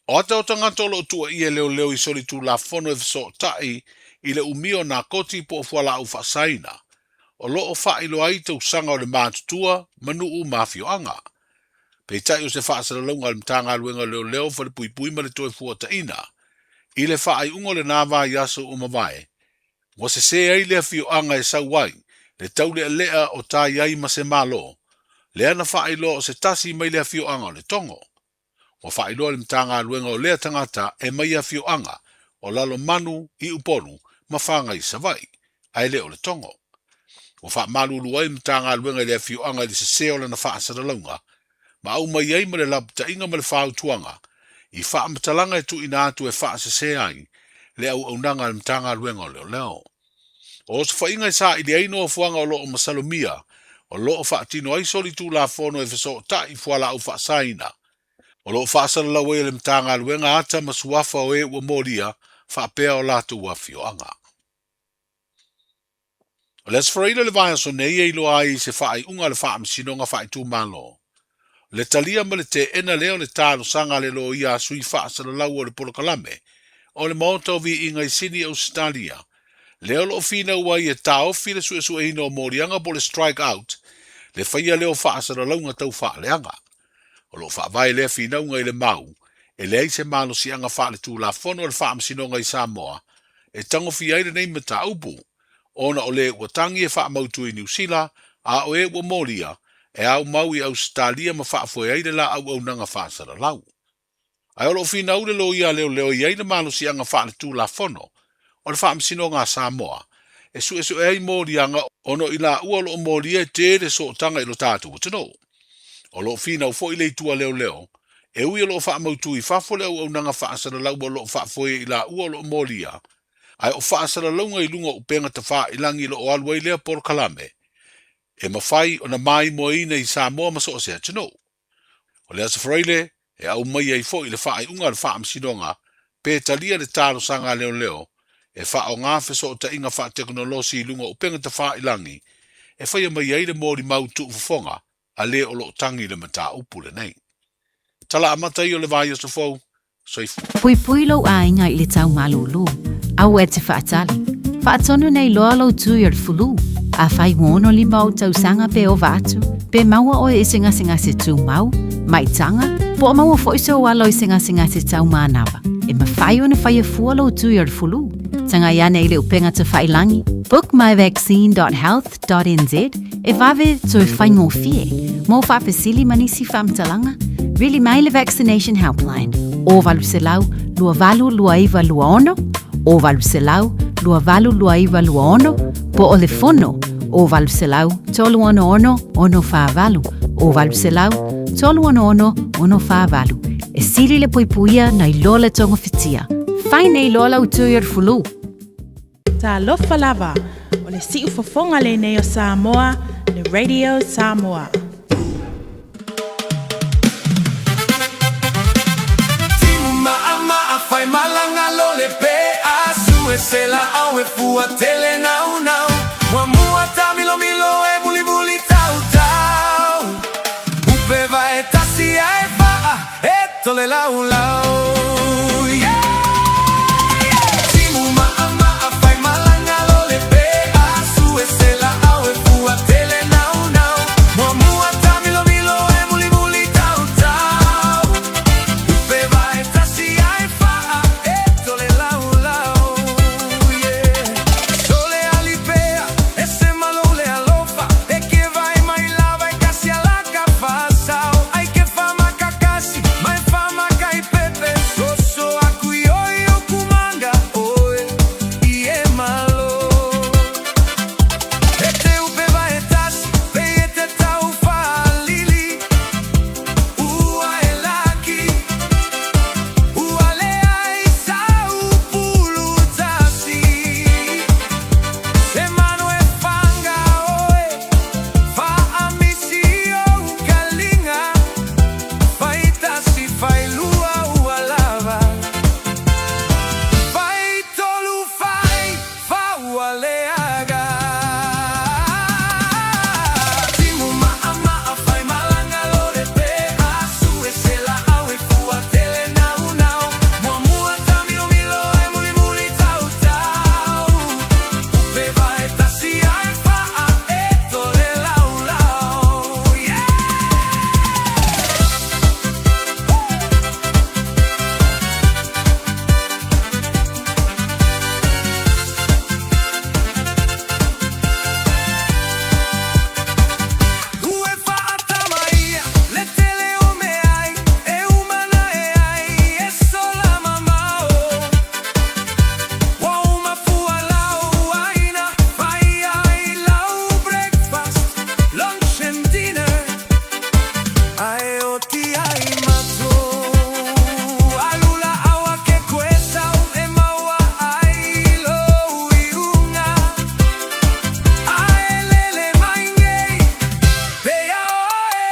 O ata o tagata o lo o tuuaia e leoleo i solitulafono e fesootai i le umia o nakoti po o fualaau faasaina, o lo o faailoa ai tausaga o le matutua ma nuu ma afioaga. Peitai o se faasalalauga a le Matagaluega o Leoleo, Falepuipui ma le Toefuataiga i le faaiuga o lena vaiaso ua mavae, ua sese ai le afioaga e sau ai le taulealea o tai ai ma se Malo, lea na faailoa o se tasi mai le afioaga o Letogo. Ua faailoa e le Matagaluega o lea tagata e mai afioaga o Lalomanu i Upolu ma Faga i Savaii, ae le o Letogo. Ua faamalulu ai le Matagaluega i le afioaga i le sese o lana faasalalauga, ma aumai ai ma le lapataiga ma le fautuaga i faamatalaga e tuuina atu e faasese ai le auaunaga a le Matagaluega o Leoleo. O osofaiga e saili ai nofoaga o lo o masalomia o lo o faatino ai solitulafono e fesootai i fualaau faasaina, o lo o faasalalau ai e le Matagaluega ata ma suafa o e ua molia faapea o latou afioaga. O le Aso Faraile o le vaiaso nei e iloa ai se faaiuga a le Faamasinoga Faaitumalo le talia ma le teena lea o le talosaga a le loia a sui faasalalau o le polokalame o le Maota o Viiga i Sini, Ausetalia, lea o lo o finau ai e taofi le suesueina o moliaga po o le strike out, le faia lea o faasalalauga tau faaleaga. O lo o faavae lea finauga i le mau e leai se malosiaga faaletulafono a le Faamasinoga i Samoa e tagofia ai lenei mataupu, ona o le ua tagi e faamautu i Niu Sila, a o e ua molia, e aumau i Ausetalia ma faafoe ai le la auaunaga faasalalau. Ae o lo o finau le loia a leoleo e i ai le malosiaga faaletulafono o le Faamasinoga a Samoa e suesue ai moliaga ona o i laua o lo o molia e tele sootaga i lo tatou atunuu. O lo o finau foi le itu a leoleo, e ui o lo o faamautu i fafo le auaunaga faasalalau o lo o faafoe e i laua o lo o molia, ae o faasalalauga i luga o upega tafailagi o lo o alu ai lea polokalame e mafai ona maimoaina i Samoa ma so o se atunuu. O le Aso Faraile e aumai ai foi le faaiuga a le Faamasinoga pe talia le talosaga a leoleo E faaaoga fesootaiga faatekonolosi i luga o upega tafailangi e faia mai ai le molimau tuufofoga a le o lo o tagi i le mataupu lenei. Tala amata ia o le vaiaso fou, Soifua.
Puipui lou aiga i le tau malūlū, aua e te faatali. Faatonu nei loa lou tui o le fulu. Afai ua 65 ou tausaga pe ova atu, pe maua oe i se gasegase tumau, maitaga, po o maua foi sou alo i se gasegase tau manava, e mafai ona faia fua lou tui o le fulu. Tagai ane i le upega tafailangi, bookmyvaccine.health.nz, e vave toe faigofie. Mo faafesili ma nisi faamatalaga, vili mai le Vaccination Helpline, 0800 282926, 0800 282926, po o le fono, 0800 366 648, 0800 366 648. E sili le puipuia nai lo le togafitia. Fai nei loa lau tui o le fulu.
Talofa lava, o le siufofoga lenei o Samoa, le Radio Samoa.
Timu ma'a fai malaga lo le pe a sue se la au e fua tele nau nau Muamua tamilomilo e mulimuli tau tau Upe vae tasi ae va'a e tole lau lau Yeah Timu ma'a ma'a fai malaga lo le pe a sue se la au e fua tele nau nau Muamua tamilomilo e mulimuli tau tau Upe vae tasi ae fa'a e tole lau lau Yeah Sole alipea e se malo le alofa E ke vai mai lava e kasi alaka fasao Ai ke famakakasi mai famakaipepe Soso aku i oi o kumanga oe i e malo E te upe vae tasi pe e te tau faalili Ua e laki Ua leai sau pulu tasi Se manu e fanga oe Faamisi ou kalinga Fai tasi fai lua ua lava Fai tolu fai fa ua leaga Timu ma'a ma'a fai malaga lo le pe a sue se la au e fua tele nau nau Muamua tamilomilo e mulimuli tau tau Upe vae tasi ae fa'a e tole lau lau Yeah! Ua e fa'atama ia le tele o meai e umana e ai e sola mamao Ua uma fua lau aina fai ai lau breakfast, lunch and dinner Ae oti ai matou alu la'au a ke koesau e maua ai lou iuga Ae lele mai nei pe ia oe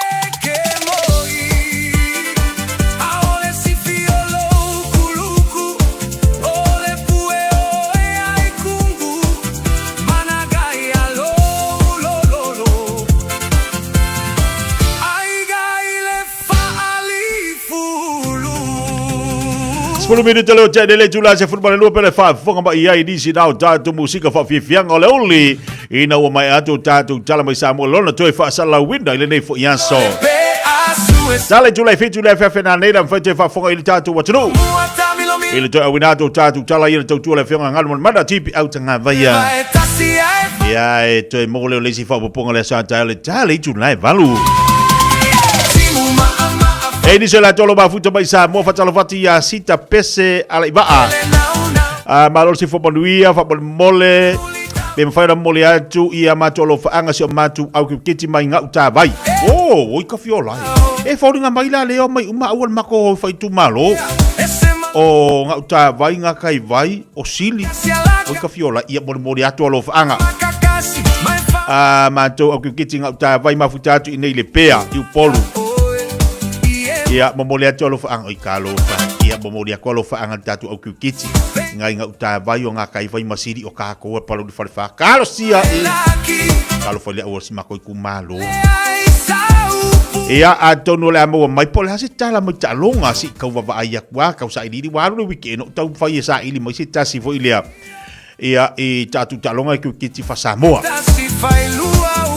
ke moi Aole sifi o lou kuluku O le pue oe ai kungu Managai a lou lololo Aiga i le faalifulu.
Sepuluh minute leo tene le tula se football lua pele fa fonga mai ai nisi nao tātou musika whaafiafianga o le uli ina ua mai atu tātou tala mai Samoa lona toe whaasalauina i lenei foi aso. Tala i tula i whitu le afeafe nā nei la mwhai te whaafonga i le tātou atunuu. I le toe awina atu tātou tala i le tautua le afioga ngalu mana tipi au tanga vaia. Ia e toe mo leo le isi whaapoponga le asa tae le tala i tula e valu. E nisi o le atolo mafuta mai Samoa whatalofati ia Sita Pese ala i vaa. Malo se whamanuia, whamalimole, pe mawhai ona momoli atu i a matou alofaanga si o matou au kiriketi mai ngau tāwai. Oh, oi ka fiola e. E whaoringa mai la leo mai uma aua le mako hoi whaitumalo. O ngau tāwai, ngā kai vai, o sili. Oi ka fiola ia molimoli atu alofaanga. A matou au kiriketi ngau tāwai mafuta atu i nei le pea, i Upolu. Ia momoli atu alofaanga, oi ka alofa. Ia momoli atu alofaanga le tātou au kiriketi. Ngai ngau tā vai o ngā kai vai masiri o kākou e palo di whare whā. Kalo sia i. Kalo whai lea ua si mako i kumalo. Ia, atonu o le a maua mai po o le a se tala mai taaloga se i kau vavaai aku a kau sailiili ua alu le wike'e no tau fai e saili mai se tasi foi lea ia i tatou taaloga i kiriketi faa-Samoa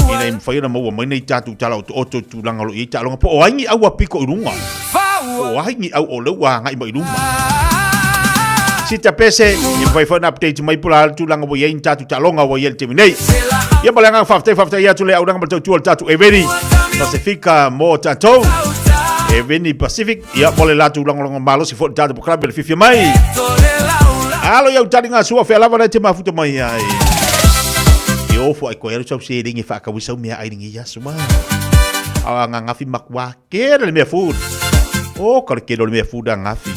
ina ia mafai ona maua mai nei tatou tala otooto i tulaga o lo o i ai taaloga po o ai ni au a piko i luga po o ai ni au o lea ua agai mai i luma Sita pese, ia mafai foi ona update mai po o le a le tulaga ua i ai ni tatou taaloga ua i ai i le taimi nei. Ia ma le agaga faafetai, faafetai atu le auaunaga ma le tautua o le tatou Eveni Pasifika mo tatou. Eveni Pacific, ia mo le latou lagolago malosi foi i le tatou polokalame le fiafia mai. Alo iau tali ngā sua whea lava nei te mafuta mai ai. E ofo ai koe alu sau selenge whaakawi sau mea ai ringi ia suma. Awa ngā ngafi makua kere le mea food. O ka le kere o le mea food a ngafi.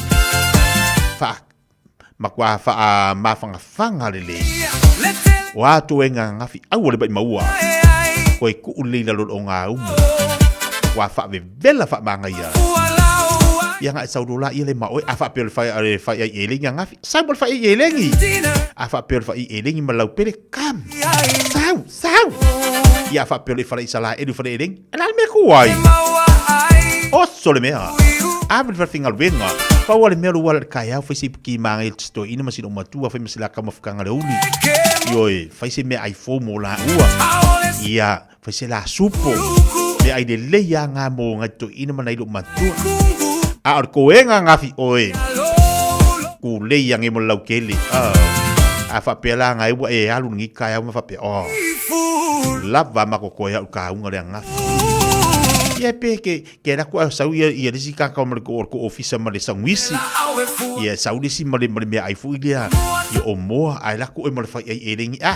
Wha makua wha mawhangawhanga lelei. O a toe ngā ngafi aua le mai maua. Koe kuu lei lalo o ngā umu. Wa wha vela wha mangaia. Ia nga e sau lola ia le ma oe a wha peo le whai le whai ai e lengi a ngafi. Sau mo le whai ai e lengi. A wha peo le whai e lengi ma lau pere kam. Sau, sau. Ia wha peo le whai i sala e lu whai e lengi. E la le mea ku ai. Oso le mea. A le whai finga wenga. Pau le mea lua le kai au whai se ki manga i te ina ma sino matua whai ma sila ka mafukanga le uli. Ioi, whai se mea ai fo mo la ua. Ia, Fai se la supo. Me ai le lei a ngā mō ngai to ina mana i lo matua. A o ko e ngā ngafi oe. Ku lei a nge mo lau kele. A fa pe la ngai wa e alu ngi kai au ma fa pe o. Lava ma ko koe au ka unga le ngafi. Ia pe ke ke la ku sau ia ia lisi ka ka ma ko ko ofisa ma le sanguisi. Ia sau lisi ma le ma le mea ai fu ia. Ia o moa ai la ku e ma le fai ai e lengi ah.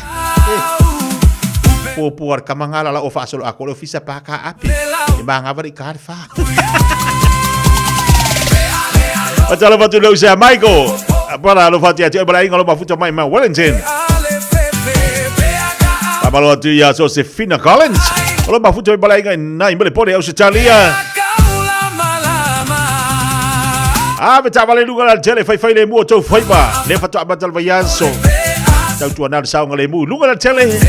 Po po ar kamangala la o faasolo a ko le ofisa pa ka api. E ma ngava i ka fa. Atala fatu leu se a Michael. Para lo fati atu e bala inga lo mafuta mai ma Wellington. Pamalo atu ia Josefina Collins. O lo mafuta mai bala inga nai mele pone au se talia. A me tavale lunga la tele fai fai le mua tau faiva. Le fato amata le vaiaso. Tau tua nā le saonga le mu. Lunga la tele.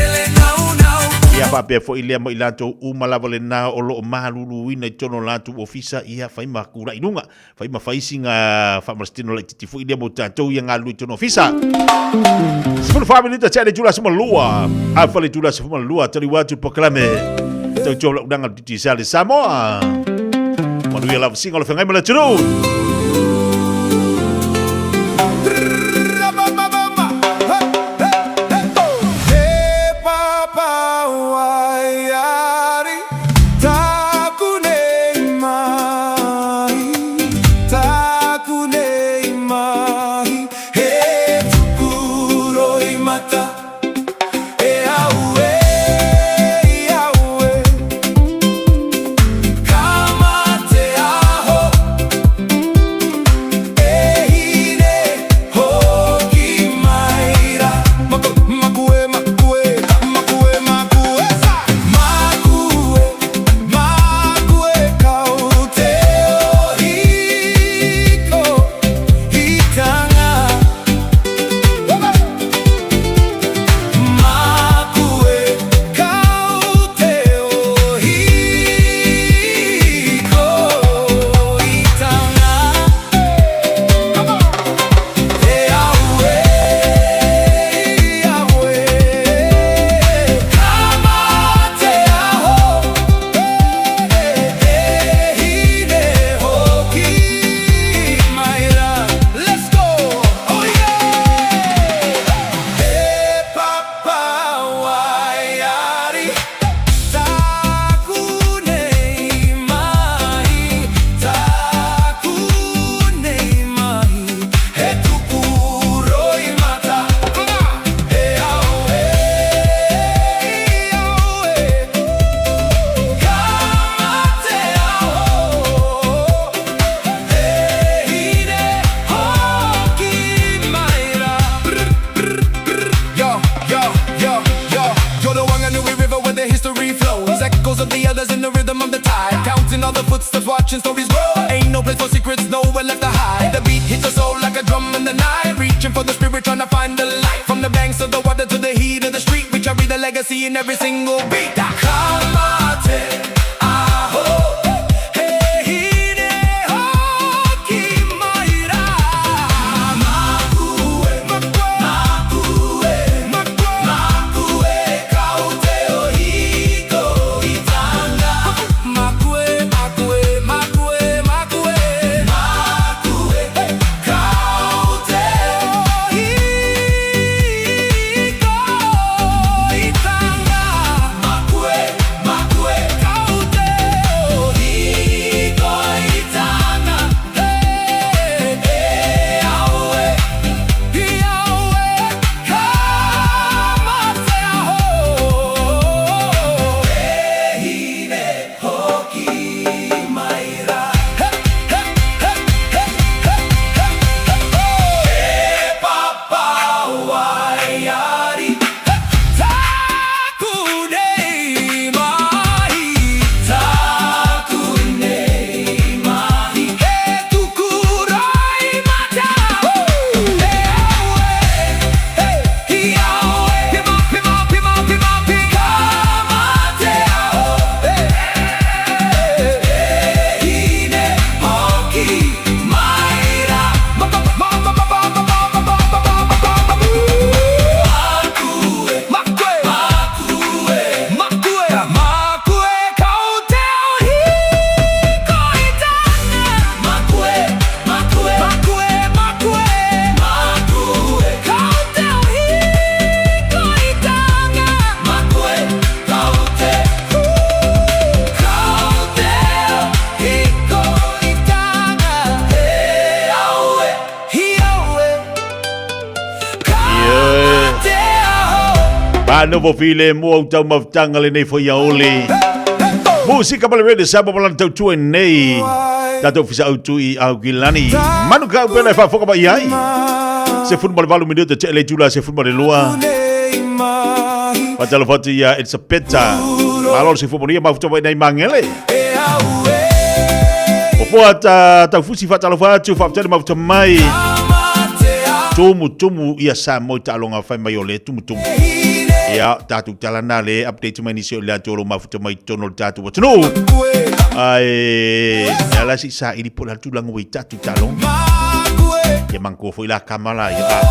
Ia faapea foi lea ma i latou uma lava lena o lo o maluluina i totonu o latou ofisa, ia fai ma kula'i luga, fai ma fai sina faamalositino laitiiti foi lea mo tatou ia galulue i totonu o ofisa. 14 minute tea le itula 12, afa le itula 12, taliu atu le polokalame tautua o lau unaga le Digicel i Samoa. Manuia lava siga o le feagai ma le atunuu.
legacy in every single beat. Ka mate aho, he hine hoki mai rā. Makue, makue, makue, kau te o hiko i tanga. Makue, makue, makue, makue, makue, kau te o hiko i tanga. Makue, makue, kau te o hiko i tanga. Hey, e aue, i aue, ka mate aho. E hine hoki mai rā. He, he, he, he, he, he, he, oh. E papa waiari, he, tāku nei mahi, tāku nei mahi. He tuku roimata, e aue, hey, i aue. Pima, pima, pima, pima, pi, ka mate aho, hey, e hine hoki mai rā. Ma, ma, ma, ma, ma, ma, ma, ma, ma, ma, ma, ma, ma, ma, Makue, makue, makue, makue, makue, kau te ao hiko i tanga. Makue, makue, makue, makue, makue, kau te ao hiko i tanga. Makue, kau te, kau te ao hiko i tanga. He aue, he aue.
Ba nofo file mua u tau mafutanga lenei foi aole. Musika ma le Radio Samoa ma lana tautua nei. Tatou fisa autu i Aukilani. Manu ka upela e faafoka mai ai. 18 minute te le tula 12. Fatalofa atu ia Elisapeta. Malo le soifua manuia mafuta mai nei mangele. O poa ta taufusi faatalofa atu faafetai le mafuta mai. Tumu tumu ia Samoa i taaloga fai mai o le tumutumu. Ia tatou tala na le update mai nisi o le atu o lo mafuta mai totonu o le tatou atunuu. Ae ala si sa ili po la tulaga ua i tatou taaloga. Ia manatua foi la kama la ia.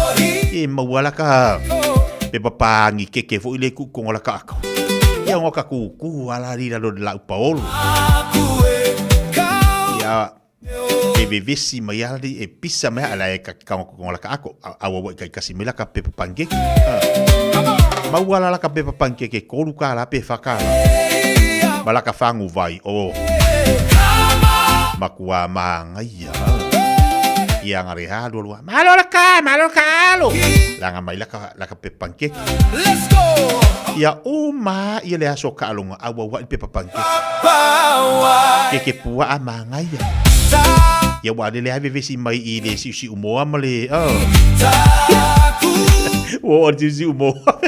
E maua la ka pepa pāgi keke foi le kukonga la ka ako. Ia ngo ka kūkū ala li lalo le lau paolo. Ia e vevesi mai ala li e pisa mai ala e ka kaonga kukonga la ka ako. Aua ua i kaikasi mai la ka pepa pankeke. Maua la la ka pepa pankeke kolu ka la pe whaka la. Ma la ka whangu vai o. Makua maangaia. Ia ngare ha lua lua. Malo la ka, malo la ka alo. Langa mai la ka, la ka pepa pankeke.
Let's go!
Ia o ma ia le aso ka alonga aua ua i pepa pankeke. Keke pua a maangaia. Ia ua lele ai vevesi mai i le siusiu moa ma le, oh. Ua o le siusiu moa.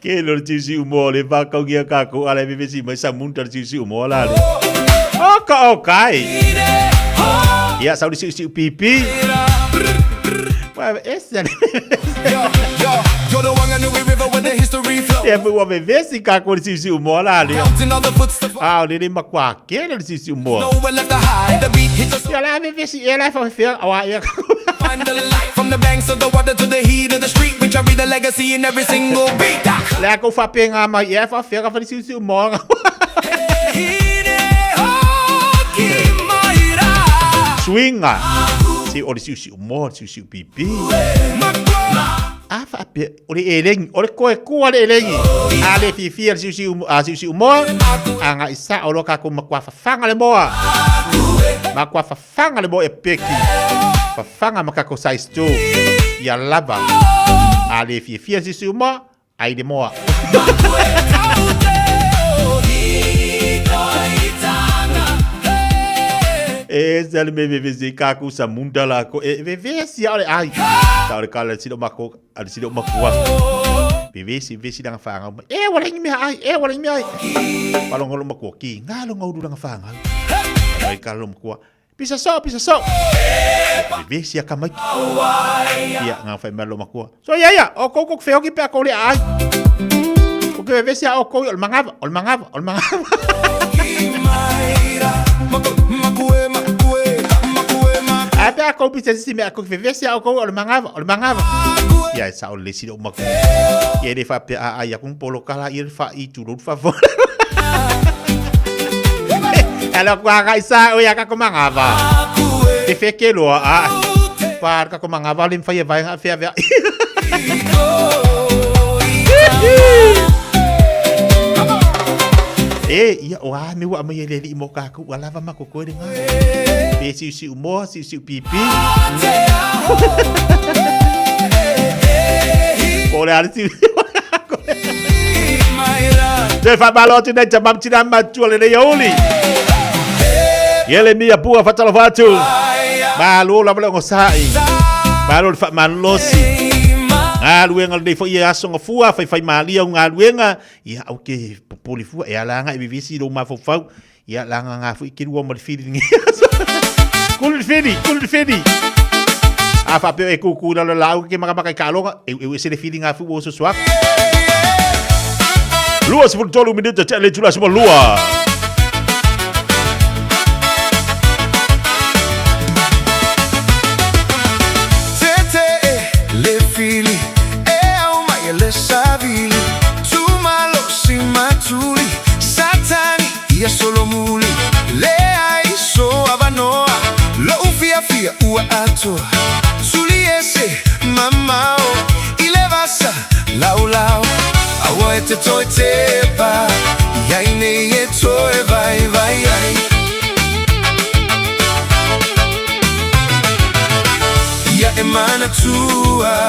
Ke lo le siusiu moa le whakaugia kākou ala e vevesi mai sa munta le siusiu moa la le. O ka o kai. Ia sau le siusiu pipi. Wa ese le. Ia ua vevesi kākou le siusiu moa la le. A o le le makua kele le siusiu moa. Ia la vevesi e la whawhea awa ia
From the banks of the water to the heat of the street, we carry the legacy in every single beat.
Le a kou whapenga mai ia whawhea ka whare siusiu moa. Swinga. Si o le siusiu moa, le siusiu pipi. A whaapea, o le elengi, o le koe kua le elengi. A le fiafia le siusiu, a siusiu moa, a nga isa o lo ka kou makua whawhanga le moa. Makua whawhanga le moa e peki. Whawhanga ma kako size 2. Ia lava. A le fiafia le siusiu moa, ai le moa. E se le me vevesi ka ku sa munda la ko e vevesi a le ai. Ta o le kala silo mako a le silo makua. Vevesi vevesi langa whangau mai. E wala ngi mea ai, e wala ngi mea ai. Palongo lo makua ki ngā lo ngauru langa whangau. Ai kala lo makua. Pisa soo, pisa soo. Vevesi a kamaiki. Ia, ngā whai mea lo makua. So ia ia, o kou kok wheoki pe a kou le ai. O ke vevesi a o kou o le mangava, o le mangava, o le mangava. Ai pe a kou pisa sisi mea kou vevesi a o kou o le mangava, o le mangava. Ia, e sa o le lesi o makua. Ia le wha pe a ai akung polo kala ia le wha i tūrou wha Alo kua ka isa o ia ka komangava. Te wheke loa a. Pa ka komangava le mwhai e vai ngā whea whea. E, ia, o a me ua mai e le li mo ka ku lava ma ko koe ngā. Pe siu siu moa, siu siu pipi. Po le ari siu. Te whamalo atu nei tamam tina matua le nei auli. Iele mia pua whatalofa atu. Malo lava le ngosai. Malo le whamalosi. Galuega lenei foi e aso gafua faifai malia o galuega ia au ke popole fua e ala aga e vevesi i lou mafaufau ia laga ga foi ke lua ma le fili lenei aso kulu le fili kulu le fili a faapea e kukū i lalo laau ke makamaka i kaaloga eueu ese le fili ga foi ua ososo aku 23 minuta tea le itula 12.
Tete e le fili e au mai e le savili Tumalosi matuli Satani ia solomuli Leai so avanoa Lou fiafia ua atoa Tuli ese mamao I le vasa laulau Aua e te toe tepa I ai nei e toe vaivai ai Ia e manatua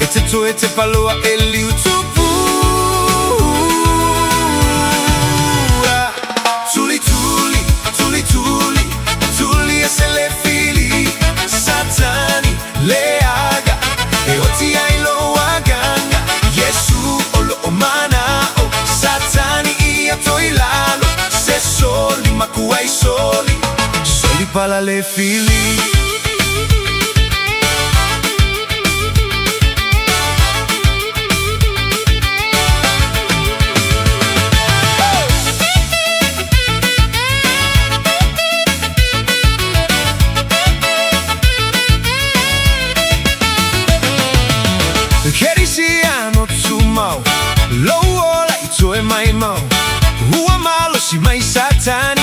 E te toe tepa loa e liu tupua Tuli tuli, tuli tuli, tuli ese le fili Satani le aga e oti ai lou agaga Iesu o loo manao Satani ia toi lalo Se soli makua i soli Soli pala le fili. Kerisiano tumau Lou ola i toe maimau Ua malosi mai Satani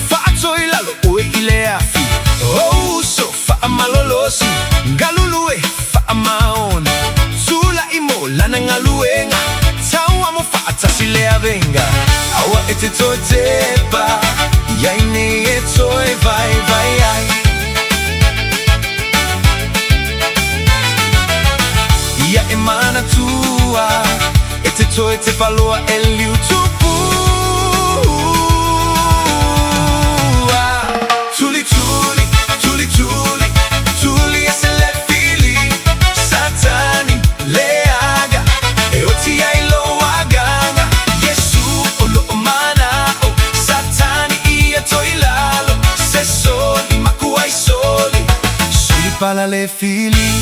Faatoi lalo oe i le afi O uso faamalolosi Galulue faamaoni Tula'i mo lana galuega Tauamo faatasi le avega Aua e te toe tepa I ai nei e toe vaivai ai Ia e manatua E te toe tepa loa e liu tupua Tuli tuli, tuli tuli, tuli ese le fili Satani le aga e oti ai lou agaga Iesu o loo manao Satani ia toi lalo Se soli makua i soli Soli pala le fili.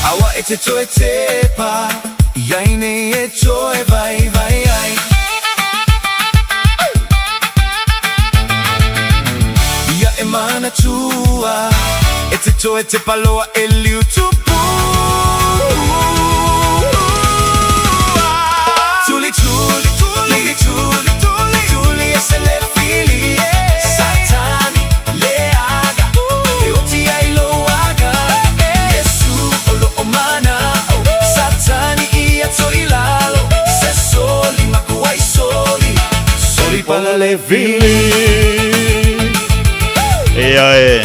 Aua e te toe tepa I ai nei e toe vaivai ai Ia e manatua E te toe tepa loa e liu tupua Tuli tuli tuli tuli tuli tuli ese le fili Satani le aga e oti ai lou aga Iesu o loo manao Satani ia toi lalo Se soli makua i soli Soli pala le fili.
Ioe.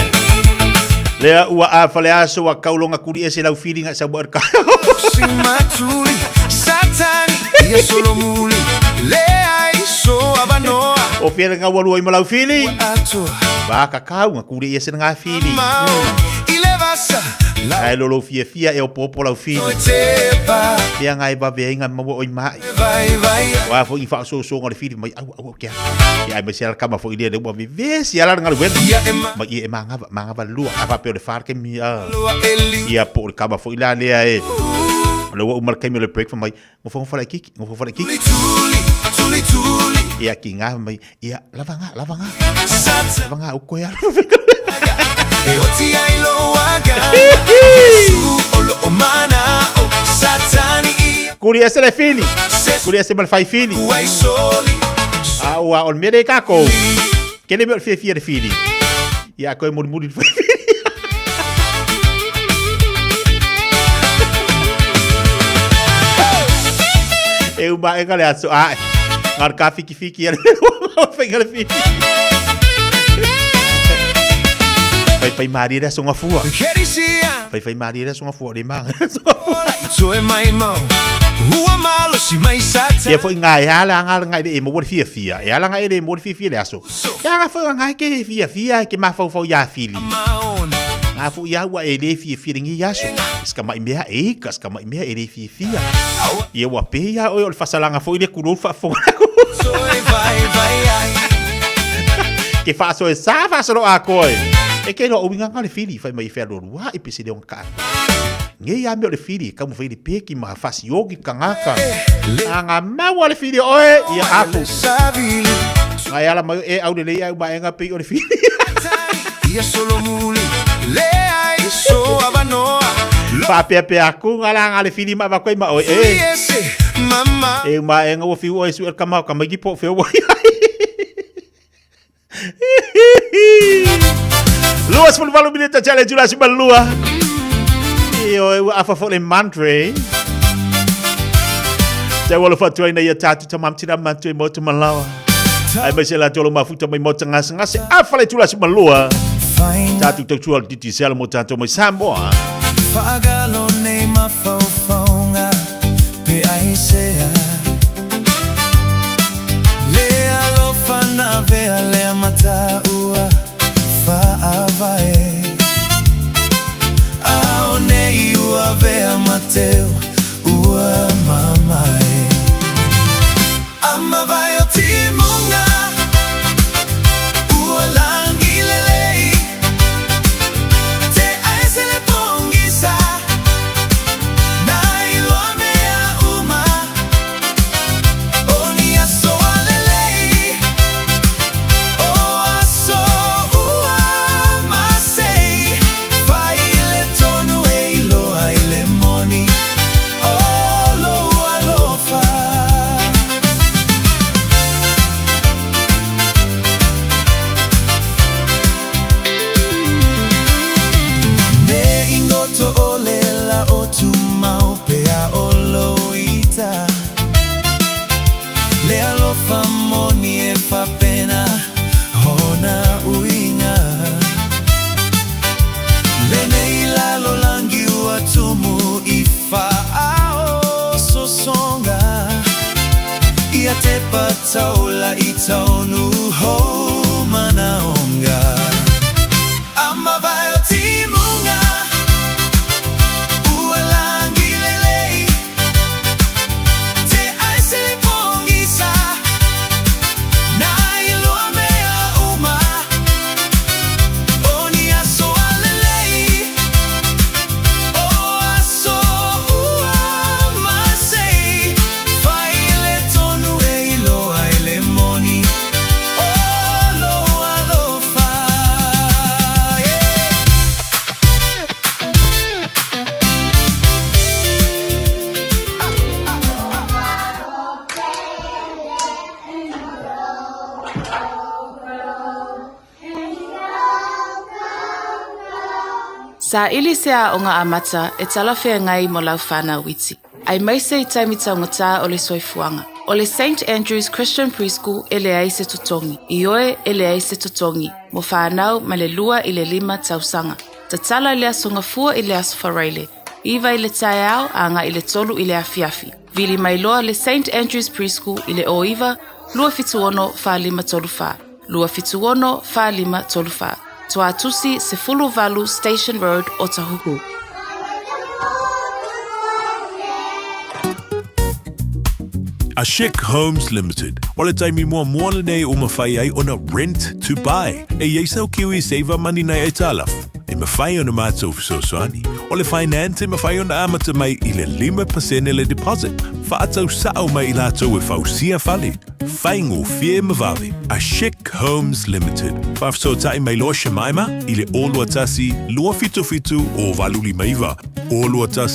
Lea ua a faleaso ua kaulonga kuli ese lau feeling sa mo ka. O fia nga ua lua i ma lau feeling. Va ka kau nga kuli ese nga feeling. Ai lo lo fia fia e o popo lau feeling. Fia nga e va ve nga maua oi mai. Wa fo i fa so so nga le feeling mai au au kia. Ia ai mai se kama fo i le ua vevesi ala nga le Ma i e mangava mangava lua a fa pe o le far ke mi a. Ia po le kama fo i la lea e. Le ua uma le kaimi o le break fa mai ngo fo fa le kiki ngo fo fa le kiki. Ia ki nga mai ia lava nga lava nga. Lava nga u koe ala.
E oti ai lo aga Yesu o lo o mana o Satani i
Kuri ese le fili. Kuri ese mal fai fili.
Uai soli
A ua o le mere kako. Ke le mea o le fiafia le fili. Ia koe mulimuli le fai fili. E uma e le aso a. Ngar ka fiki fiki ale. Whai le fili. Fai fai mari le songa fua. Fai fai mari le songa fua le manga.
Toe mai mau Ua malo si mai sata
Ia foi ngā e ala ngā ngā e mo le fia fia. E ala ngā e mo le fia fia le aso. Ia ngā foi ngā ke fia fia ke mafaufau ia fili. Ngā foi ia ua e le fia fia ngi aso. Ska mai mea e ka ska mai mea e le fia fia. Ia ua pe ia oi o le fasalanga foi le kulu fa fo.
Toe vai vai ai
Ke fa so e sa fa so a koe. E ke lo uinga ngā le fili fai mai fea lua e pese le ka. Nge ia mea o le fili ka mo fai le peki ma fasi yogi kangaka. Anga maua le fili oe ia afu. Ngai ala mai e au le lei au maenga pe o le fili.
Ia solo muli Le ai so avanoa
Fa pea pea ku ngala nga le fili ma va koe ma oe e.
Ese mama
E maenga ua fiu oe su el kamau ka mai ki po feo wai. Lua sepuluh valu minita tele jula si malua. Io e ua afa fo le mantre. Te walo fatua ina ia tātu tamam tira matu e motu malawa. Ai mai se la tolo mafuta mai mota ngase ngase afa le tula si malua. Tātu tautua le titi sela mo tātou mai Samoa.
Whaagalo nei mawhaufaunga Pe aisea Le alofa na vea lea mataua Whaavae Ao nei ua vea mateo Ua mamae Ama vai o timunga Ua langi lelei Te aese le pongisa Na iloa mea uma O ni aso a lelei O aso ua masei Fai le tonu e iloa i le moni O lo alofa. Me ingoto o le la o tumau pea o loita Le alofa moni e whapena hona uinga Le nei lalo langi ua tumu i whaao sosonga Ia te pataula i taunu hou manaonga Ama vai o timunga Ua langi lelei Te aise le pongisa Na iloa mea uma O ni aso a lelei O aso ua masei Fai le tonu e iloa i le moni O lo alofa yeah.
Sa ili se a o ngā amata e talawhea ngai mo lau whanau iti. Ai mai se i taimi taungatā o le soifuanga. O le St. Andrew's Christian Preschool e leai se totongi. I oe e leai se totongi. Mo whanau ma le 2 i le 5 tausaga. Tatala i le Aso Gafua i le Aso Faraile, 9 i le taeao agai i le 3 i le afiafi. Vili mai loa le St Andrews Preschool i le 09 276 4534. 276 4534. Tuatusi 18 Station Road, Otahuhu.
A Chic Homes Limited. O le taimi muamua lenei ua mafai ai ona rent to buy. E i ai sau Kiwi Saver Money nai aitalafu. E mafai ona matou fesoasoani. O le finance e mafai ona amata mai i le 5% le deposit. Faatau sao mai i latou e fausia fale. Faigofie ma vave. A Chic Homes Limited. Faafesootai mai loa Shemaima i le 021 277 0859. 021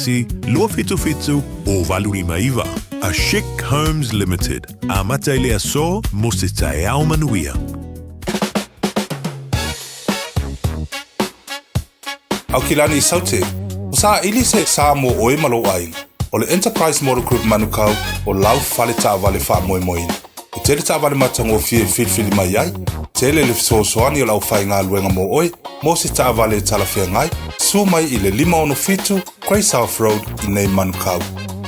277 0859. A Chic Homes Limited. Amata i le aso mo se taeao manuia.
Aukilani Saute, ua saili se sa mo ʻoe ma lou ʻaiga. ʻO le Enterprise Motor Group Manukau o lau fale taavale faamoemoeina. E tele taavale matagofie e filifili mai ai, tele le fesoasoani o le aufaigaluega mo ʻoe mo se taavale e talafeagai, susu mai i le 567 Grey South Road i nei Manukau.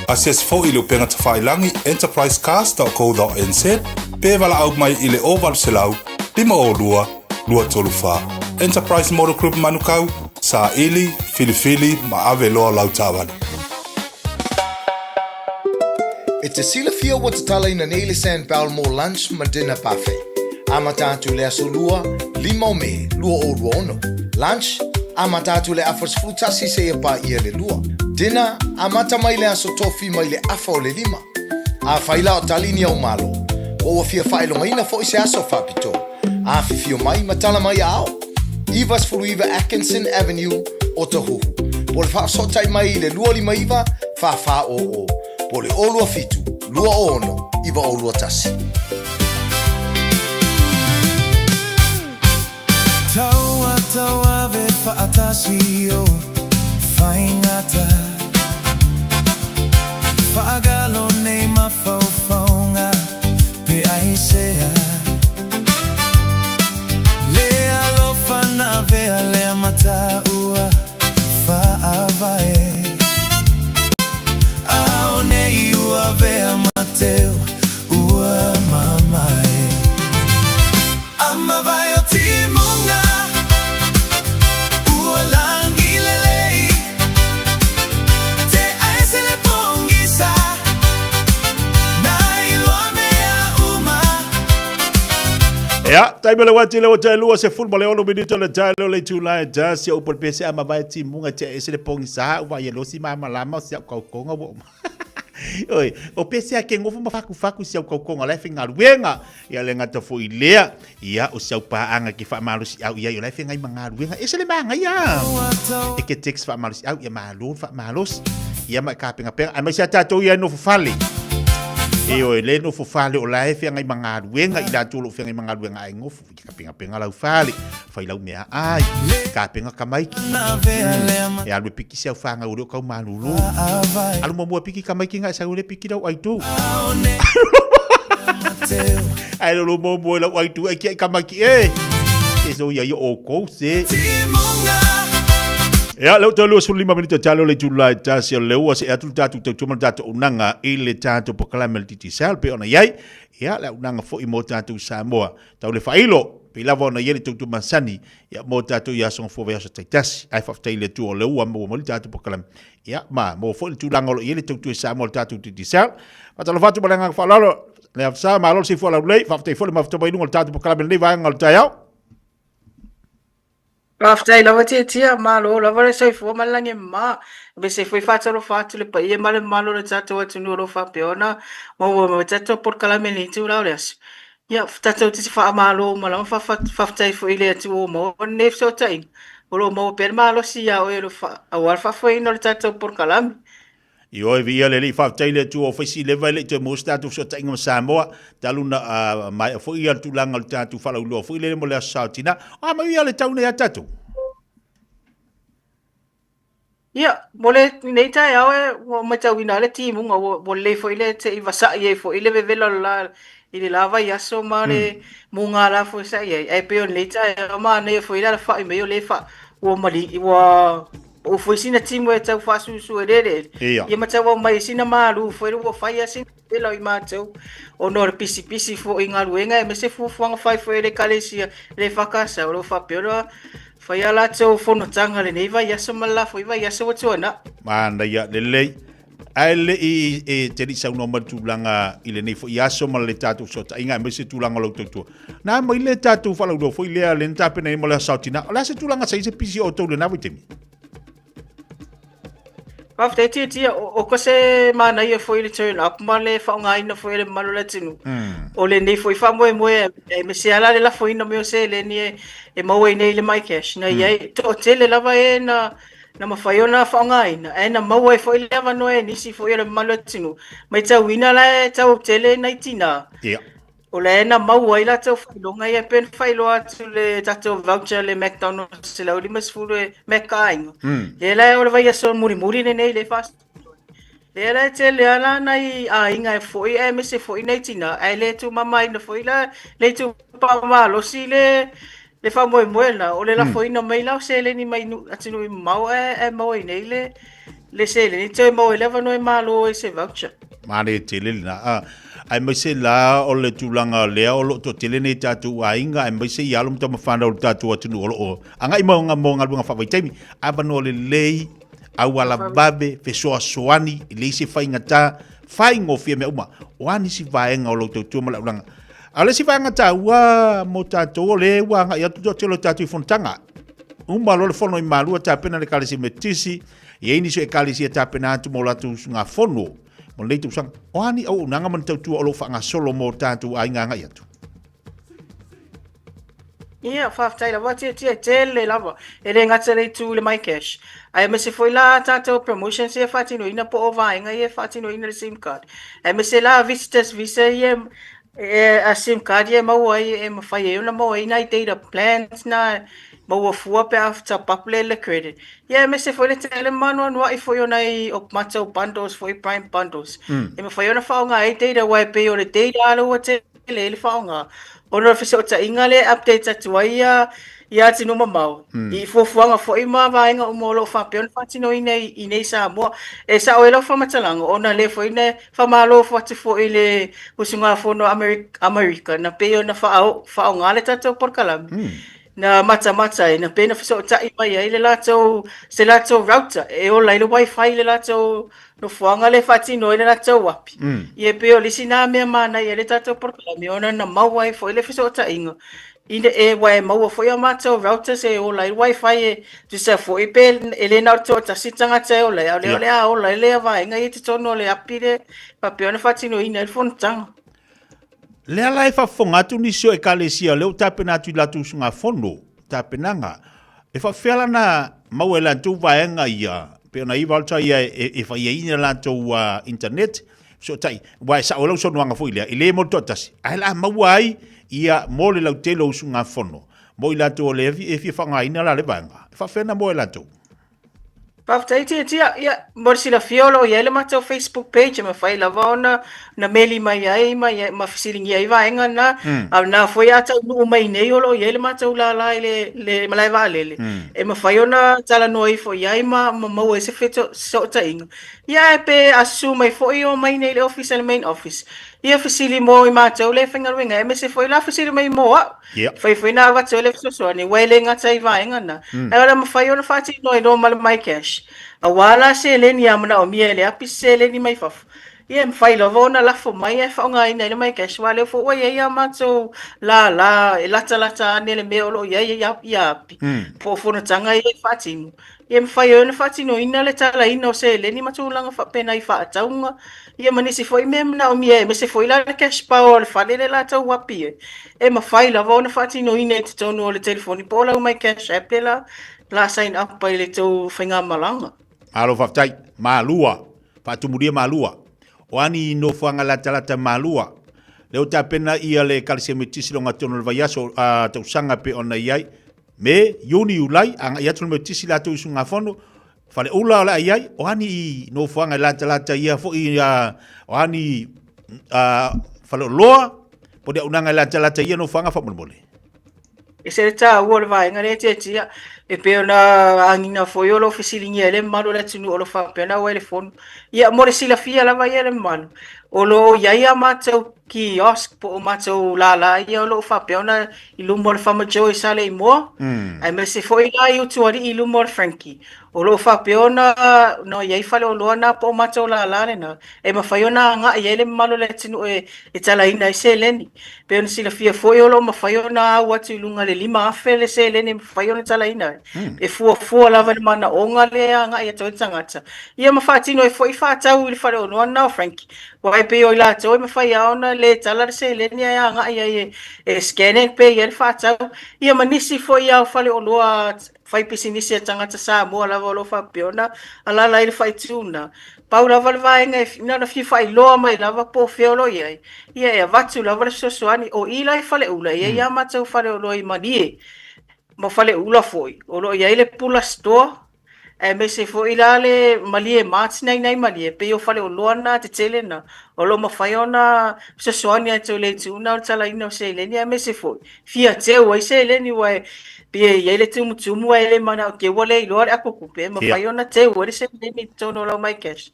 Asiasi foi i le upega tafailagi enterprisecars.co.nz pe valaau mai i le 0800 502 234. Enterprise Motor Group Manukau, saili, filifili ma ave loa lau taavale.
E te silafia ua tatalaina nei le Sandbell mo lunch ma dinner buffet. Amata atu i le aso Lua, 5 o Me, 2026. Lunch, amata atu i le afa 11 seia paia le lua. Dinner, amata mai le aso Tofi mai le afa o le lima. Afai la o tali ni au malo, ua ua fia faailogaina foi se aso faapitoa. Afifio mai ma tala mai aao. 99 Atkinson Avenue, Otahuhu. Po o le faafesootai mai i le 259 4400, po o le 027 206 9021.
Taua tauave whaatasi o Whaingata Whaagalo nei mawhauwhaunga pe aisea Le alofa na vea lea mataua whaavae Ao nei ua vea mateu ua mamae A mavae o timunga ua langi lelei Te aese le pongisa Na iloa mea uma.
Ia, taimi o le uati le ua lua se fulu ma le ono minute o le taelo le itula e tasi o upu le pese a mavae timuga te ese le pogisa ua ia losi malamalama o si au kaukonga ua uma. Oi, o pese a ke ngofo ma faku faku si au kaukonga la e faigaluega. Ia le gata foi lea, ia o si au paaga ke faamalosiau i ai o la e feagai ma galuega. Ese le magaia. E ke text faamalosiau, ia malo le faamalosi. Ia ma e kapengapenga. Aemaise a tatou ia e nofo fale. Ioe, le nofo fale o la e feagai ma galuega, i latou o lo o feagai ma galuega ae nofo i kapengapenga lau fale, fai lau mea ai, kapenga tamaiti. E alu e piki si au whanau o leo kau malulu. Alu muamua piki tamaiti nga e sau le piki lau aitu. Ai lo muamua lau aitu e kia i tamaiti e. E so ia i o kou se. Ia, leo tau 25 minute talo le itula e tasi o leo se atu le tatou tautua ma le tatou auaunaga i le tatou polokalame le Digicel pei ona i ai. Ia, le auaunaga foi mo tatou Samoa. Tau le faailo, pei lava ona i ai le tautua masani, ia, mo tatou i aso gafua vaiaso taitasi. Ae faafetai i le Atua o lea ua maua mai le tatou polokalame. Ia, ma maua foi le tulaga o lo o i ai le tautua i Samoa i le tatou Digicel. Faatalofa atu ma le agaga faaaloalo, le Afisa, malo le soifua laulelei, faafetai foi le mafuta mai i luga o le tatou polokalame i lenei vaega o le taeao.
Faafetai lava Tiatia, malo lava le soifua ma le lagi e mama. Aemaise foi faatalofa atu i le paia ma le mamalu o le tatou atunuu o lo o faapea ona maua mai tatou polokalame i lenei itula o le aso. Ia, tatou te faamalo uma lava ma faafetai foi i le Atua ua maua lenei fesootaiga, o lo o maua pea le malosi ia oe aua le faafoeina o le tatou polokalame.
Ioe, viia le Alii, faafetai i le Atua ua fai si leva e le i toe maua se tatou fesootaiga ma Samoa, talu na maea foi ia le tulaga o le tatou faalauiloa foi lele mo le Aso Sa o Tina. O a mai ia le tau nei ia tatou?
Ia, mo lenei taeao e ua matauina lava le timuga ua lelei foi le se i vasa'i ai foi le vevela o le la i le la vaiaso ma le mugala foi sa i ai. Ae pei o lenei taeao manaia foi le alafa'i mai o lea Ua mali, ua pau foi sina timu e tau faasusu eleele.
Ia.
Ia ma tau aumai sina malu foi ua fai a sina tela o i matou ona o le pisipisi foi i galuega aemaise fuafuaga fai foi a le Ekalesia le EFKS o lo o faapea ona fai a latou fonotaga i lenei vaiaso ma le la foi vaiaso ua tuanai.
Manaia lelei. Ae le i e te le i saunoa mai le tulaga i lenei foi aso ma le tatou fesootaiga aemaise tulaga o lau tautua. Na mai le tatou faalauiloa foi lea le na tapena ai mo le Aso Saotina. O le a se tulaga sa i ai se pisi o outou i lena vaitaimi?
Faafetai Tiatia, o ko se manaia foi le turn up ma le faaaogaina foi e le mamalu o le atunuu. O lenei foi faamoemoe aemaise lava la le lafoina mai o seleni e maua ai nei i le MyCash. Na i ai, toatele lava e na na mafai ona faaaogaina, ae na maua ai foi le avanoa e nisi foi o le mamalu o le atunuu. Matauina la e tau tele nai tina.
Ia.
O la na maua ai latou faailoga ia pei ona faailoa atu le tatou voucher le McDonald's 150 e Mac aiga. Lea la o le vaiaso mulimuli lenei le fas. Lea la e tele lava la nai aiga e foi aemaise foi nai tina ae le tumamaina foi la le itupa malosi le le faamoemoe lena o le lafoina mai la o seleni mai atunuu mamao ae maua ai nei le le seleni toe maua ai le avanoa e malo ai se voucher.
Manaia tele lena. Ah, aemaise la o le tulaga lea o lo o toatele nei tatou aiga aemaise i alo ma tamafanau o le tatou atunuu o lo o agai mo galuega faavaitaimi. Avanoa lelei, auala vave, fesoasoani, e leai se faigata, faigofie mea uma. O a nisi vaega o lau tautua ma le aulaga? A o le isi vaega taua mo tatou o lea ua agai atu le toatele o tatou i fonotaga. Uma loa le fono i Malua tapena le Ekalesia Metotisi, e i ai nisi o Ekalesia e tapena atu mo latou usugafono mo lenei tausaga. O a ni auaunaga ma ni tautua o lo o faagasolo mo tatou aiga agai atu?
Ia, faafetai lava Tiatia, tele lava. E le gata i le itu i le MyCash, aemaise foi la tatou promotions ia e faatinoina po o vaega ia e faatinoina i le sim card. Aemaise la visitors visa ia e a sim card ia e maua ai e mafai ai ona maua ai nai data plans na maua fua pe a top up le le credit. Ia aemaise foi le tele ma anoanoai foi o nai o matou bundles foi prime bundles. E mafai ona faaaoga ai data aua e pei o le data lea ua tele ai le faaaoga ona o le fesootaiga lea e update atu ai ia ia atunuu mamao i fuafuaga foi ma vaega uma o lo o faapea ona faatinoina i inei i Samoa. E sao ai lau faamatalaga ona lea foi na faamalo atu foi i le usugafono a Amerika na pei ona faaaoga le tatou polokalame na matamata ai, na pei ona fesootai mai ai le latou, se latou router e ola ai le wifi i le latou nofoaga lea e faatino ai le latou api. Ia e pei o le isi na mea manaia i le tatou polokalame ona na maua ai foi le fesootaiga ina e aua e maua foi a matou routers e ola ai le wifi e tusa foi pe e le na o le toatasi le tagata e ola ai, a o lea o le a ola ai lea vaega ia i totonu o le api lea e faapea ona faatinoina ai le fonotaga.
Lea la e faafofoga atu nisi o Ekalesia lea ua tapena atu i latou usugafono, tapenaga. E faapefea la ona maua e latou vaega ia, pei ona i ai voucher ia e fai ai ni latou internet, fesootai, aua e sao ai lau saunoaga foi lea, e le mo le toatasi, ae o le a maua ai ia mo le lautele o usugafono, mo i latou o lea e fia faaaogaina la lea vaega. E faapefea ona maua e latou?
Faafetai Tiatia, ia mo le silafia o lo o i ai le matou Facebook page e mafai lava ona na meli mai ai ma, ma fesiligia ai vaega na. A o lena foi a taunuu mai nei o lo o i ai le matou lala i le, le malae vaalele e mafai ona talanoa ifo i ai ma, ma maua ai se fesootaiga. Ia ae pe a susu mai foi o mai nei i le ofisa le main office, ia fesili mo i matou lea e faigaluega aemaise foi la fesili mai mo au.
Yep.
Fai foi na avatu ai le fesoasoani, aua e le gata i vaega na. Ae o le a mafai ona faatino ai loa ma le MyCash. Aua la seleni a manaomia e le api se seleni mai fafo, ia e mafai lava ona lafo mai ae faaaogaina ai le MyCash, aua o lea foi ua i ai a matou lala e latalata ane le mea o lo o i ai ia api, po o fonotaga ia e faatino. Ia mafai ai ona faatinoina le talaina o seleni ma tulaga faapena i faatauga, ia ma nisi foi mea e manaomia aemaise foi la le cash power o le fale lea latou api ai, e mafai lava ona faatinoina i totonu o le telefoni po o lau My Cash App lea la sign up ai i le tou faigamalaga.
Malo faafetai. Malua. Faatumulia Malua. O a ni nofoaga latalata Malua? Lea ua tapena ia le Ekalesia Metotisi loga tonu o le vaiaso a tausaga pei ona i ai. Me, Iuni, Iulai, agai atu le Metotisi latou usugafono, Faleula o le a i ai, o a ni nofoaga e latalata ia foi, o a ni faleoloa, po o ni auaunaga e latalata i ia nofoaga faamolemole?
Ese le taua o le vaega lea e tiatia, e pei ona agiga foi o lo o fesiligia ai le mamalu o le atunuu o lo o faapea ona auai i le fono. Ia, mo le silafia lava ia le mamalu, o lo o i ai a matou kiosk po o matou lala ia o lo o faapea ona i luma o le Farmer Joe i Saleimoa, aemaise foi la i Utualii i luma o le Frankie. O lo o faapea ona na i ai faleoloa na po o matou lala lena e mafai ona agai ai le mamalu o le atunuu e talaina ai seleni. Pei ona silafia foi o lo o mafai ona au atu i luga i le 5,000 le seleni e mafai ona talaina ai. E fuafua lava i le manaoga lea e agai atu ai le tagata. Ia ma faatino ai foi faatau i le faleoloa lena o Frankie. Aua e pei o i latou e mafai lava ona le tala le seleni ae agai ai e scan and pay ai le faatau. Ia ma nisi foi lava o faleoloa faipisinisi a tagata Samoa lava o lo o faapea ona alaala ai le faaitu lena. Pau lava le vaega e na ona fia faailoa mai lava po o fea o lo o i ai, ia e avatu lava le fesoasoani. O i la i Faleula, e i ai lava matou faleoloa i Malie ma Faleula foi, o lo o i ai le Pula Store, aemaise foi la le Malie Mart na i ina i Malie, e pei o faleoloa na tetele na, o lo o mafai ona fesoasoani atu i le itu lena o le talaina o seleni, aemaise foi fia teu ai seleni aua e pei e i ai le tumutumu ae le manao te ua le iloa le apo tupe e mafai ona teu ai le seleni i totonu o lau MyCash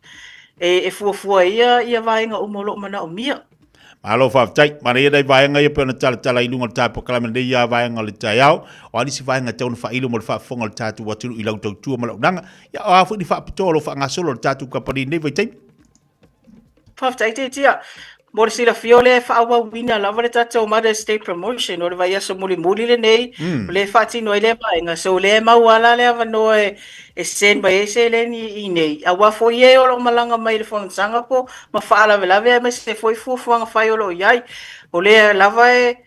e fuafua ai ia vaega uma o lo o manaomia.
Malo faafetai. Manaia nai vaega ia pei ona talatala i luga o le tatou polokalame lenei ia vaega o le taeao. O a nisi vaega e tatau ona faailo mo le faafofoga o le tatou atunuu i lau tautua ma lau auaunaga. Ia, o a foi ni faapitoa o lo o faagasolo a le tatou kamupani i lenei vaitaimi.
Faafetai Tiatia. Mo le silafia o lea e faaauauina lava le tatou Mother's Day Promotion o le vaiaso mulimuli lenei, o lea e faatino ai lea vaega. So o lea e maua lava la le avanoa e send mai ai seleni i inei, aua foi e o lo o malaga mai i le fonotaga po ma faalavelave aemaise foi fuafuaga fai o lo o i ai. O lea lava e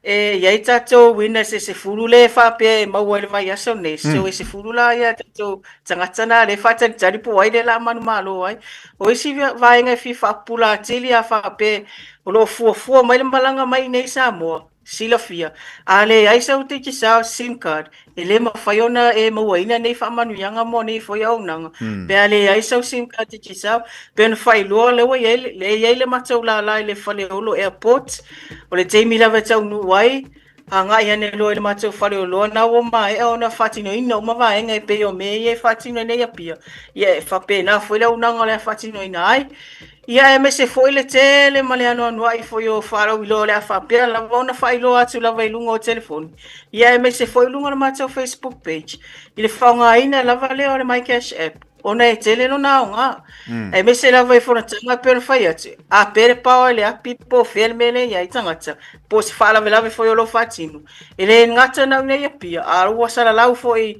E i ai tatou winners e 10 lea e faapea e maua i le vaiaso lenei. So e 10 la ia tatou tagata na lea e faatalitali po o ai lea o le a manumalo ai. O isi vaega e fia faapupula atili a faapea o lo o fuafua mai le malaga mai i inei i Samoa, silafia, a leai sau Digicel sim card, e le mafai ona e mauaina nei faamanuiaga mo nei foi auaunaga pe a leai sau sim card Digicel. Pei ona faailoa lea ua i ai, lea e i ai le matou lala i le Faleolo Airport. O le taimi lava e taunuu ai, agai ane loa i le matou faleoloa na ua maea ona faatinoina uma vaega e pei o mea ia e faatino ai nei Apia. Ia e faapena foi le auaunaga o le a faatinoina ai. Ia aemaise foi le tele ma le anoanoai foi o faalauiloa o le a faapea lava ona faailoa atu lava i luga o telefoni. Ia aemaise foi i luga o le matou Facebook page i le faaaogaina lava lea o le MyCash app ona e tele lona aoga. Aemaise lava i fonotaga e pei ona fai atu, a pe le pao i le api po o fea le mea lea e i ai tagata, po o se faalavelave foi o lo o faatino. E le gata na o i inei i Apia, a ua salalau foi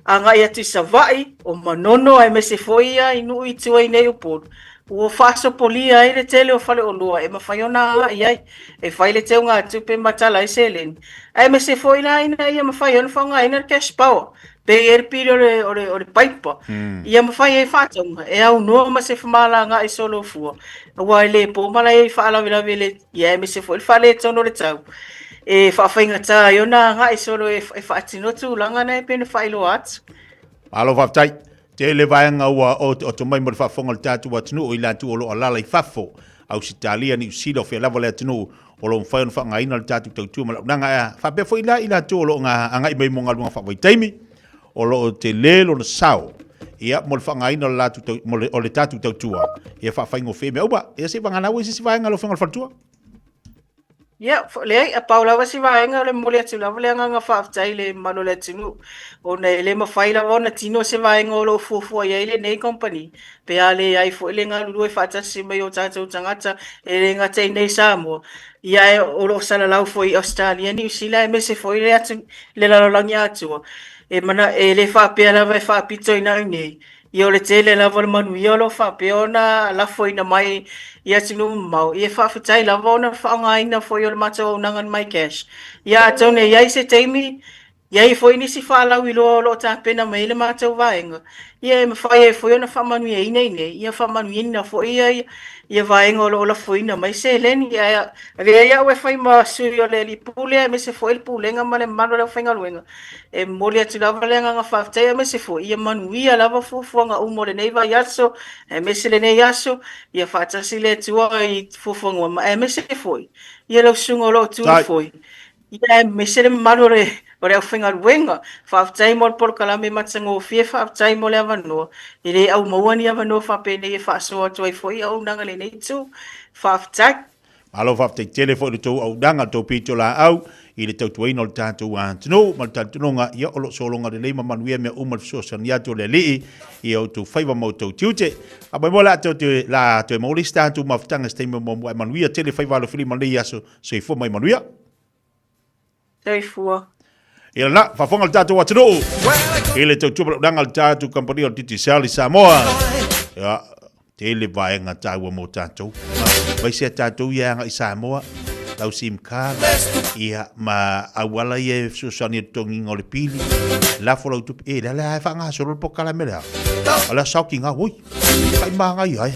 agai atu i Savaii, o Manono aemaise foi ia i nuu i tua i nei Upolu, ua faasopolia ai le tele o faleoloa e mafai ona agai ai e fai le teugatupe ma tala ai seleni, aemaise foi la ina ia mafai ona faaaogaina le cash power, pei ai le pili o le, o le, o le paipa, ia mafai ai faatauga e aunoa ma se femalagaai solofua, aua e le po malae i faalavelave le, ia aemaise foi le faaletonu o le tau, e faafaigata ai ona agai solo e, e faatino tulaga na e pei ona faailoa atu.
Malo faafetai. Tele vaega ua oto mai mo le faafofoga o le tatou atunuu i latou o lo o alaala i fafo, Ausetalia, Niu Sila, o fea lava le atunuu o lo o mafai ona faaaogaina le tatou tautua ma le auaunaga. Ae faapea foi la i latou o lo o agai mai mo galuega faavaitaimi, o lo o tele lona sao ia mo le faaaogaina o le latou tau, mo le, o le tatou tautua ia faafaigofie mea uma. Ia se i vagana ua i se isi vaega lau Afioga i le Faletua.
Ia, leai, a pau lava si vaega o le momoli atu lava le agaga faafetai i le mamalu o le atunuu, ona e le mafai lava ona tino se vaega o lo o fuafua i ai lenei kamupani, pe a leai foi le galulue faatasi mai o tatou tagata, e le gata i inei i Samoa, ia ae o lo o salalau foi i Ausetalia, Niu Sila aemaise foi le atu, le lalolagi atoa. E mana, e le faapea lava e faapito i na i inei, Ia o le tele lava o le manuia o lo o faapea ona lafoina mai i atunuu mamao, ia faafetai lava ona faaaogaina foi o le matou auaunaga le MyCash. Ia atonu e i ai se taimi, i ai foi nisi faalauiloa o lo o tapena mai ai le matou vaega, ia e mafai ai foi ona faamanuiaina i inei, ia faamanuiaina foi ia ia vaega o lo o lafoina mai seleni. Ae avea ai au e fai ma sui o le Alii Pule aemaise foi le Pulega ma le mamalu o le aufaigaluega, E momoli atu lava le agaga faafetai aemaise foi ia manuia lava fuafuaga uma o lenei vaiaso aemaise lenei aso, ia faatasi le Atua i fuafuaga uma aemaise foi ia lau susuga o lo o tu i le foe. Ia, aemaise le mamalu o le, o le aufaigaluega. Faafetai mo le polokalame matagofie, faafetai mo le avanoa. E le au maua ni avanoa faapenei e faasoa atu ai foi auaunaga i lenei itu. Faafetai.
Malo faafetai tele foi i le tou auaunaga, le tou pitolaau i le tautuaina o le tatou atunuu ma le talitonuga ia o lo o sologa lelei ma manuia mea uma i le fesoasoani atu o le Alii i outou faiva ma outou tiute. Faamoemoe la tou te la toe maua le isi tatou mafutaga i se taimi o muamua ae manuia tele faiva alofilima i lenei aso. Soifua ma ia manuia.
Soifua.
Ia lena, faafofoga le tatou atunuu i le tautua malaulaga a le tatou kamupani o le Digicel i Samoa. Ia, tele vaega taua mo tatou. Aemaise a tatou ia e agai i Samoa, lau sim card, ia, ma auala ia e fesoasoani i le totogiina o le pili, lafo lau tupe, e, lea lea e faagasolo le polokalame lea. O le aso ki ngā hui. Kai māngai ai.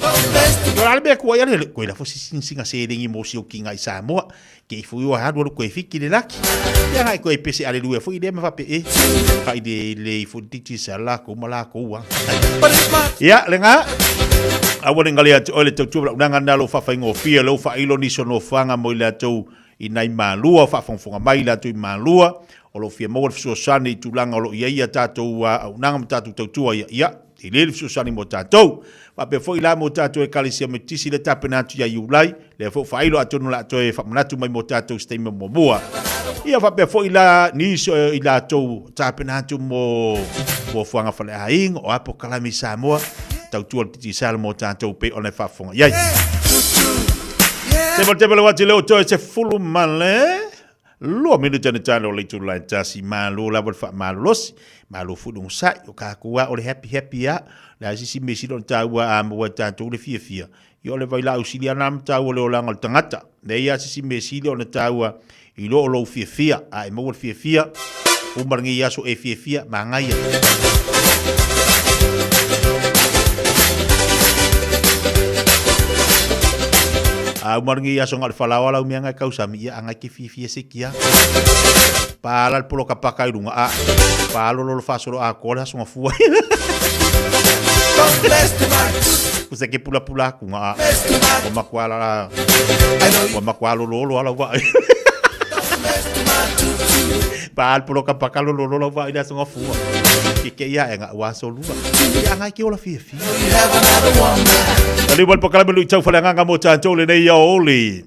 O la le mea kua ia le, koe lafo si singa seleni mo si o ki ngā i Samoa. Ke i fui o halu alu koe fiki le laki. Ia ngai koe pese aleluia fui le ma fape e. Ka i le le i fui titi sa la ko ma la ko ua. Ia le ngā. Aua ne ngale atu oe le tautua la unanga na lo whawhaingofia lo whailo ni sono whanga mo i le atou i nai malua whaafongafonga mai le atou i malua o lo fia maua le fesoasoani i tulaga o lo o i ai ia tatou auaunaga ma tatou tautua ia ia tele le fesoasoani mo tatou. Faapea foi la mo tatou Ekalesia Metotisi le tapena atu ia Iulai, lea foi ua faailo atonu o le a toe faamanatu mai mo tatou i se taimi o muamua. Ia faapea foi la nisi o i latou tapena atu mo fuafuaga faleaiga o a polokalame i Samoa, tautua le Digicel mo tatou pei ona e faafofoga i ai. Temo le wati le o toe se fulu male. Lua minute na talo le itula e tasi malo lava le faamalolosi malo foi le onosai o tatou a o le happy happy a le a sisi mea sili ona taua a maua e tatou le fiafia ia o le vailaau sili a na ma taua le olaga o le tagata leai a sisi mea sili ona taua i lo o lou fiafia a e maua le fiafia uma lenei aso e fiafia manaia. A uma lenei aso na o le falaoa lau mea na e kausami ia anga ke fiafia se kia. Pala le poloka paka i lunga a palo lolo fasolo a koa le aso na fua. Kusa ke pula pula aku nga a. Ua makua la ua makua lolo ala ua. Palo poloka paka lolo lolo ua i le aso na fua. Ke ke ia e nga ua aso lua. Ia anga ke ola fiafia. Tali wal pakalame lui tau whale nganga mo tātou le nei ao oli.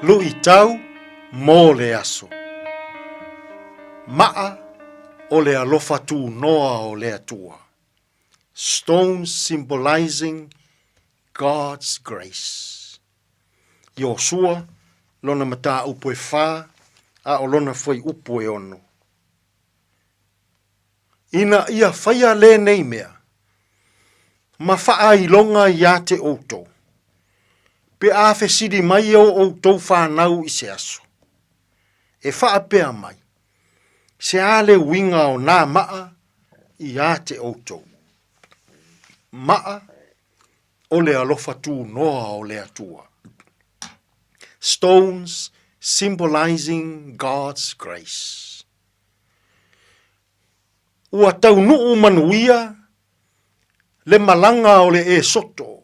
Luʻitau mo le aso. Maʻa o le alofa tunoa o le Atua. Stones symbolizing God's grace. Iosua, lona mataupu e fa, a o lona fuaiupu e ono. Ina ia faia lenei mea, ma faailoga ia te outou, pe a fesili mai o outou fanau i se aso, e faapea mai, Se a le uiga o nā maʻa ia te outou? Maʻa o le alofa tunoa o le Atua. Stones symbolizing God's grace. Ua taunuu manuia le malaga o le Esoto,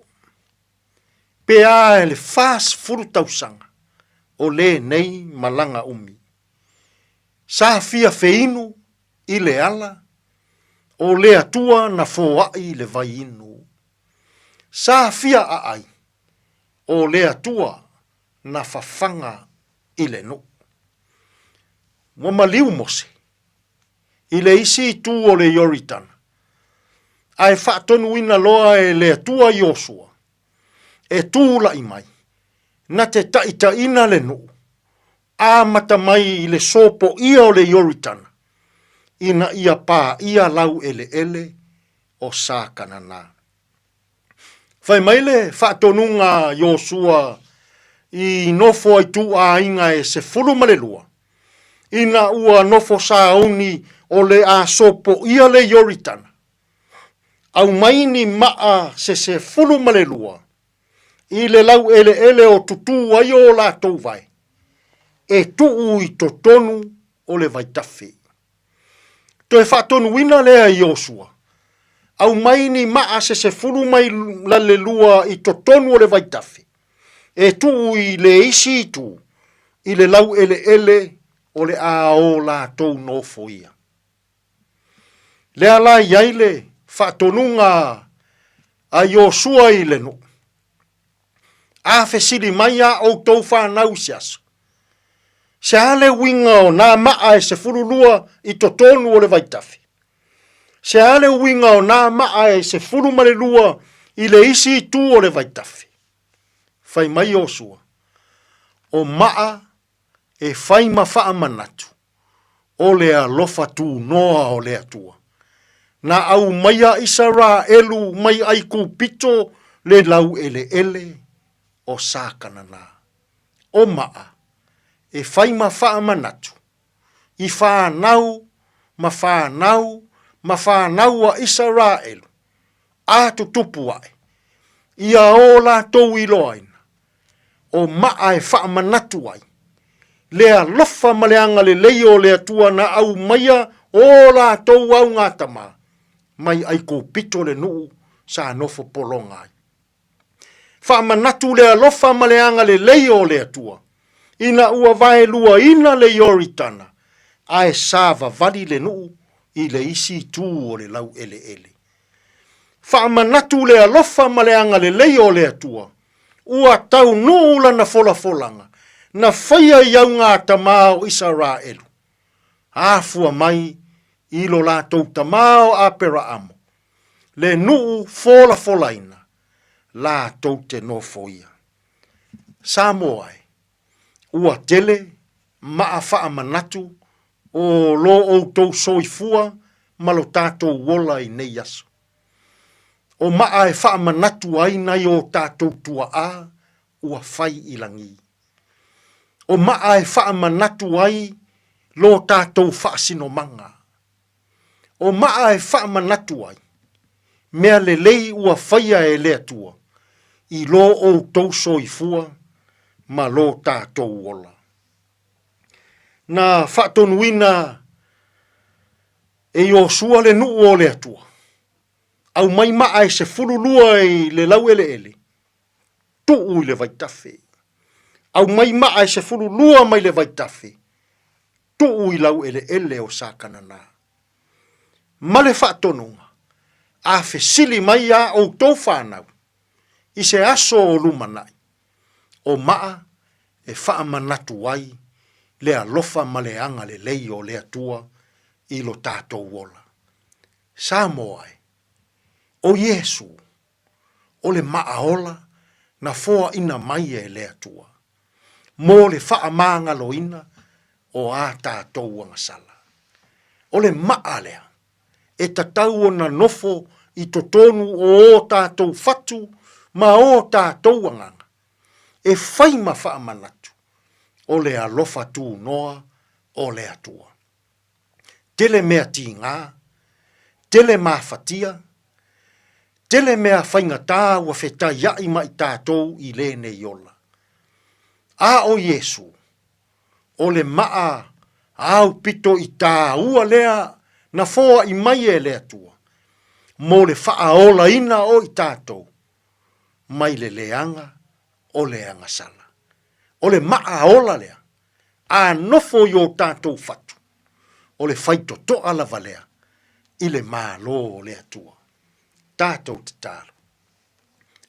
pe a e le 40 tausaga o lenei malaga umi. Sa fia feinu i le ala o le Atua na foai le vai inu. Sa fia aai o le Atua na fafaga i le nuu. Ua maliu Mose.
i le isi itu o le Ioritana, ae faatonuina loa e le Atua Iosua e tulai mai, na te taitaiina le nuu, amata mai i le sopoia o le Ioritana, ina ia paia laueleele o Sakanana. Fai mai le faatonuga a Iosua i nofo a ituaiga e 12, ina ua nofo sauni o le a sopoia le Ioritana, aumai ni maa se 12 i le laueleele o tutū ai o latou vae, e tuu i totonu o le vaitafe. Toe faatonuina lea e Iosua, aumai ni maa se 10 mai lalelua i totonu o le vaitafe, e tuu i le isi itu i le laueleele o le a o latou nofoia. Lea la i ai le faatonuga a Iosua i le nuu, A fesili mai a outou fanau i se aso, Se a le uiga o nā maa e 12 i totonu o le vaitafe? Se a le uiga o nā maa e 12 i le isi itu o le vaitafe? Fai mai Iosua, O maa e fai ma faamanatu o le alofa tunoa o le Atua. Na aumaia Isaraelu mai Aikupito le laueleele o Sakanana. O maa e fai ma faamanatu i fanau ma fanau ma fanau a Isaraelu a tutupu ae, ia o latou iloaina o maa e faamanatu ai le alofa ma le agalelei o le Atua na aumaia o latou augatama mai Aikupito le nuu sa nofo pologa ai. Faamanatu le alofa ma le agalelei o le Atua ina ua vaeluaina le Ioritana ae savavali le nuu i le isi itu o le laueleele. Faamanatu le alofa ma le agalelei o le Atua, ua taunuu lana folafolaga na faia i augatama o Isaraelu, afua mai i lo latou tama o Aperaamo, le nuu folafolaina latou te nofoia. Samoa e, ua tele maa faamanatu o lo outou soifua ma lo tatou ola i nei aso. O maa e faamanatu ai nai o tatou tuaa ua fai i lagi. O maa e faamanatu ai lo tatou faasinomaga. O maa e faamanatu ai mea lelei ua faia e le Atua i lo outou soifua ma lo tatou ola. Na faatonuina e Iosua le nuu o le Atua, aumai maa e 12 i le laueleele, tuu i le vaitafe. Aumai maa e 12 mai le vaitafe, tuu i laueleele o Sakanana. Ma le faatonuga, a fesili mai a outou fanau i se aso o lumanai, o maa e faamanatu ai le alofa ma le agalelei o le Atua i lo tatou ola. Samoa e, o Iesu, o le maa ola na foaina mai e le Atua, mo le faamagaloina o a tatou agasala. O le maa lea e tatau ona nofo i totonu o o tatou fatu ma o tatou agaga, e fai ma faamanatu o le alofa tunoa o le Atua. Tele mea tigā, tele mafatia, tele mea faigata ua fetaiaʻi ma i tatou i lenei ola. A o Iesu, o le maa aupito i tāua lea na foaʻi mai e le Atua mo le faaolaina o i tatou mai le leaga o le agasala. O le maa ola lea, a nofo i o tatou fatu, o le faitotoa lava lea i le Malo o le Atua. Tatou tatalo.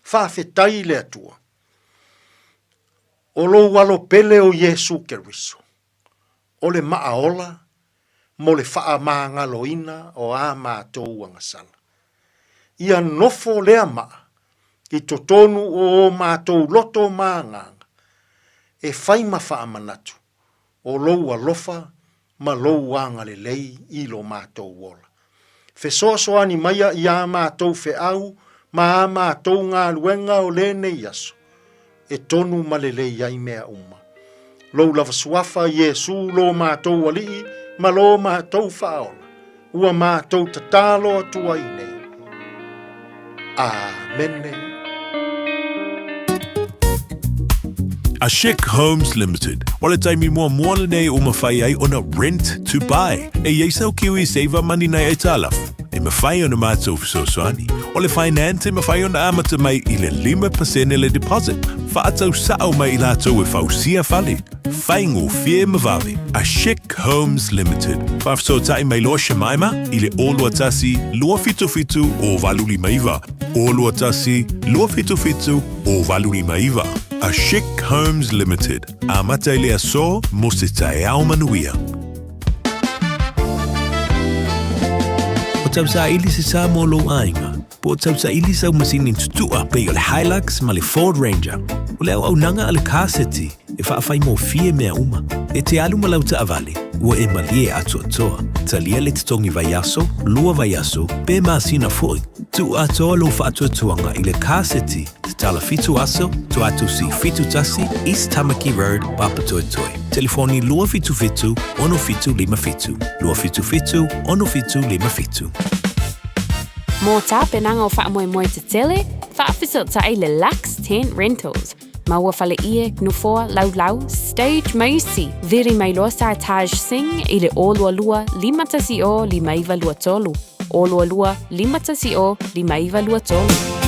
Faafetai i le Atua, o lou alo pele o Iesu Keriso, o le maa ola mo le faamagaloina o a matou agasala. Ia nofo lea maa i totonu o o matou loto ma agaga, e fai ma faamanatu o lou alofa ma lou agalelei i lo matou ola. Fesoasoani maia i ā matou feau ma ā matou galuega o lenei aso, e tonu ma lelei ai mea uma. Lou lava suafa, Iesu, lo matou Alii ma lo matou Faaola, ua matou tatalo atu ai nei. Amene.
A Chic Homes Limited. O le taimi muamua lenei ua mafai ai ona rent to buy. E i ai sau Kiwi Saver Money nai aitalafu e mafai ona matou fesoasoani. O le finance e mafai ona amata mai i le 5% le deposit. Faatau sao mai i latou e fausia fale. Faigofie ma vave. A Chic Homes Limited. Faafesootai mai loa Shemaima i le 021 277 0859. 021 277 0859. A Chic Homes Limited. Amata i le aso mo se taeao manuia. O tausaili se sa mo lou aiga, po o tausaili sau masini tutua pei o le Hilux ma le Ford Ranger. O le auaunaga a le Car City e faafaigofie mea uma. E te alu ma lau taavale, ua e malie atoatoa. Talia le totogi vaiaso, lua vaiaso, pe masina foi. Tuu atoa lou faatuatuaga i le Car City Tatala 7 aso, Tuatusi 71, East Tamaki Road, Papatoetoe. Telefoni 277 6757. 277 6757.
Mō tapenaga o faamoemoe tetele, faafesootai le Lux Tent Rentals. Maua faleie, nofoa, laulau, stage ma isi. Vili mai loa sa Taj Singh i le 022 510 5923. 022 510 5923.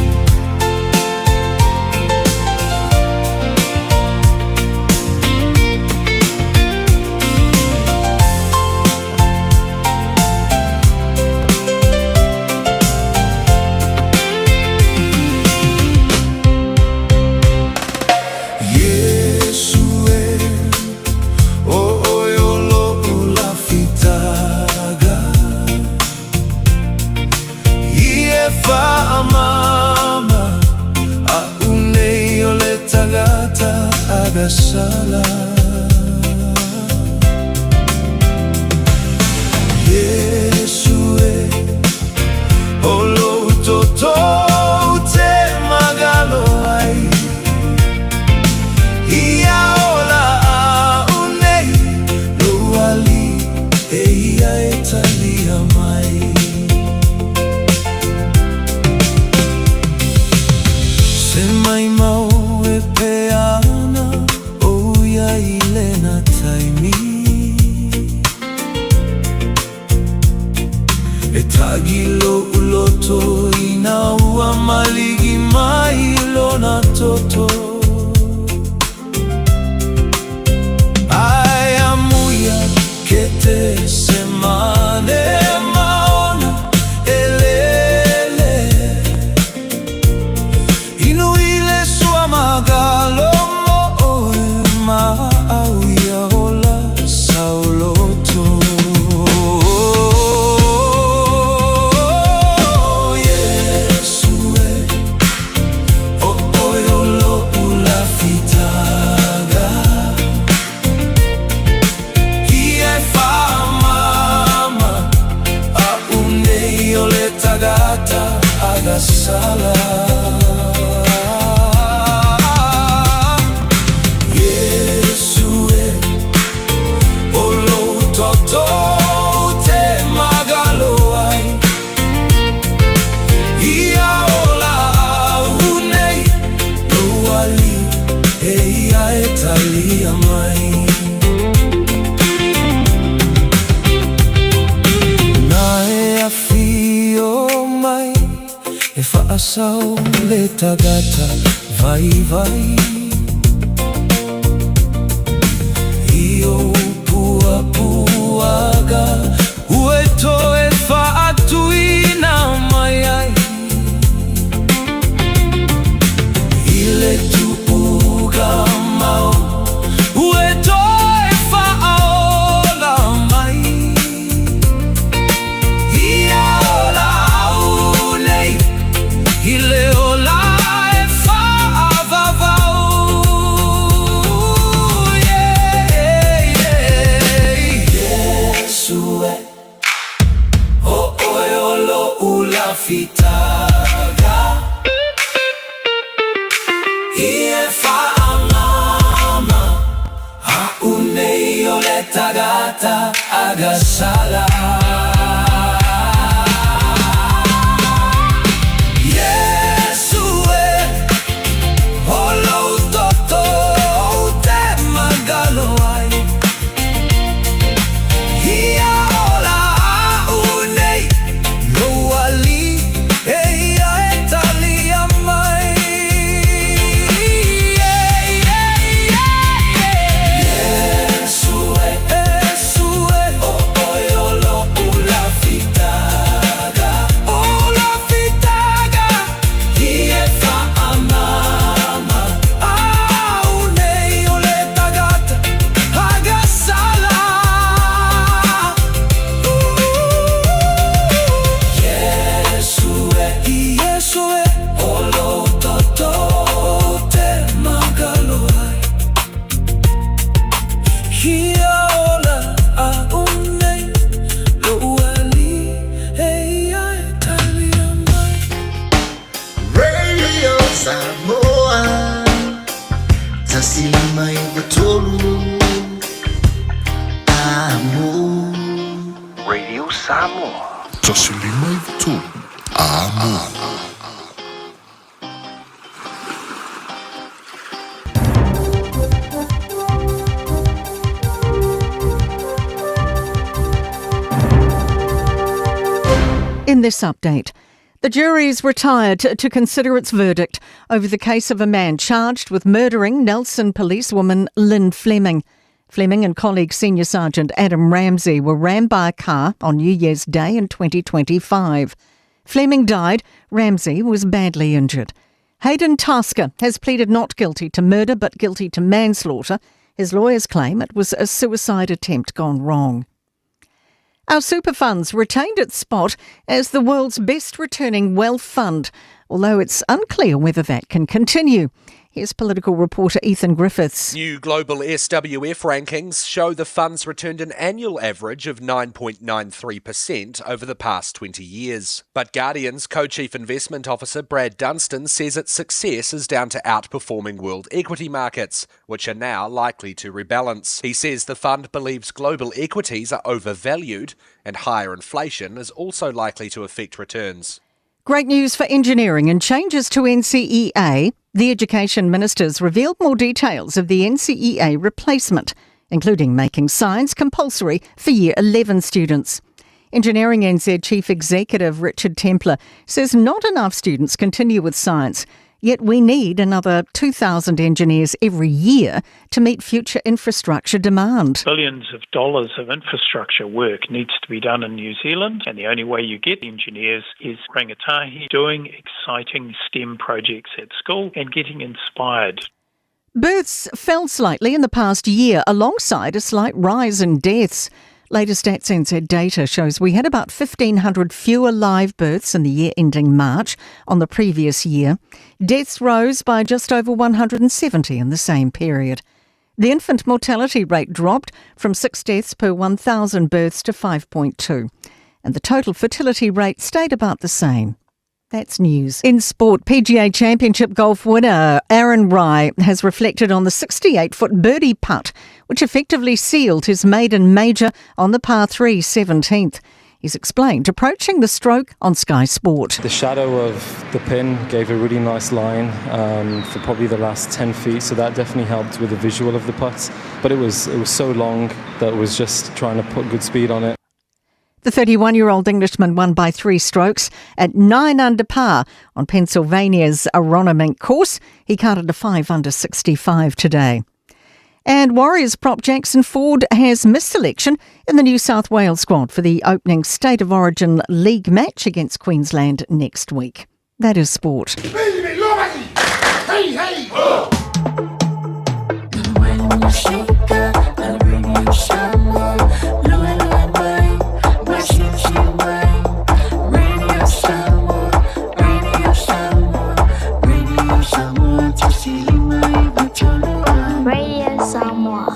Iesu e, o oe o loʻu lafitaga. I e faamama aʻu nei o le tagata agasala. Iesu e, o lou toto ou te magalo ai. Ia ola aʻu nei, lou ali e ia e talia mai. Se mai mau e pea ana o ia i lena taimi. E tagi loʻu loto ina ua maligi mai lona toto. Ai a muia ke te se mane maona e lele. Inu i le sua magalo mo oe ma au ia ola sauloto. Iesu e, o oe o loʻu lafitaga. I e faamama aʻu nei o le tagata agasala. Iesu e, o lou toto ou te magalo ai. Ia ola aʻu nei, lou ali e ia e talia mai. Na e afio mai e faasao le tagata vaivai. I ou puapuaga ua e toe faatuina mai ai. I le tuuga mau ua e toe faaola mai. lafitaga I e whaamama A'u nei o le tagata agasala Iesu e O lou toto ou te magalo ai Ia ola a'u nei Lou alii e ia e talia mai Iesu e Iesu e O oe o lo'u lafitaga O lafitaga I e whaamama A'u nei o le tagata Agasala Iesu e Iesu e O lou toto ou te magalo ai Ia ola a'u nei Lou alii e ia e talia mai.
Radio Samoa 159 Amo.
Radio Samoa.
159 Amo.
In this update, the jury's retired to consider its verdict over the case of a man charged with murdering Nelson policewoman Lynn Fleming. Fleming and colleague Senior Sergeant Adam Ramsey were rammed by a car on New Year's Day in 2025. Fleming died, Ramsey was badly injured. Hayden Tasker has pleaded not guilty to murder but guilty to manslaughter. His lawyers claim it was a suicide attempt gone wrong. Our super funds retained its spot as the world's best returning wealth fund, although it's unclear whether that can continue. Here's political reporter Ethan Griffiths.
New global SWF rankings show the funds returned an annual average of 9.93% over the past 20 years. But Guardian's co-chief investment officer Brad Dunstan says its success is down to outperforming world equity markets, which are now likely to rebalance. He says the fund believes global equities are overvalued and higher inflation is also likely to affect returns.
Great news for engineering and changes to NCEA. The Education Ministers revealed more details of the NCEA replacement, including making science compulsory for Year 11 students. Engineering NZ Chief Executive Richard Templer says not enough students continue with science, yet we need another 2,000 engineers every year to meet future infrastructure demand.
Billions of dollars of infrastructure work needs to be done in New Zealand, and the only way you get engineers is rangatahi doing exciting STEM projects at school and getting inspired.
Births fell slightly in the past year alongside a slight rise in deaths. Latest Stats NZ data shows we had about 1,500 fewer live births in the year ending March on the previous year. Deaths rose by just over 170 in the same period. The infant mortality rate dropped from 6 deaths per 1,000 births to 5.2, and the total fertility rate stayed about the same. That's news. In sport, PGA Championship golf winner Aaron Rai has reflected on the 68-foot birdie putt, which effectively sealed his maiden major on the par 3 17th. He's explained approaching the stroke on Sky Sport.
The shadow of the pin gave a really nice line for probably the last 10 feet, so that definitely helped with the visual of the putt. But it was so long that it was just trying to put good speed on it.
The 31-year-old Englishman won by 3 strokes at 9 under par on Pennsylvania's Aronimink course. He carded a 5 under 65 today. And Warriors prop Jackson Ford has missed selection in the New South Wales squad for the opening State of Origin League match against Queensland next week. That is sport.
Radio Samoa.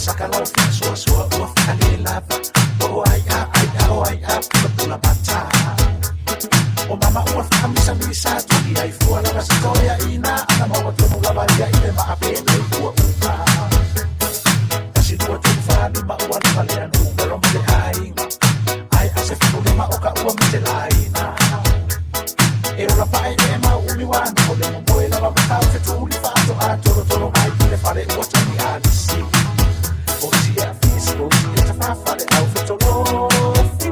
saka lau faasoasoa ua faalelava o o ai a ai a o ai a pulapula mata o mama ua faamisamisa tuli ai fua lava sitoeaʻina ana maua tonu lava ia i le maapenei ua uma tasi lua tolu fa lima ua lava lea numero ma le aiga ae a se fululima o ka ua matelaina e ola pae e mau umi wana o le momoe lava matau fetuli faatoa tolotolo mai i le fale ua togi alisi o isi e afisi o isi e tafafale au fetolofi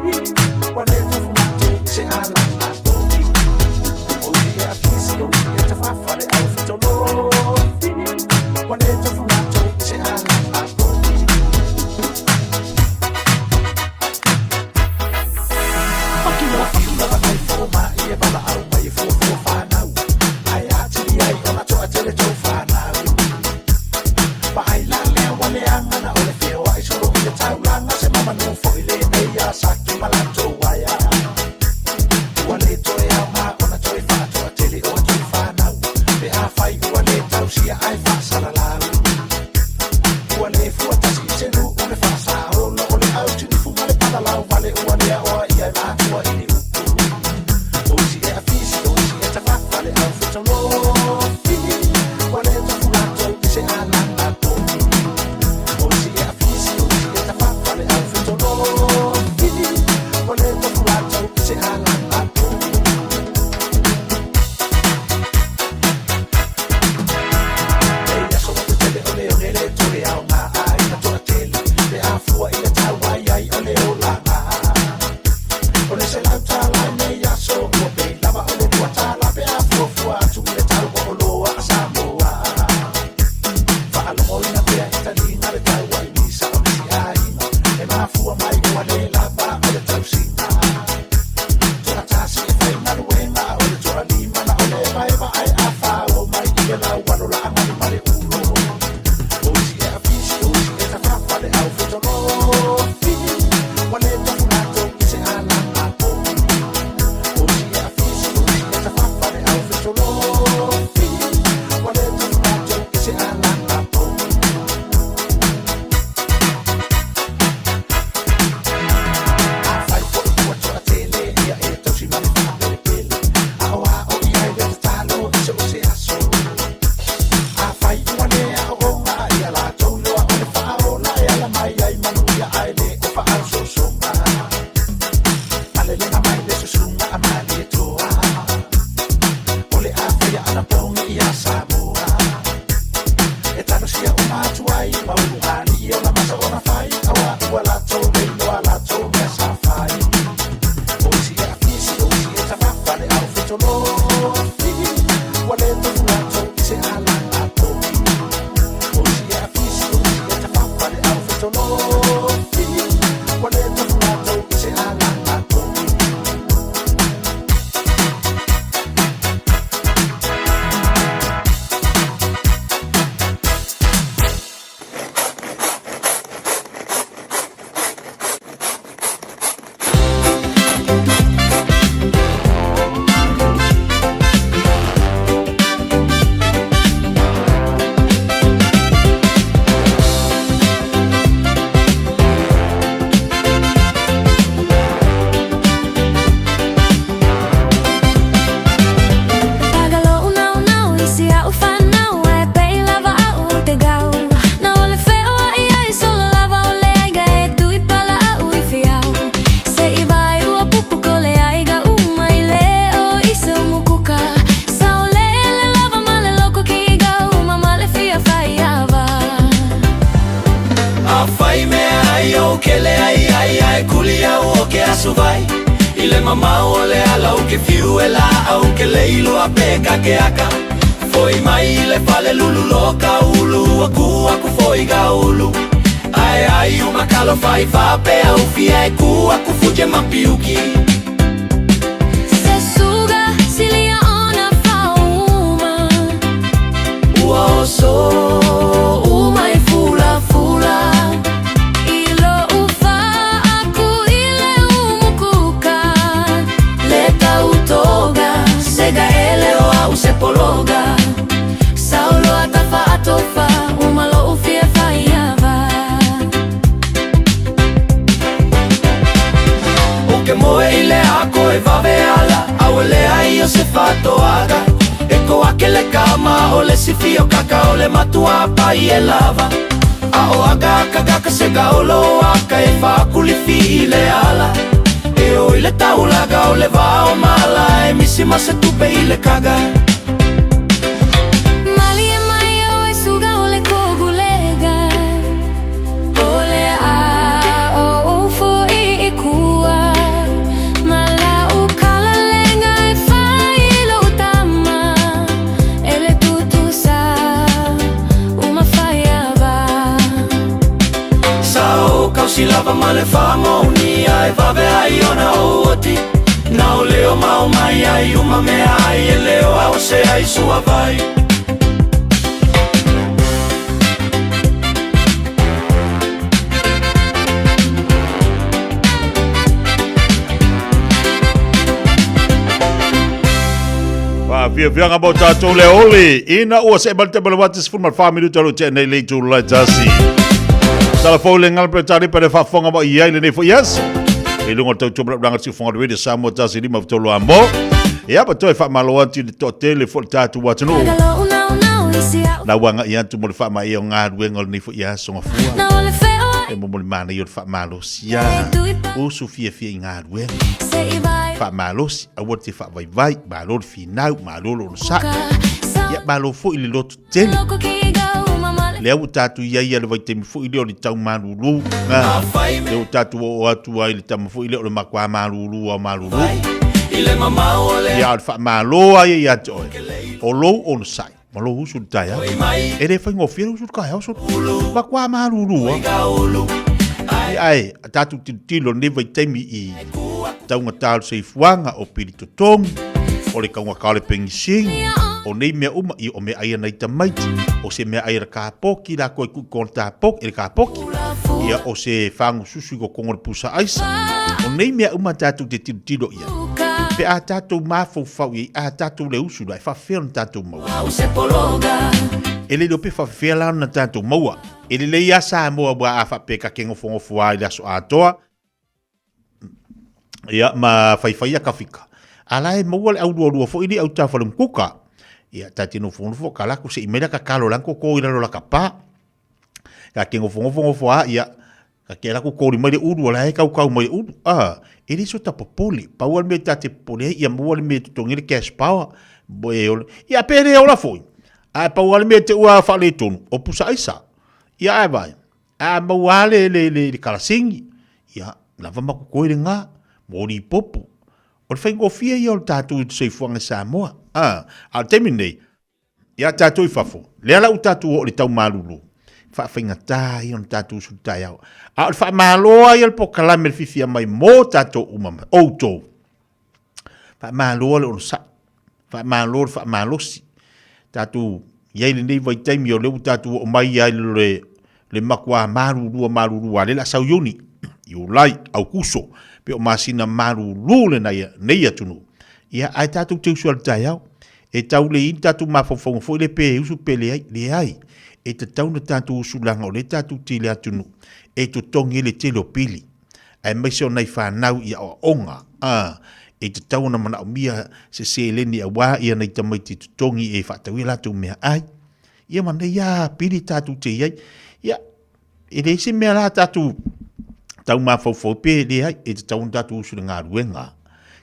ua le tofugato i se alaga togi o isi e afisi o isi e tafafale au fetolofi ua le tofugato i se alaga togi. Fakilo fakilo ai fo ma i e valaau mai e fuafua fanau ae atili ai ona toatele tou fanau vaai la lea ua leaga na o le feoaʻi solo i le taulaga se mamanu foʻi lenei ia saki ma latou aia ua lē toe aoga ona toe faatoatele o atu fanau pe afai ua lē tausia ae faasalalau ua lē fuatasi i se nuu le faasaolo o le autinifu ma le palalau vale ua lea oa ia e matua i ni upu o isi e afisi o isi e tafafale au fetolofi ua lē tofulatou i se alaga togi o isi e afisi o isi e tafafale au fetolofi ua lē tofulatou i se alaga togi. Nei aso matetele o le one le toe aoga aiga toatele pe afua i le tau ai ai o le olaga o le $100 i nei aso ua pei lava o le $2 pe afuafua atu i le tau o oloa a Samoa faalogoina pea i taliga le tau ai misa o nisi aiga e mafua mai ua le lava o le tausiga toatasi e faigaluega a o le toalima na o le evaeva ae afao mai i le laualo laagali ma le ulo o isi e afisi o isi e tafafale au fetolofi ua le tofulatou i se alaga togi o isi e afisi o isi e tafafale au fetolofi ua le tofulatou i se alaga togi. Afai foʻi ua toatele ia e tausi ma le faapelepele aoao i ai le tatalo i so o se aso afai ua lē aooga ia latou loa o le faaola e ala mai ai manuia ae lē o faaososoga malelega mai le susuga a Malietoa o le afaia anapogi ia Samoa e talosia uma atu ai ma ulugalii ona masa ona fai auā ua latou leiloa latou mea sa fai o isi e afisi o isi e tafafale au fetolofi ua lē tofulatou i se alaga togi o isi e afisi o isi e tafafale au fetolofi ua lē tofulatou i se alaga togi.
Pagalo unau nau i si au whanau e pei lava au te gau. Na o le wheo ai ai solo lava o le aiga e tui pala au i whiau. Se i vai ua pupu ko le aiga uma i le o i se umukuka. Sa o le ele lava ma le loko ki i gau uma ma le fia whaiava.
Afai mea ai o kele ai ai ai kuli au o ke asu vai I le mamao o le ala o ke fiu e la au ke leilo a pe ka ke aka Foi mai i le fale lulu loka ulu aku aku foi ga ulu Ai ai o makalo fai fa pe au fia e ku aku fuje mapiuki
Se suga silia ona whauma.
Ua oso uma i fula fula
I lo ufa aku i le umukuka.
Le tautoga sega ele o au se pologa
Saulo atafa atofa umalo ufia faiava.
tama o le sifi o kaka o le matua pai e lava. A o aga aka se gaolo aka e whakulifi i le ala. E o i le taulaga o le vao mala e misi ma se tupe i le kaga.
Mali e mai o e suga o le kogulega. O le a o ufo i i kua. Ma la ukalalenga e fai lo tama. E le tutusa uma fai ava.
Sa o kausi lava ma le whamonia e vave ai ona o oti. Na o leo mau mai ai uma mea ai e leo au se ai sua vai.
Faafiafiaga mo tatou le oli ina ua see mai le taimi o le 84 minuta o lo o tea nei le itu le tasi. Tala fou le ngala pe tali pe le faafofoga mai i ai lenei foi aso. I luga o le tautua malaulaga le siufoga o le Radio Samoa tasi lima tolu a mo. Ia pa toe faamalo atu i le toatele foi o le tatou atunuu. Na ua agai atu mo le faamaea o galuega o lenei foi aso gafua. E momoli manaia o le faamalosia. Usu fiafia i galuega. Faamalosi, aua te faavaivai, malo le finau, malo le onosai. Ia malo foi le loto tele. Lea ua tatou i ai i le vaitaimi foi lea o le tau malulu. Lea ua tatou oo atu ai i le tama foi lea o le makuā malulu ao malulu. Ia o le faamalo lava ia ia te oe, o lou onosai ma lou usu i le taeao. E le faigofie le usu i le taeao solo. Makuā malulu lava. Ia ae tatou tilotilo i lenei vaitaimi i taugata o le soifuaga, o pili totogi, o le taugata o le penisini, o nei mea uma, ia o meaai a nai tamaiti, o se meaai a le kapoki latou e tuu i totonu o le tapoki, le kapoki, ia o se fagususu i totonu o le pusa aisa. O nei mea uma tatou te tilotilo i ai, pe a tatou mafaufau i ai, a tatou le usu la, e faafefea ona tatou maua? E le iloa pe faafefea la ona tatou maua. E lelei lava Samoa aua a faapea ta te nofonofo lava i le aso atoa, ia ma faifai ia kafika, a la e maua le aulualua foi lea i uta falemukuka. Ia ta te nofonofo ka lako se i mai la tatalo la koko i lalo la kapa. Ta te nofonofo nofo a ia ka te lako koli mai le ulu la e kaukau mai le ulu. Ah, e le so ta popole. Pau le mea ta te popole ai, ia maua le mea e totogi le cash power. Bo e ola. Ia pe le ola foi. Ae pau le mea te ua faaletonu, o pusa aisa. Ia ae vai. A maua lava le, le, le, le kalasini, ia, lava ma totoe lena, moli popo. O le faigofie ia o le tatou i le soifuaga i Samoa. A, a o le taimi lenei, ia tatou i fafo, lea la ua tatou oo i le tau malulu, faafaigata ia ona tatou usu i le taeao. A o le faamalo lava ia o le polokalame le fiafia mai mo tatou uma ma outou. Faamalo le onosai, faamalo le faamalosi. Tatou i ai lenei vaitaimi o lea ua tatou oo mai ai le, le matua malulua malulu a lea o le a sau Iuni, Iulai, Aukuso, pe o masina malulu lenei nei atunuu. Ia, ae tatou te usu ai i le taeao. E tau le i ni tatou mafaufauga foi lea pe usu pe leai. Leai, e tatau ona tatou usu leaga o lea tatou te i le atunuu e totogi ai le tele o pili. aemaise o nai fanau i aoaoga, ā, e tatau ona manaomia se seleni auā ia nai tamaiti totogi e faatau ai a latou meaai. Ia ma nei lava pili tatou te i ai. Ia, e leai se mea la tatou tau mafaufau pe leai, e tatau ona tatou usu i le galuega,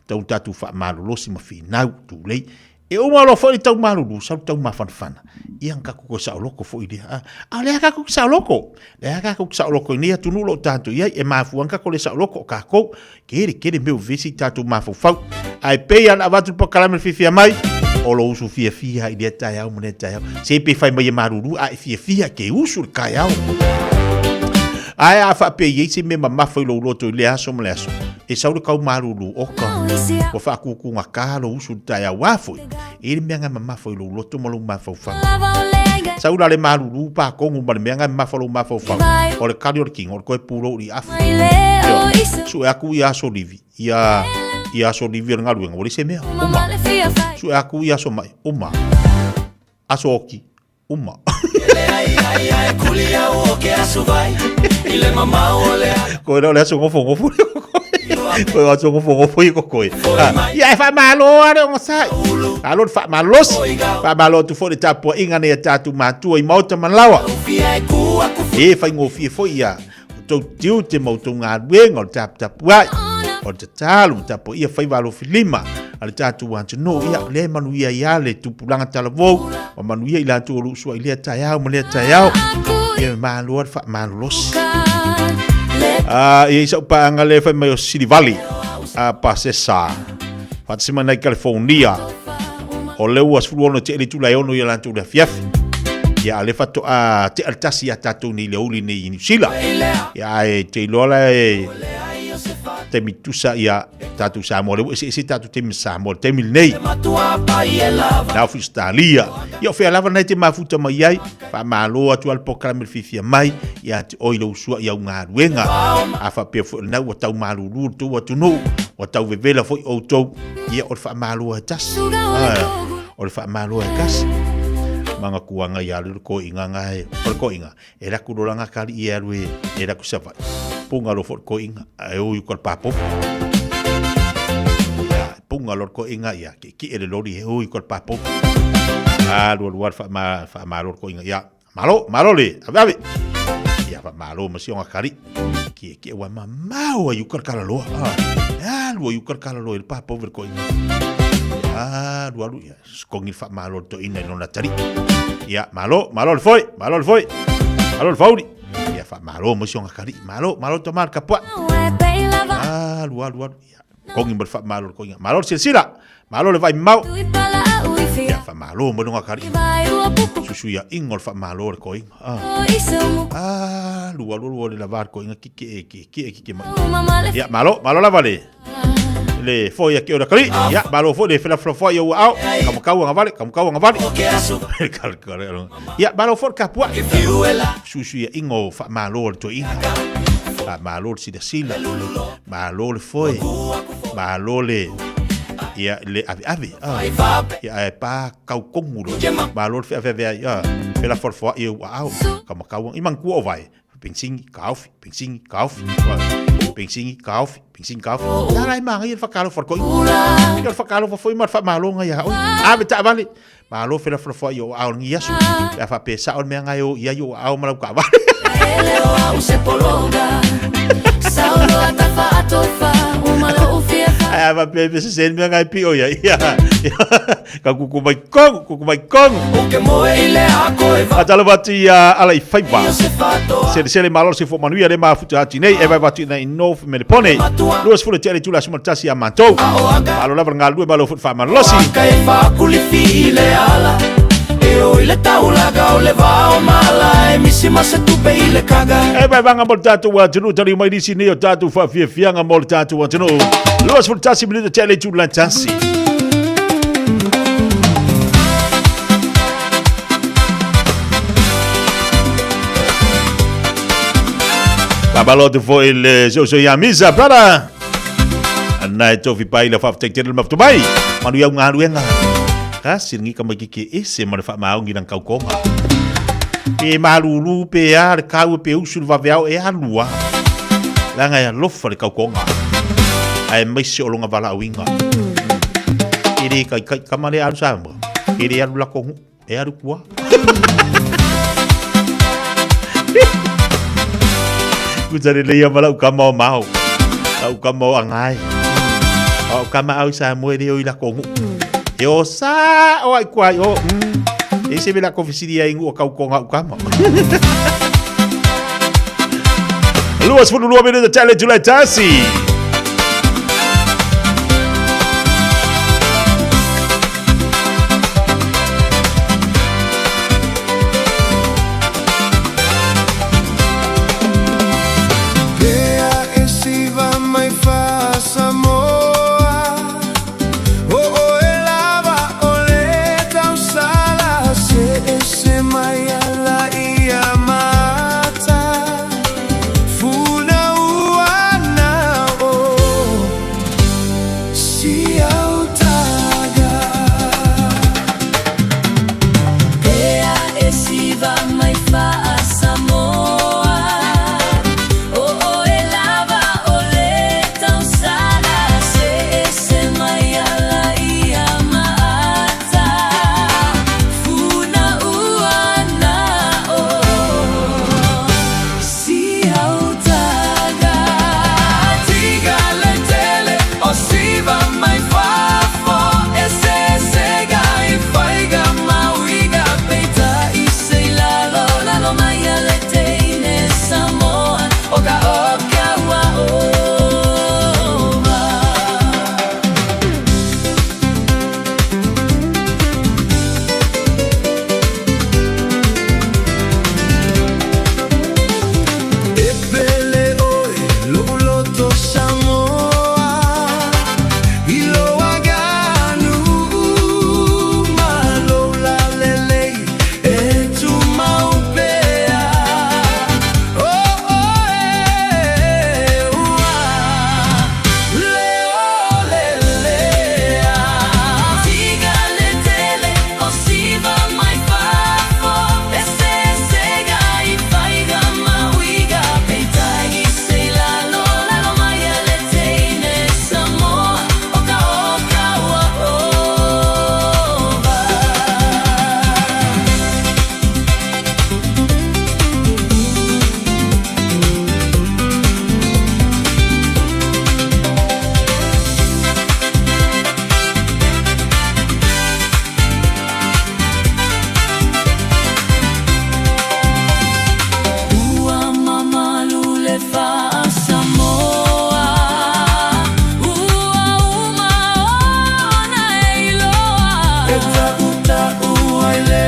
tatau ona tatou faamalolosi ma finau, tulei. E uma loa foi le tau malulu, sau le tau mafanafana, ia na tatou toe saoloko foi lea. A, a o lea tatou te saoloko, lea tatou te saoloko i nei atunuu o lo o tatou i ai, e mafua ona tatou le saoloko o takou, tele tele mea ua vevesi i tatou mafaufau. Ae pei lava ona avatu le polokalame le fiafia mai, o lou usu fiafia i lea taeao ma lea taeao. Se pe fai mai e malulu, a e fiafia e te usu i le taeao. Ae a faapea e i ai se mea mamafa i lou loto i lea aso ma lea aso, e sau le tau malulu, oka, ua faatutugata lou usu i le taeao. A foi, e i ai le mea na e mamafa i lou loto ma lou mafaufau. Sau la le malulu pa tonu ma le mea na e mamafa i lou mafaufau, o le kali o le tino, o le toe pulou i le afi. Ioe. Sue atu ia aso livi, ia, ia aso livi o le galuega, ua leai se mea, uma. Sue atu ia aso mai, uma. Aso oti, uma. Koe lea o le aso nofonofo lea. Koe o aso ngofo ngofo i kokoe. Ia e whaamalo a le ogasai. Malo le whaamalosi. Whaamalo atu foi le tapuaiga nei a tatou matua i maota ma laoa. E faigofie foi ia outou tiute ma outou galuega o le taputapuai. O le tatalo ma tapuaia faiva alofilima a le tatou atunuu. Ia, lea e manuia ai lava le tupulaga talavou ma manuia i latou o lo o usuai i lea taeao ma lea taeao. Ia malo le faamalolosi. Ah, e i ai sau paaga lea e fai mai o Silivali, a Pasesa, faatasi mai nai California. O lea ua 16 tea i le itula e 6 ia latou le afiafi. Ia, a o lea faatoa tea le tasi ia tatou nei i le aoauli nei i Niu Sila. Ia, ae te iloa la e taimi tusa ia tatou Samoa, lea ua eseese tatou taimi ma Samoa i le taimi lenei. Na o Ausetalia. Ia, o fea lava na e te mafuta mai ai, faamalo atu lava le polokalame le fiafia mai ia te oe i lou sua i au galuega. A faapea foi o lena ua tau malulu le tou atunuu, ua tau vevela foi outou, ia o le faamalo e tasi. O le faamalo e tasi. Manatuaga ia alu le koiga nga e, o le koiga, e laku lola nga kali i e alu e, e laku Savaii. Punga loa foi le koiga, ae o i uka le papopo. Ia, punga loa le koiga, ia, kiekie le loli e o i uka le papopo. Alu alu lava le faama, faamalo le koiga, ia, malo, malo le ave ave. Ia, faamalo ma si ona kali. Kiekie ua mamao ai uka le kalaloa. Ah, e alu ai uka le kalaloa i le papopo le koiga. Ia, alu alu, ia, sikogi le faamalo le toeaina i lona atalii. Ia, malo, malo le foe, malo le foe, malo le fauli. Ia, faamalo ma si ona atalii. Malo, malo tama le tapuai. Alu, alu, alu. Ia, kogi ma le faamalo le koiga. Malo le silasila, malo le vaai mamao. Ia, faamalo ma lona atalii. Susuiaiga o le faamalo le koiga. Ah. Alu, alu, alu, le lava le koiga kike e kike e kike mai. Ia, malo, malo lava le. Le foi a ke ora kali. Ia, malo foi le felafolafoai o ua ao. Kamakau agavale, kamukau agavale. Ia, malo foi le tapuai. Suisuiaiga o faamalo a le toeaina. Faamalo le silasila. Malo le foe. Malo le ia le aveave. Ah. Ia ae pa kau kongu lo. Malo le feaveave ai. Ah. Felafolafoai o ua ao. Kamakau i manatua o vae. Pensingi, kaofi, pensingi, kaofi. Pensingi, kaofi, pensingi, kaofi. Tala e manaia le whakaalofa le koiga. Ia o le whakaalofa foi ma le whaamaloga ia oe. Ave taavale. Malo felafolafoai o aao lenei aso. Pe a faapea e sao le mea na e o i ai o aao ma lau taavale. Ae a faapea e sese le mea na e pio i ai. Ia, ka kuku mai kongu, kuku mai kongu. Faatalofa atu ia Alaifaiva. Selesele malo se fo manuia le mafuta atu nei e vae atu nei North Melipone. 20 te ale tula suma tasi a matou. Malo lava le galulue malo foi le faamalolosi. E vaevaga mo le tatou atunuu taliu mai nisi nei o tatou faafiafiaga mo le tatou atunuu. 21 minute te ale tula tasi. Faamalo atu foi le soso ia Misa, brother. Ana e tofi pai le faafetai tele le mafuta mai. Manuia au galuega. Kasi lengi tamaititi e ese ma le faamaoni i lana tautoga. Pe malulu pe a le kau pe usu le vaveao e alu a. Leaga e alofa le tautoga. Aemaise o lona valaauina. E le taitai tama lea alu Samoa. E le alu lako nuu. E alu kua. Kuta le leia ma lau kama o mao. Lau kama o angai. O kama au sa moe le o i lako nuu. E o sa o ai kua o. E se me lako fisiri ai nuu o kau konga u kama. 22 minuto tele tula tasi.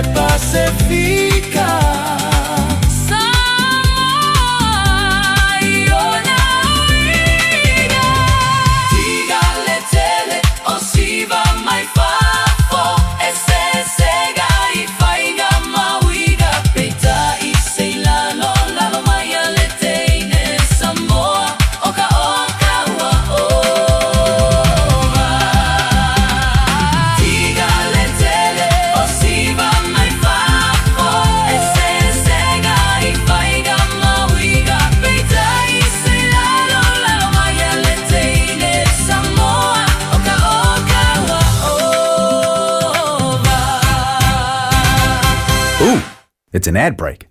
le Pasefika.
Samoa i ona uiga. Tiga le tele o siva mai fafo, eseesega i faiga ma uiga, peitai se i lalo, lalo mai a le teine Samoa, o ka oka ua ova. Tiga le tele o siva mai fafo, eseesega i faiga ma uiga, peitai se i lalo, lalo mai a le teine Samoa, o ka oka ua ova.
Ooh, it's an ad break.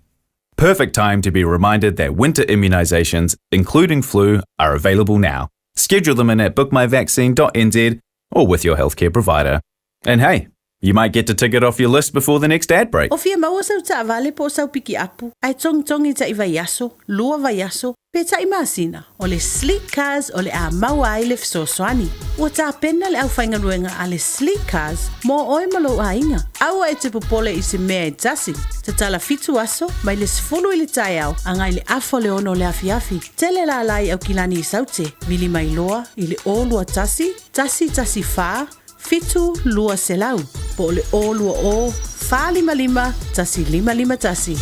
Perfect time to be reminded that winter immunisations, including flu, are available now. Schedule them in at bookmyvaccine.nz or with your healthcare provider. And hey, you might get to tick it off your list before the next ad break.
O fia maua sau taavale po o sau pikiapu, ae togitogi i taʻi vaiaso, lua vaiaso, pe taʻi masina, o le Sleek Cars o le a maua ai le fesoasoani. Ua tapena le aufaigaluega a le Sleek Cars mo oe ma lou aiga. Aua e te popole i se mea e tasi. Tatala fitu aso, mai le 10 i le taeao agai i le afa o le 6 o le afiafi. Tele lala i Aukilani i Saute, vili mai loa i le 021 114 7200 po o le 020 455 1551.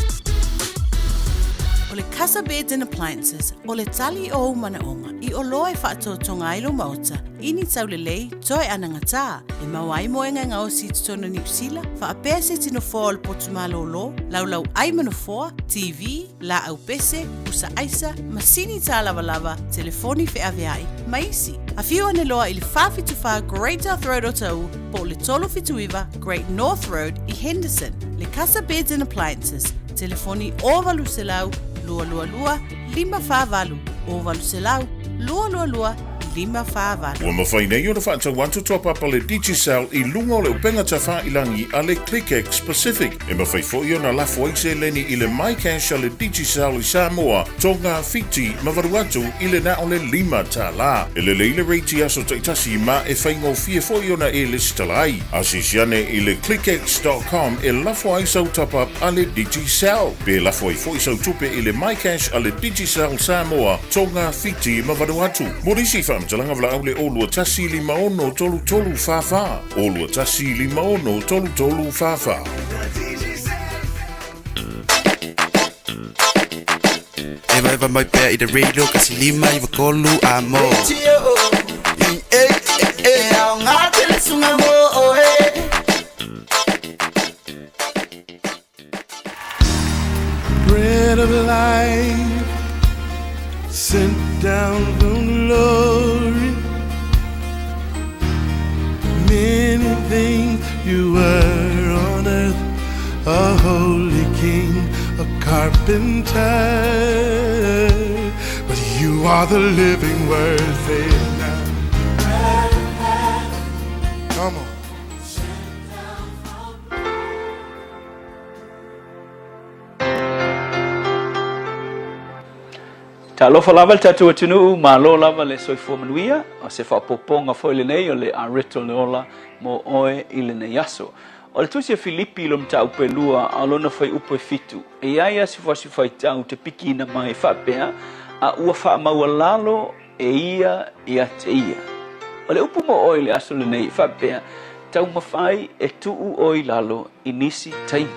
O le Casa Beds and Appliances, o le tali o ou manaoga i oloa e faatotoga ai lou maota i ni taulelei toe anagatā e maua ai moega e gaosi i totonu o Niu Sila, faapea se isi nofoa o le potu malōlō, laulau ai ma nofoa, TV, laau pese, pusa aisa, masini tālavalava, telefoni feaveai, ma isi. Afio ane loa i le 474 Great South Road o Taʻu po o le 379 Great North Road i Henderson. Le Casa Beds and Appliances, telefoni 0800 222 548, 0800 222 548.
Ua mafai nei ona faatau atu toa papa le Digicel i luga o le upega tafailangi a le ClickX Pacific. E mafai foi ona lafo ai seleni i le MyCash a le Digicel i Samoa, Tonga, Fiti ma Vanuatu i le na o le $5. E lelei le rate i aso taitasi ma e faigofie foi ona e lesitala ai. Asiasi ane i le clickx.com e lafo ai sau top-up a le Digicel. Pe lafo ai foi sau tupe i le MyCash a le Digicel Samoa, Tonga, Fiti ma Vanuatu. Mo nisi faamatalaga valaau le 021 56 33 44, 021 56 33 44.
Evaeva mai pea i le radio kasi 593 a mo.
E aoga tele suga mo oe.
Bread of life sent down from glory. Many things you were on earth, a holy king, a carpenter. But you are the living word, say it now. Come on.
Talofa lava le tatou atunuu, malo lava le soifua manuia, o se faaopoopoga foi lenei o le areto le ola mo oe i lenei aso. O le tusi a Filipi i lona mataupu e lua a o lona fuaiupu e fitu, e i ai asifuasi faitau te pikiina mai faapea, a ua faamaualalo e ia ia te ia. O le upu mo oe i le aso lenei e faapea, taumafai e tuu oe i lalo i nisi taimi.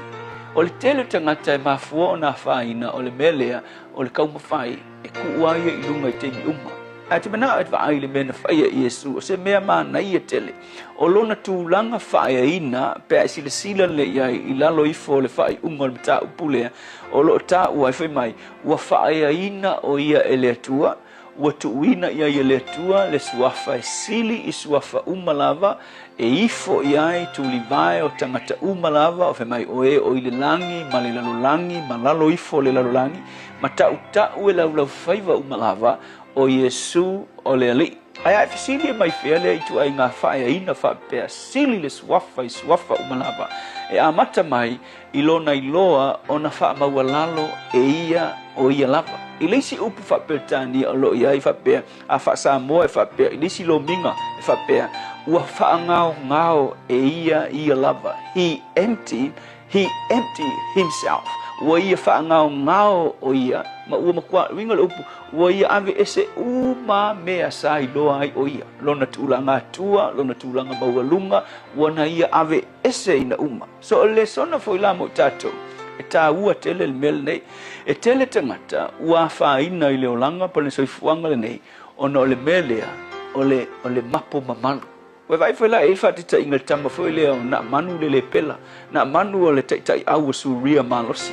O le tele o tagata e mafua ona afaina o le mea lea o le taumafai e kuu a ia i luga i taimi uma. Ae te manao e vaai i le mea na faia e Iesu, o se mea manaia tele. O lona tulaga faaeaina pe a e silasila lelei i ai i lalo ifo o le faaiuga o le mataupu lea o lo o taua ai fai mai, ua faaeaina o ia e le Atua, ua tuuina i ai e le Atua le suafa e sili i suafa uma lava, e ifo i ai tulivae o tagata uma lava, o fai mai o e o i le lagi ma le lalolagi ma lalo ifo o le lalolagi, ma taʻutaʻu e laulaufaiva uma lava, o Iesu o le Alii. Ae a e fesili e mai fea lea ituaiga faaeaina faapea, sili le suafa i suafa uma lava, e amata mai i lona iloa ona faamaualalo e ia o ia lava. I le isi upu faa-Peretania o lo o i ai faapea, a faa-Samoa e faapea, i le isi lomiga e faapea, ua faagaogao e ia ia lava, he emptied. He emptied himself. Ua ia faagaogao ʻo ia, ma ua makuā uiga o le upu, ua ia aveese uma mea sa iloa ai ʻo ia, lona tulaga atua, lona tulaga maualuga, ua na ia aveeseina uma. So o le lesona foi la mo i tatou, e tāua tele le mea lenei. E tele tagata ua afaina i le olaga po o le soifuaga lenei ona o le mea lea o le, o le mapo mamalu. Ua vaai foi la i ai le faataitaiga i le tama foi lea o Naamanu le lepela. Naamanu o le taitaiau o Suria malosi.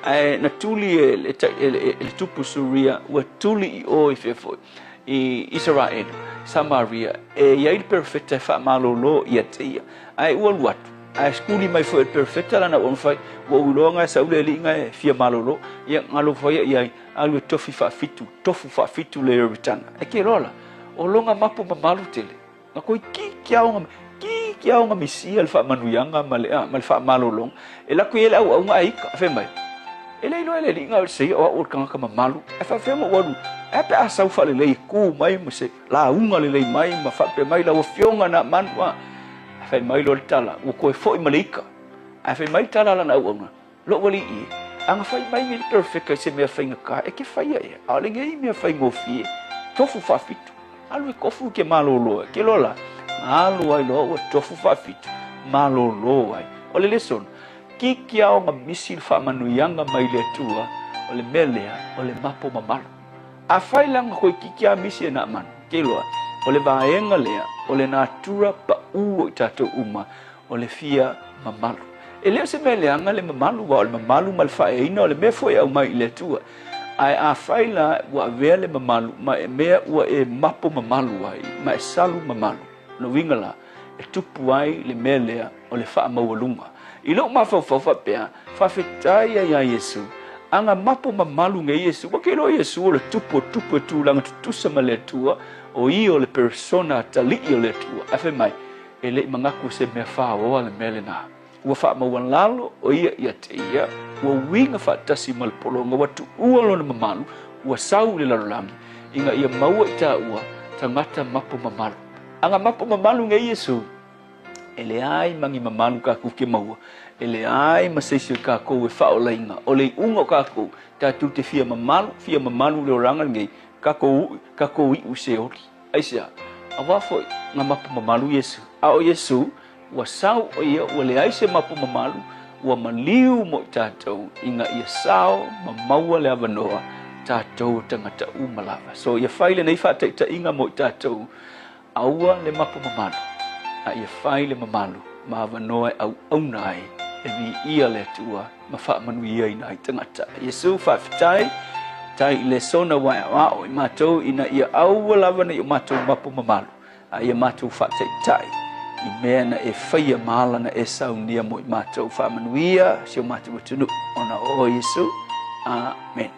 Ae na tuli e le, e le, e le tupu Suria, ua tuli i o i fea foi, i Isaraelu, Samaria, e i ai le perofeta e faamalolo ia te ia. Ae ua alu atu, ae tuli mai foi e le perofeta lana ua mafai, ua ou iloa nga e sau le alii nga e fia malolo, ia galo foi ia i ai, alu e tofi faafitu, tofu faafitu le Ioritana. Ae ke loa la, o longa mapo mamalu tele. Na koi ki ki aoga ki ki aoga misia le faamanuiaga ma le ma le faamalologa. E lako i ai le auauga a ika, fai mai, E le iloa e le alii ga o le seia o au o le tagata mamalu. Ae faapefea ma ou alu, ae a pe a sau faalelei e ku mai ma se lauga lelei mai ma faapea mai lau afioga Naamanu a. Ae fai mai loa le tala, ua toe foi ma le ika. Ae fai mai le tala a lana auauna, Lou alii e, a na fai mai nei le perofeta i se mea faigata, e ke faia ea, aole nei mea faigofie, tofu faafitu, alu e tofu i ke malolo e, ke loa la, na alu ai loa ua tofu faafitu, malolo ai. O le lesona, kiki a ona misi le faamanuiaga mai le Atua, o le mea lea, o le mapo mamalu. Afai la na koe kiki a misi e Naamanu, ke loa, o le vaega lea, o le natura paʻū o i tatou uma, o le fia mamalu. E le o se mea leaga le mamalu, aua o le mamalu ma le faaeaina o le mea foi e aumai i le Atua. Ae afai la ua avea le mamalu ma e mea ua e mapo mamalu ai ma e salu mamalu, lona uiga la, e tupu ai le mea lea o le faamaualuga. I lou mafaufau faapea, faafetai ai ia Iesu, a na mapo mamalu nei Iesu, ua ke iloa Iesu o le tupu o tupu e tulaga tutusa ma le Atua, o ia o le persona atalii o le Atua. Ae fai mai, E le i manatu se mea fāoa le mea lenā. Ua faamaualalo ʻo ia ia te ia, ua uiga faatasi ma le pologa, ua tuua lona mamalu, ua sau i le lalolagi, ina ia maua i tāua tagata mapo mamalu. A na mapo mamalu nei Iesū, e leai ma ni mamalu kākou ke maua, e leai ma se isi o kākou e faaolaina. O le iʻuga o kākou, tatou te fia mamalu, fia mamalu i le olaga lenei, kākou uʻi, kākou iʻu i Seoli. Aisea? Aua foi na mapo mamalu Iesu. A o Iesu, ua sao o ia ua leai se mapo mamalu, ua maliu mo i tatou ina ia sao ma maua le avanoa tatou o tagata uma lava. So ia fai lenei faataitaiga mo i tatou, aua le mapo mamalu, a ia fai le mamalu ma avanoa e auauna ai e viia le Atua. ma faamanuiaina ai tagata. Iesu, faafetai, tai i lesona ua e aʻoaʻo i matou ina ia aua lava nei o matou mapo mamalu, a ia matou faataitai i mea na e faia ma ala na e saunia mo i matou. Faamanuia si o matou atunuu ona o oe Iesu. Amen.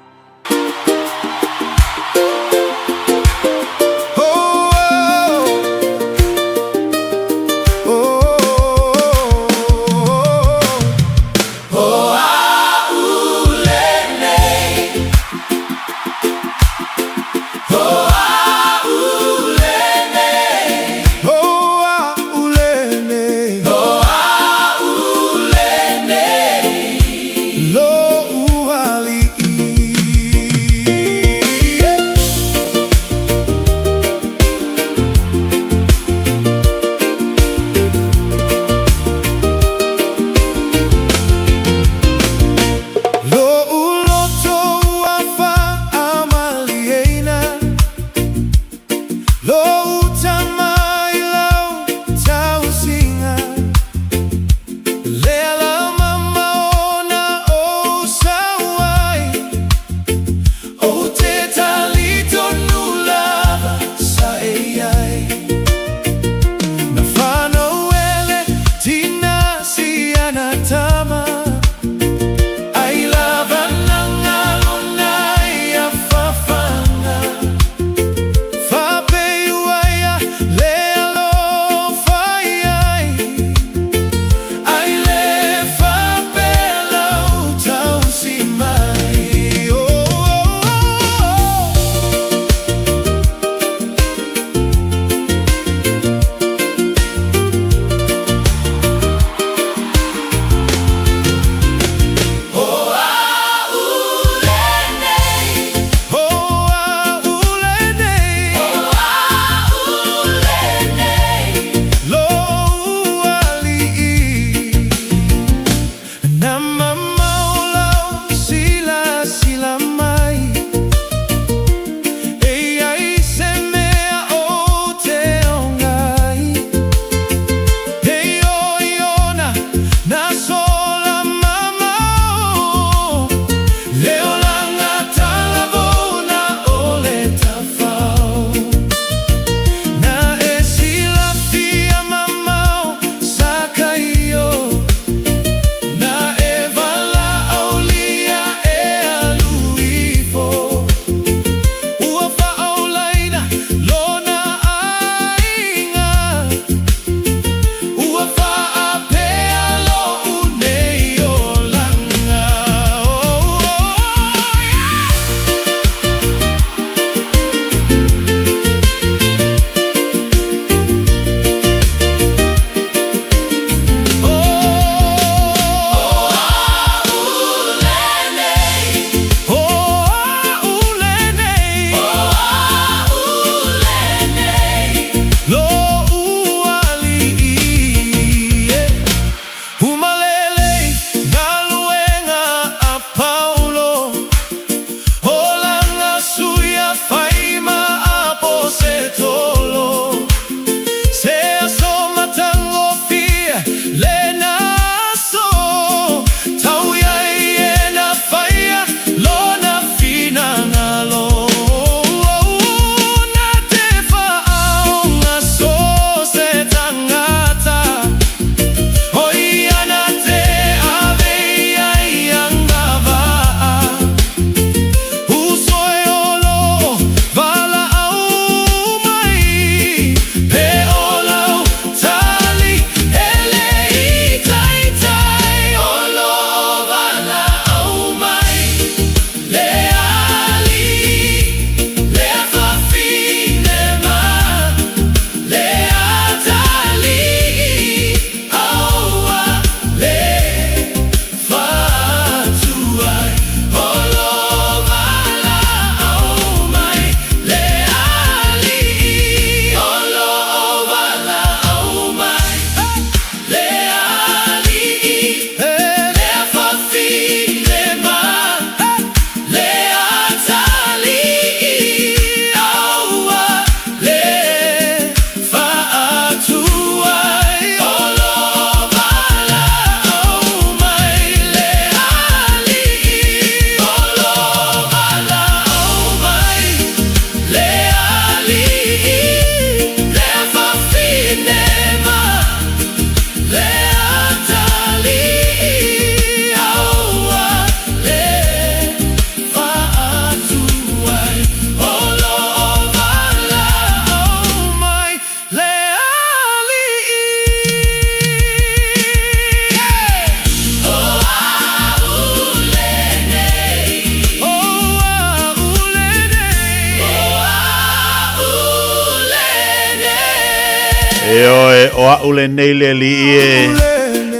E oe, o a'u lenei le alii e.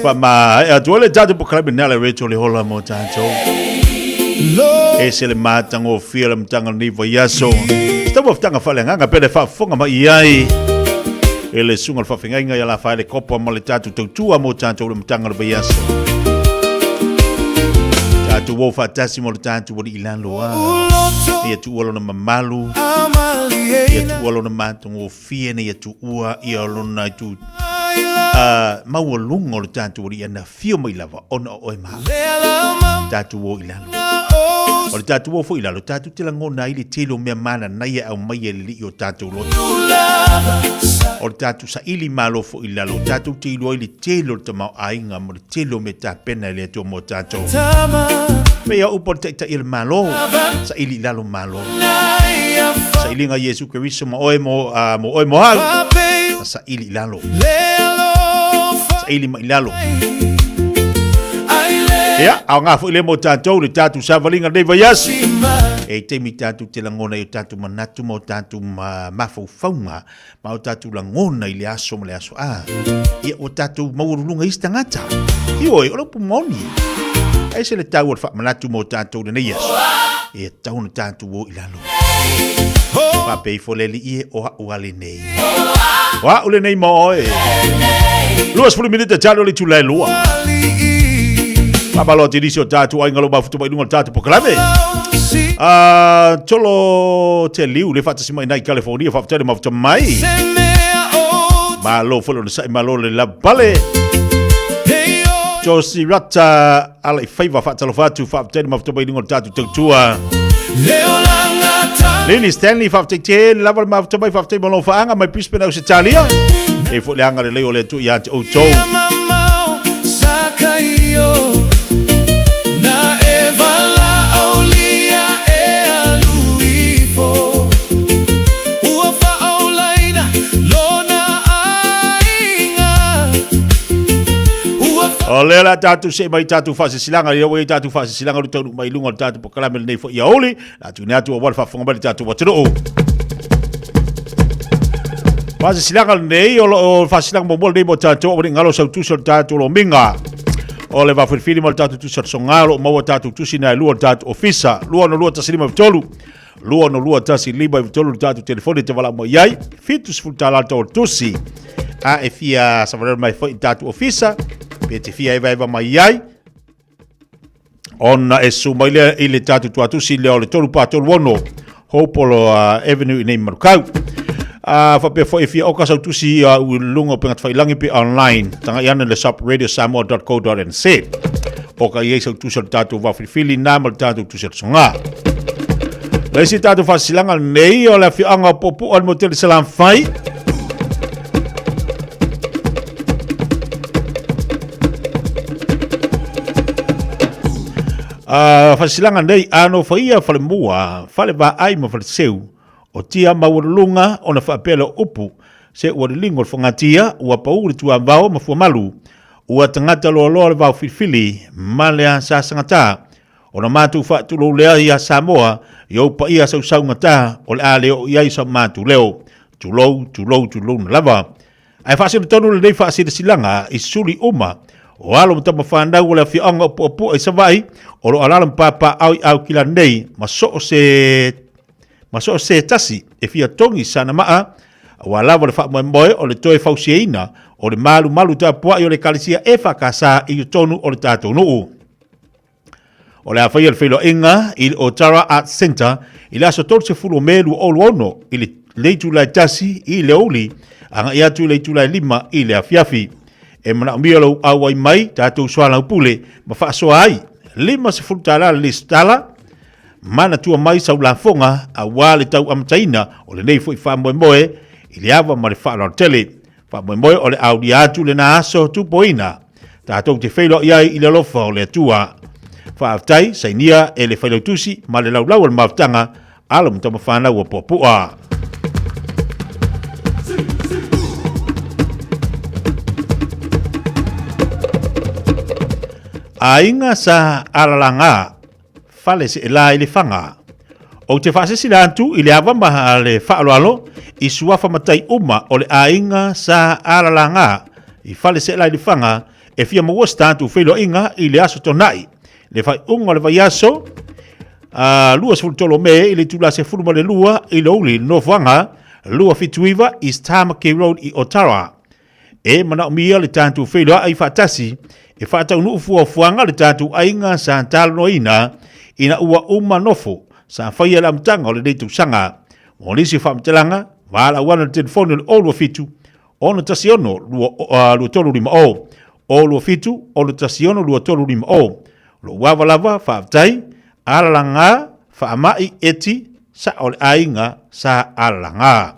Faamaea atu ai le tatou polokalame na le Rachel le hola mo tatou. E se le matagofie le amataga o lenei vaiaso. Se taumafataga faaleagaga pe le faafofoga mai i ai e le susuga o le faafeagaiga ia Lafaele Kopa ma le tatou tautua mo tatou le amataga o le vaiaso. Tatou o faatasi mo le tatou alii i lalo a. Ia tuua lona mamalu. Ia tuua lona matagofie. Fia ina ia tuua ia lona itu maualuga o le tatou Alii ana afio mai lava ona o oe ma au. Tatou o i lalo. O le tatou o foi i lalo, tatou te lagona ai le tele o mea mananaia e aumai e le Alii o tatou loto. O le tatou saili malo foi i lalo, tatou te iloa ai le tele o le tamaoaiga ma le tele o mea tapena e le Atua mo tatou. Pei a upu a le Taitai o le Malo, saili i lalo malo. Sailiga Iesu Keriso ma oe mo, mo oe mo au. Na saili i lalo. Saili mai i lalo. Ia, aoga foi lea mo tatou le tatou savaliga lenei vaiaso. E taimi tatou te lagona i o tatou manatu ma o tatou mafaufauga ma o tatou lagona i le aso ma le aso. A, ia ua tatou maualuluga isi tagata. Ioe, o le upu moni. E ese le tau o le faamanatu mo tatou lenei aso. E tatau ona tatou o i lalo. Faapea ifo le alii e, o a'u a lenei. O a'u lenei ma oe. 20 minute talo le itula e lua. Faamalo atu i nisi o tatou aiga o lo o mafuta mai i luga o le tatou polokalame. Tolo te liu le faatasi mai nai California, faafetai le mafuta mai. Malo foi le onosai, malo le lavapale. Josie Rata ala i faiva faatalofa atu, faafetai le mafuta mai i luga o le tatou tautua. Lily Stanley, faafetai tele lava le mafuta mai, faafetai mo lou faaga mai Brisbane, Ausetalia. E foi le agalelei o le Atua ia te outou. O lea la tatou see mai tatou faasilasilaga, lea ua i ai tatou faasilasilaga ua taunuu mai i luga o le tatou polokalame lenei foi aoauli. La tuuina atu aua le faafofoga mai le tatou atunuu. Faasilasilaga lenei, o lo o faasilasilaga muamua lenei mo tatou, aua ne i galo sau tusi o le tatou lomiga. O le Vafilifili ma le tatou tusi o le Soga, o lo o maua tatou tusi na e lua o le tatou ofisa, 262 153, 262 153 le tatou telefoni e te valaau mai ai, $70 le tau o le tusi. A e fia savalelo mai foi i le tatou ofisa, pe te fia evaeva mai ai, ona e susu mai lea i le tatou tuatusi lea o le 3436 Hopolo Avenue i nei Manukau. Faapea foi e fia oka sau tusi i luga o upegatafailagi pe online, tagai ane le shop radiosamoa.co.nz. Oka i ai sau tusi o le tatou vaofilifili na ma le tatou tusi o le soga. Le isi tatou faasilasilaga lenei o le afioaga o Puapua le motele Salafai. Faasilasilaga nei a nofoia falemua, falevaai ma faleseu o tia maualuluga ona faapea lea o upu, se ua liligo le fogatia, ua pau le tuavao ma fuamalu, ua tagata loaloa le vao filifili ma le asasagata. Ona matou faatulou lea ia Samoa i ou paia sausaugata o le a le oo i ai sa matou leo. Tulou, tulou, tulou na lava. Ae faasinotonu lenei faasilasilaga i suli uma o alo ma tama fanau o le afioaga o Puapua i Savaii o lo o alaala ma papaaao i Aukila nei ma so o se ma so o se tasi e fia togi sana maa aua lava le faamoemoe o le toe fausiaina o le malumalu tapuai o le Ekalesia EFKS i totonu o le tatou nuu. O le a faia le feiloaiga i le Otara Arts Centre i le aso 30 o Me 2026 i le itula e 1 i le aoauli agai atu i le itula e 5 i le afiafi. E manaomia lou auai mai tatou soalaupule ma faasoa ai $50 le lesitala, manatua mai sau lafoga aua le tau amataina o lenei foi faamoemoe i le ava ma le faaaloalo tele. Faamoemoe o le aulia atu lena aso tupoina, tatou te feiloai ai i le alofa o le Atua. Faafetai, sainia e le Failautusi ma le Laulau o le Mafutaga, alo ma tama fanau a Puapua. Aiga sa alalaga, fale seelā i le faga. Ou te faasilasila atu i le ava ma le faaaloalo i suafa matai uma o le aiga sa alalaga i Faleseela i Lefaga e fia maua se tatou feiloaiga i le Aso Toonai, le faaiuga o le vaiaso 23 o Me i le itula 12 i le aoauli i le nofoaga 279 East Tamaki Road i Otara. E manaomia le tatou feiloai faatasi e faataunuu fuafuaga le tatou aiga sa talanoaina ina ua uma nofo sa faia i le amataga o lenei tausaga. Mo nisi o faamatalaga, valaauana i le telefoni o le 027 616 2350, 027 616 2350. Lou ava lava, faafetai, alalaga, faamai, eti, sao o le aiga sa alalaga.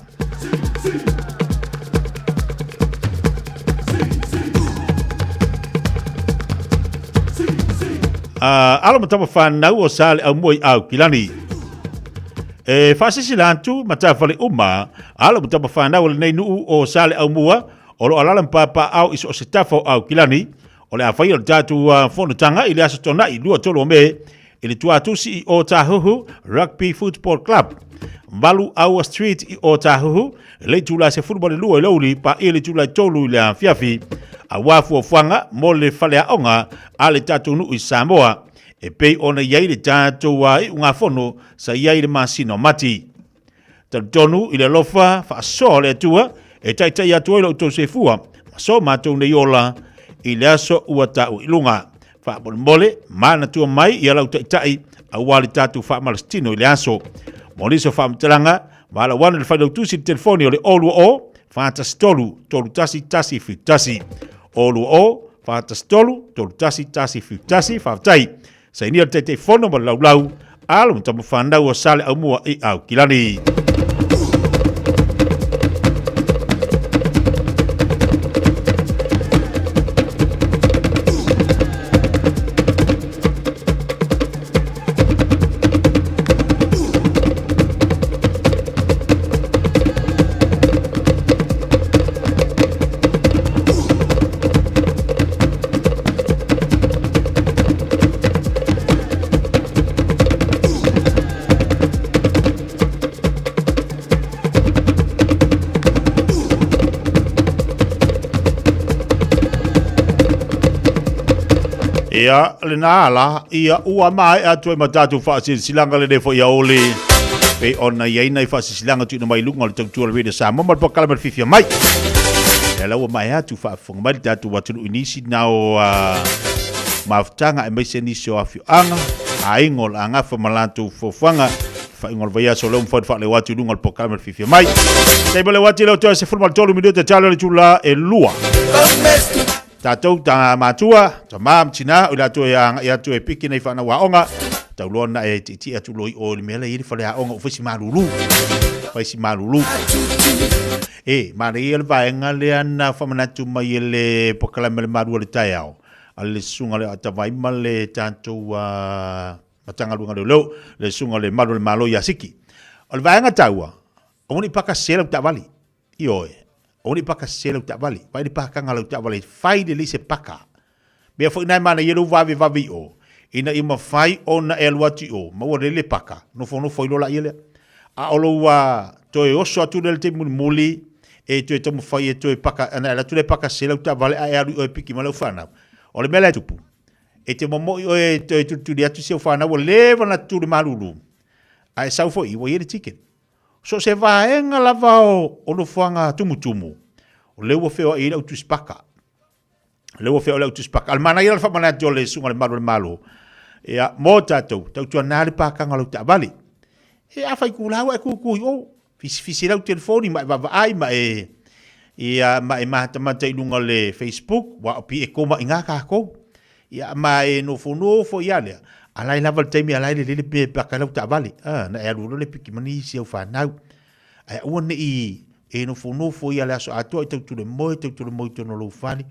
Alo ma tama whanau o sa le au mua i Aukilani. E whaasisila atu ma tafale uma, alo ma tama whanau o lenei nuu o sa le au mua, o lo alala mpapa au i so o se tafa o Aukilani, O le a faia le tatou fonotaga i le Aso Toonai 23 o Me i le Tuatusi i Ōtāhuhu Rugby Football Club, 8 Aua Street i Ōtāhuhu, i le itula 12 i le aoauli paia i le itula 3 i le afiafi, aua fuafuaga mo le faleaoga a le tatou nuu i Samoa, e pei ona i ai le tatou iugafono sa i ai i le masina o Mati. Talitonu i le alofa faasoa o le Atua e taitai atu ai lo outou soifua ma so matou nei ola i le aso ua taua i luga. Faamolemole, manatua mai ia lau taitai aua le tatou faamalasitino i le aso. Mo nisi o faamatalaga, valaau ane le failautusi i le telefoni o le 020 413 3171. 020 413 3171. Faafetai. Sainia le Taitaifono ma le Laulau, Alo ma Tamafanau o Saleaaumua i Aukilani. Ia, lena ala, ia ua maea atu ai ma tatou faasilasilaga lenei foi aoauli. Pei ona i ai nai faasilasilaga tuuina mai i luga o le tautua o le Radio Samoa ma le polokalame o le Fiafia Mai. Ia la ua maea atu faafofoga mai le tatou atunuu i nisi na o mafutaga aemaise nisi o afioaga, aiga o le agafa ma latou fuafuaga faaiuga o le vaiaso lea ua mafai ona faaleo atu i luga o le polokalame o le Fiafia Mai. Taimi o le ati leo toe 13 minute talo le itula e lua. Tatou ta matua, tama ma tina, o i latou e agai atu e piki nei whanau aoga, tauloa na e tiiti atu loi o le mea lea i le fale aoga o whaisi malulu. Whaisi malulu. E, manaia le vaega lea na whamanatu mai e le polokalame le malu o le taeao, a le susuga le Atavai ma le tatou Matagaluega o Leoleo, le susuga le Malu o le Malo ia Siki. O le vaega taua, aua ne i paka sese lau taavale. Ioe, aua ne i paka sese lau taavale. Vaai le pakaga o lau taavale, fai lelei se paka. Mea foi na e manaia lou vavevave i o, ina ia mafai ona e alu atu i o, maua lelei le paka, nofonofo ai loa laia lea. A o lou toe oso atu lea i le taimi mulimuli, e toe taumafai e toe paka, ona e alu atu lea e paka sese lau taavale ae alu i o e piki mai lau fanau. O le mea la e tupu, e te momo'i oe e toe tulituli atu si au fanau ua leva ona tutuli malulu, a e sau foi, ua i ai le ticket. So o se vaega lava o nofoaga tumutumu, o lea ua feoai ai le au tusi paka. O lea ua feoai le au tusi paka. A o le manaia la le faamanatu o le susuga i le Malu o le Malo, ia, mo tatou, tautuana le pakaga o lau taavale. E a fai kula ua e kuku i o, fisifisi lau telefoni ma e vaavaai ma e, ia, ma e matamata i luga o le Facebook, ua o pi e koma i ngā kākou. Ia, ma e nofonofo ia lea, a la e lava le taimi a la e lelei le pe paka lau taavale. Ah, na e alu loa le piki ma nisi au whanau. Ae aua ne i e nofonofo ia le aso atoa i tau tule moe, tau tule moe i tonu o lou fale.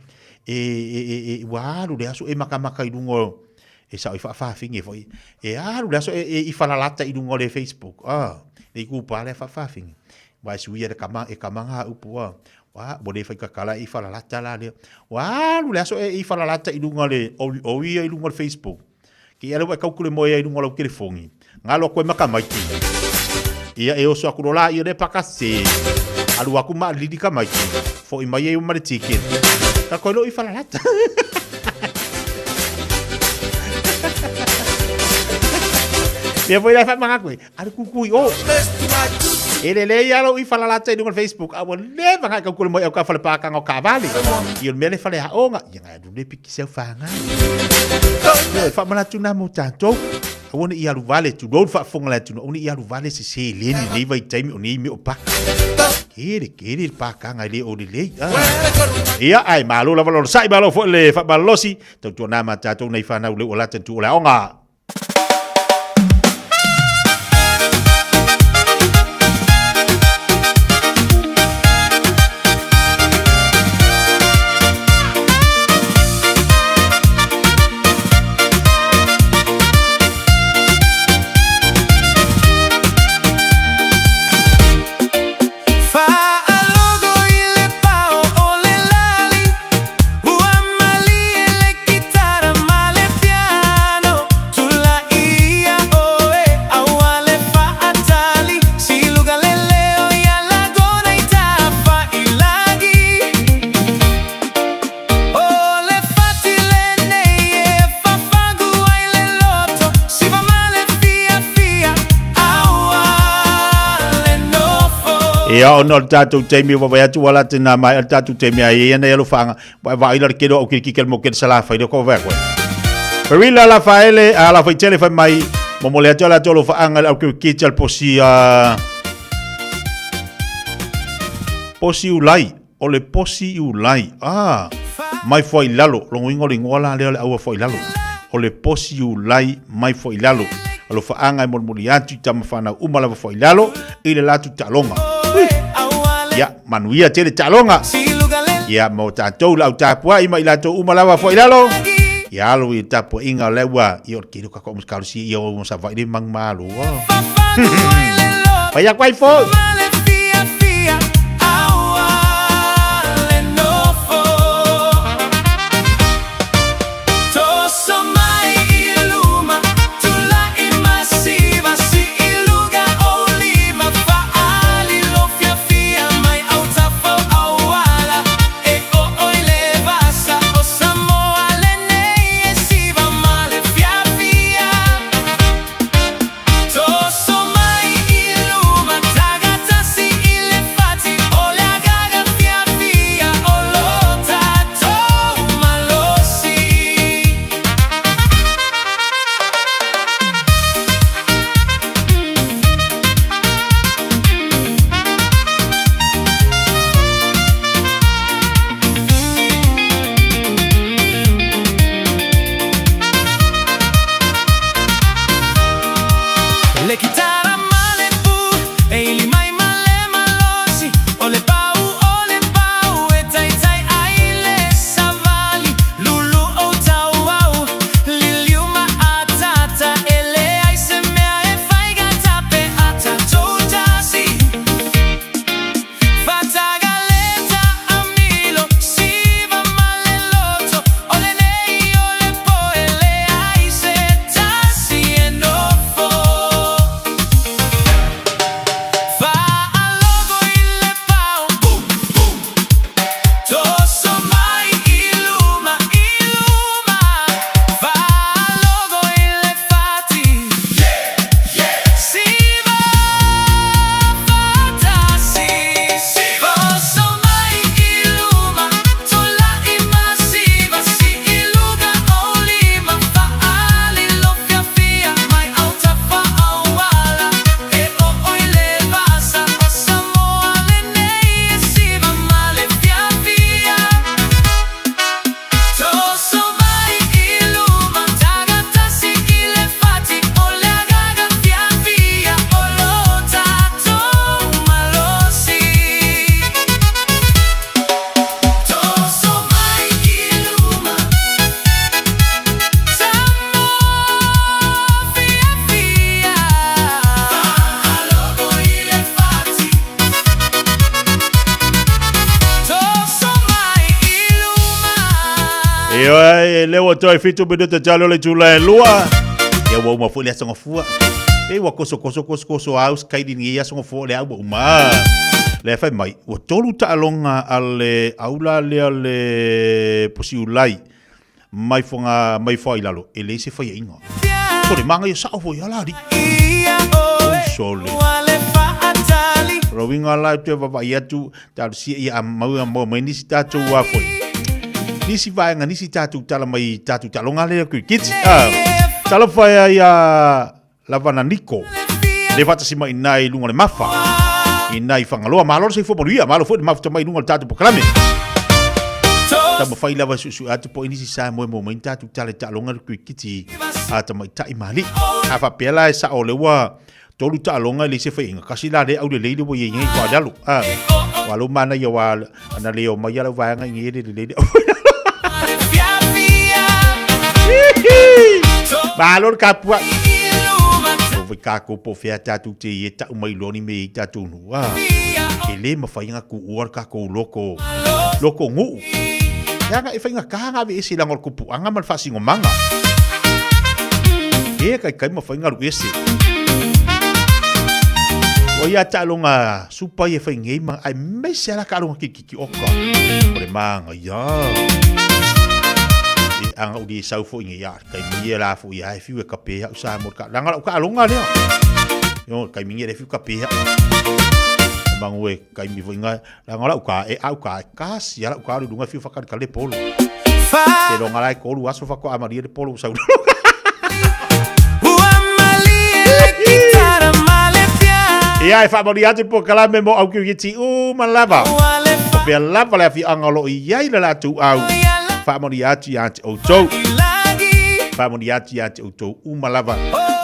E, e, e, e, ua alu le aso e makamaka i luga o, e sao i faafaafine foi. E alu le aso e, e i falalata i luga o le Facebook. Ah, le i kupa le faafaafine. Wa e suia le kama, e kama ngā upu, ah. Wa, ua le fai kakala e i falalata la lea. Ua alu le aso e i falalata i luga o le, o, o ia i luga o le Facebook. Ke ia le ua e kaukule moe ai i luga o lau telefoni. Galo atu ai ma tamaiti. Ia e oso atu loa laia lea pakase. Alu atu maalili tamaiti. Foi mai ai ma le ticket. Ka koe lo'o i Falalata. Mea foi la e faamanatu ai, alu tutu i o. E lelei lava lou i Falalata i luga o le Facebook, a ua leva ona e tautolo mai au ka fale pākanga o taavale. Ia o le mea lea e faleaoga, ia na e alu le pikisi au whangai. Ioe, faamanatu na mo tatou. Aua ne i alu vale, tulou le faafofoga a le atunuu, aua ne i alu vale se seleni i lenei vaitaimi o nei mea o paka. Tele, tele le pakaga e le o lelei. Ah. Ia, ae malo lava le onosai, malo foi le faamalolosi. Tautuana ma tatou nei fanau le ua lata tu o le aoga.
Faalogo i le pao o le lali, ua malie le kitara ma le piano, Tulai ia oe aua le faatali, siluga le leo ia lagona i tafailagi. O le fati lenei e fafagu ai le loto, siva ma le fiafia aua le nofo.
Ia, ona o le tatou taimi ua vaai atu ua lata ina maea le tatou taimi a i ai ana alofaaga, ua e vaai la le tele o au kilikiki a le motu i le Salafai lea kua vaai atu ai. Perila Lafaele, a Lafaitele fai mai, momoli atu a latou alofaaga i le au kirikiti a le posi a Posi Ulai, o le Posi Ulai, ah, mai foi i lalo, lona uiga o le igoa la lea o le aua foi i lalo, o le Posi Ulai mai foi i lalo. Alofaaga e molimoli atu i tama fanau uma lava foi i lalo i le latou taaloga. Ia, manuia tele taaloga. Ia, mo tatou le au tapuai ma i latou uma lava foi i lalo. Ia alo i le tapuaiga o lea ua, ia o le tele o tatou aumataalosia ia o Savaii le manumalo. Fai atu ai foi.
Toso mai i luma, tulai masiva, siiluga o lima, faaali lo fiafia mai autafa o auala, e oo i le vasa o Samoa lenei e siva ma le fiafia. Toso mai i luma, tagatasi i le fati, o le agaga fiafia o lo tatou malosi. Le kitara ma le pu, e ili mai ma le malosi, o le pau, o le pau, e taitai ai le savali, lulu o tauau, liliu ma atata, e leai se mea e faigata pe a tatou tasi. Fatagaleta amilo, siva ma le loto, o lenei o le po e leai se tasi e nofo. Faalogo i le pao, boom, boom. Toso mai i luma, i luma. Faalogo i le fati, yeah, yeah. Siva fatasi, Toso mai i luma, tulai masiva, siiluga o lima, faaali lo fiafia mai autafa auala, e oo i le vasa o Samoa lenei e siva ma le fiafia. Toso mai i luma, tagatasi i le fati, o le agaga fiafia o lo tatou malosi. Toso mai i luma, Samoa fiafia. Faalogo i le fati. Toso mai i luma.
Ioe, e lea ua toe 7 minute talo le itula e 2. Ia ua uma foi le aso gafua. E ua koso koso koso koso au skaidi ni aso ngofo le au uma. Le fai mai, ua tolu taaloga a le aula lea le Posiulai mai foga mai foa i lalo, e leai se faiaiga. Sole, manaia sao foi ala alii. Oi sole. Rauiga la e toe vavaai atu, talosia ia a mau a maua mai nisi tatou a foi. Nisi vaega, nisi tatou tala mai tatou taaloga lea kirikiti. Ah, talofa ia ia Lavana Niko, le faatasi mai i i luga o le mafa, i nai Fagaloa. Malo le soifua manuia, malo foi le mafuta mai i luga o le tatou polokalame. Taumafai lava e suesue atu po o nisi sa moe mo mai ni tatou tala i taaloga le kirikiti a tamaitai ma alii. A faapea la e sao o lea ua tolu taaloga e leai se faiaiga, kasi la lea aulelei le ua i ai nei i lalo. Ah, ua lou manaia ua ana le omai lava lau vaega i nei e le lelei le au. Malo le tapuai. O vai kākou po o fea tātou te i e ta'u mai loa ni mea i tātou nuu. Ah, e lē mafai ona tuua le tatou loko, loko nuu. Leaga e faigata ona aveese leaga o le tupuaga ma le faasinomaga. E taitai mafai ona alu ese. Ua ia taaloga supa ia e fai nei ma aemaise lava la taaloga kirikiti oka. O le manaia. E ana ou le sau foi nei a taimi ia la foi ia e fiu e kape au sa mo ka leaga lau taaloga lea. Io taimi nei le fiu kape au. Mangu e taimi foi nga Leaga o lau ka, e au ka, e kasi a lau ka i luga e fiu whakarekare le polo. Te ronga la e kolu aso whakoa maria le polo sau. Ia e whaamori atu po kalame mo au kirikiti u ma lava. O pea lava le afianga o lo i ai le lātou au. Whaamori atu ia te outou. Whaamori atu ia te outou u ma lava.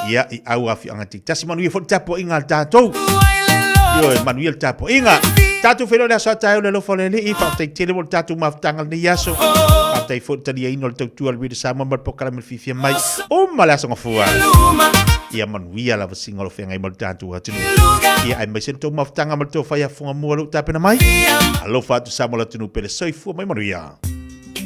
Ia i au afianga te tasi manuia fo le tapuaiga a le tatou. Ioe, manuia le tapuaiga. Tatou feiloai le aso a taeao i le alofa o le Alii. Faafetai tele mo le tatou mafutaga lenei aso. Faafetai foi le taliaina o le tautua a le Radio Samoa ma le polokalame le fiafia mai. Uma le aso gafua. Ia manuia lava siga o lo feagai ma le tatou atunuu. Ia aemaise le tou mafutaga ma le tou faiafoga mua lou tapena mai. Alofa atu Samoa le atunuu pele soifua mai manuia.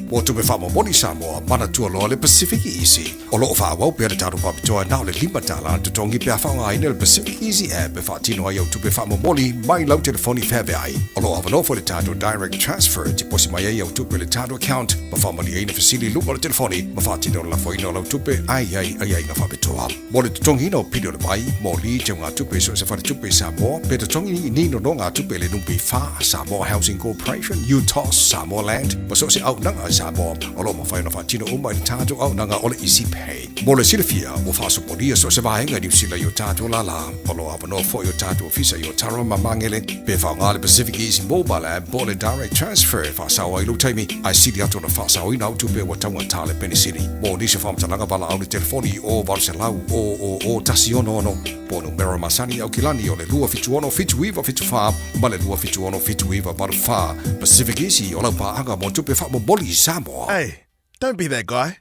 Mo tupe faamomoli Samoa, manatua loa le Pacific Easy. O lo o faaauau pea le tatou faapitoa na o le $5 le totogi pe a faaaogaina le Pacific Easy app e faatino ai au tupe faamomoli mai lau telefoni feaveai. O lo o avanoa foi le tatou Direct Transfer e tiposi mai ai au tupe i le tatou account ma faamalieina fesili i luga o le telefoni ma faatino le lafoina o lau tupe a i ai aiaiga faapitoa. Mo le totogiina o pili o le vai, moli, teugatupe i so o se faletupe i Samoa, pe totogi ni nonogatupe i le NPF, Samoa Housing Corporation, UTOS, Samoa Land, ma so o se auaunaga i Samoa, o lo o mafai ona faatino uma i le tatou auaunaga o le Easy Pay. Mo le silafia, ua faasopolia so o se vaega i Niu Sila i o tatou lālā. O lo o avanoa foi o tatou ofisa i Otara ma Magele, pe faaaoga le Pacific Easy Mobile App po o le Direct Transfer e faasao ai lou taimi, ae sili atu ona faasaoina au tupe ua taugata le penisini. Mo nisi o faamatalaga valaau le telefoni i o 800 000 166 po o numera masani i Aukilani o le 276 7974 ma le 276 7984. Pacific Easy o lau paaga mo tupe faamomoli i Samoa.
Hey, don't be that guy.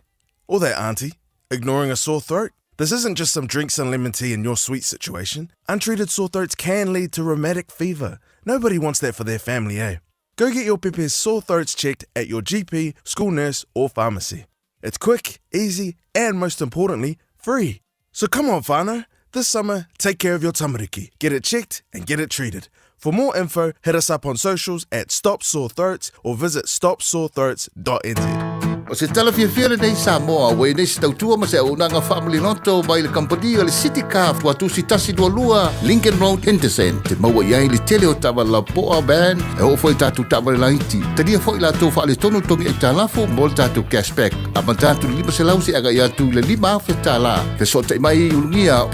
Or that auntie. Ignoring a sore throat? This isn't just some drinks and lemon tea in your sweet situation. Untreated sore throats can lead to rheumatic fever. Nobody wants that for their family, eh? Go get your pepe's sore throats checked at your GP, school nurse, or pharmacy. It's quick, easy, and most importantly, free. So come on, whānau. This summer, take care of your tamariki. Get it checked and get it treated. For more info, hit us up on socials at Stop Sore Throats or visit stopsorethroats.nz.
O se tala fiafia lenei Samoa ua i nei se tautua ma se auaunaga faamaliloto mai le kamupani o le City Car Tuatusi 122 Lincoln Road Henderson te maua i ai le tele o taavale lapoa van e oo foi i tatou taavale laiti. Talia foi latou faaletonu togi aitalafu mo le tatou cashback. Amata atu i le 500 seia agai atu i le $5,000 tala. Fesootai mai i Ulugia.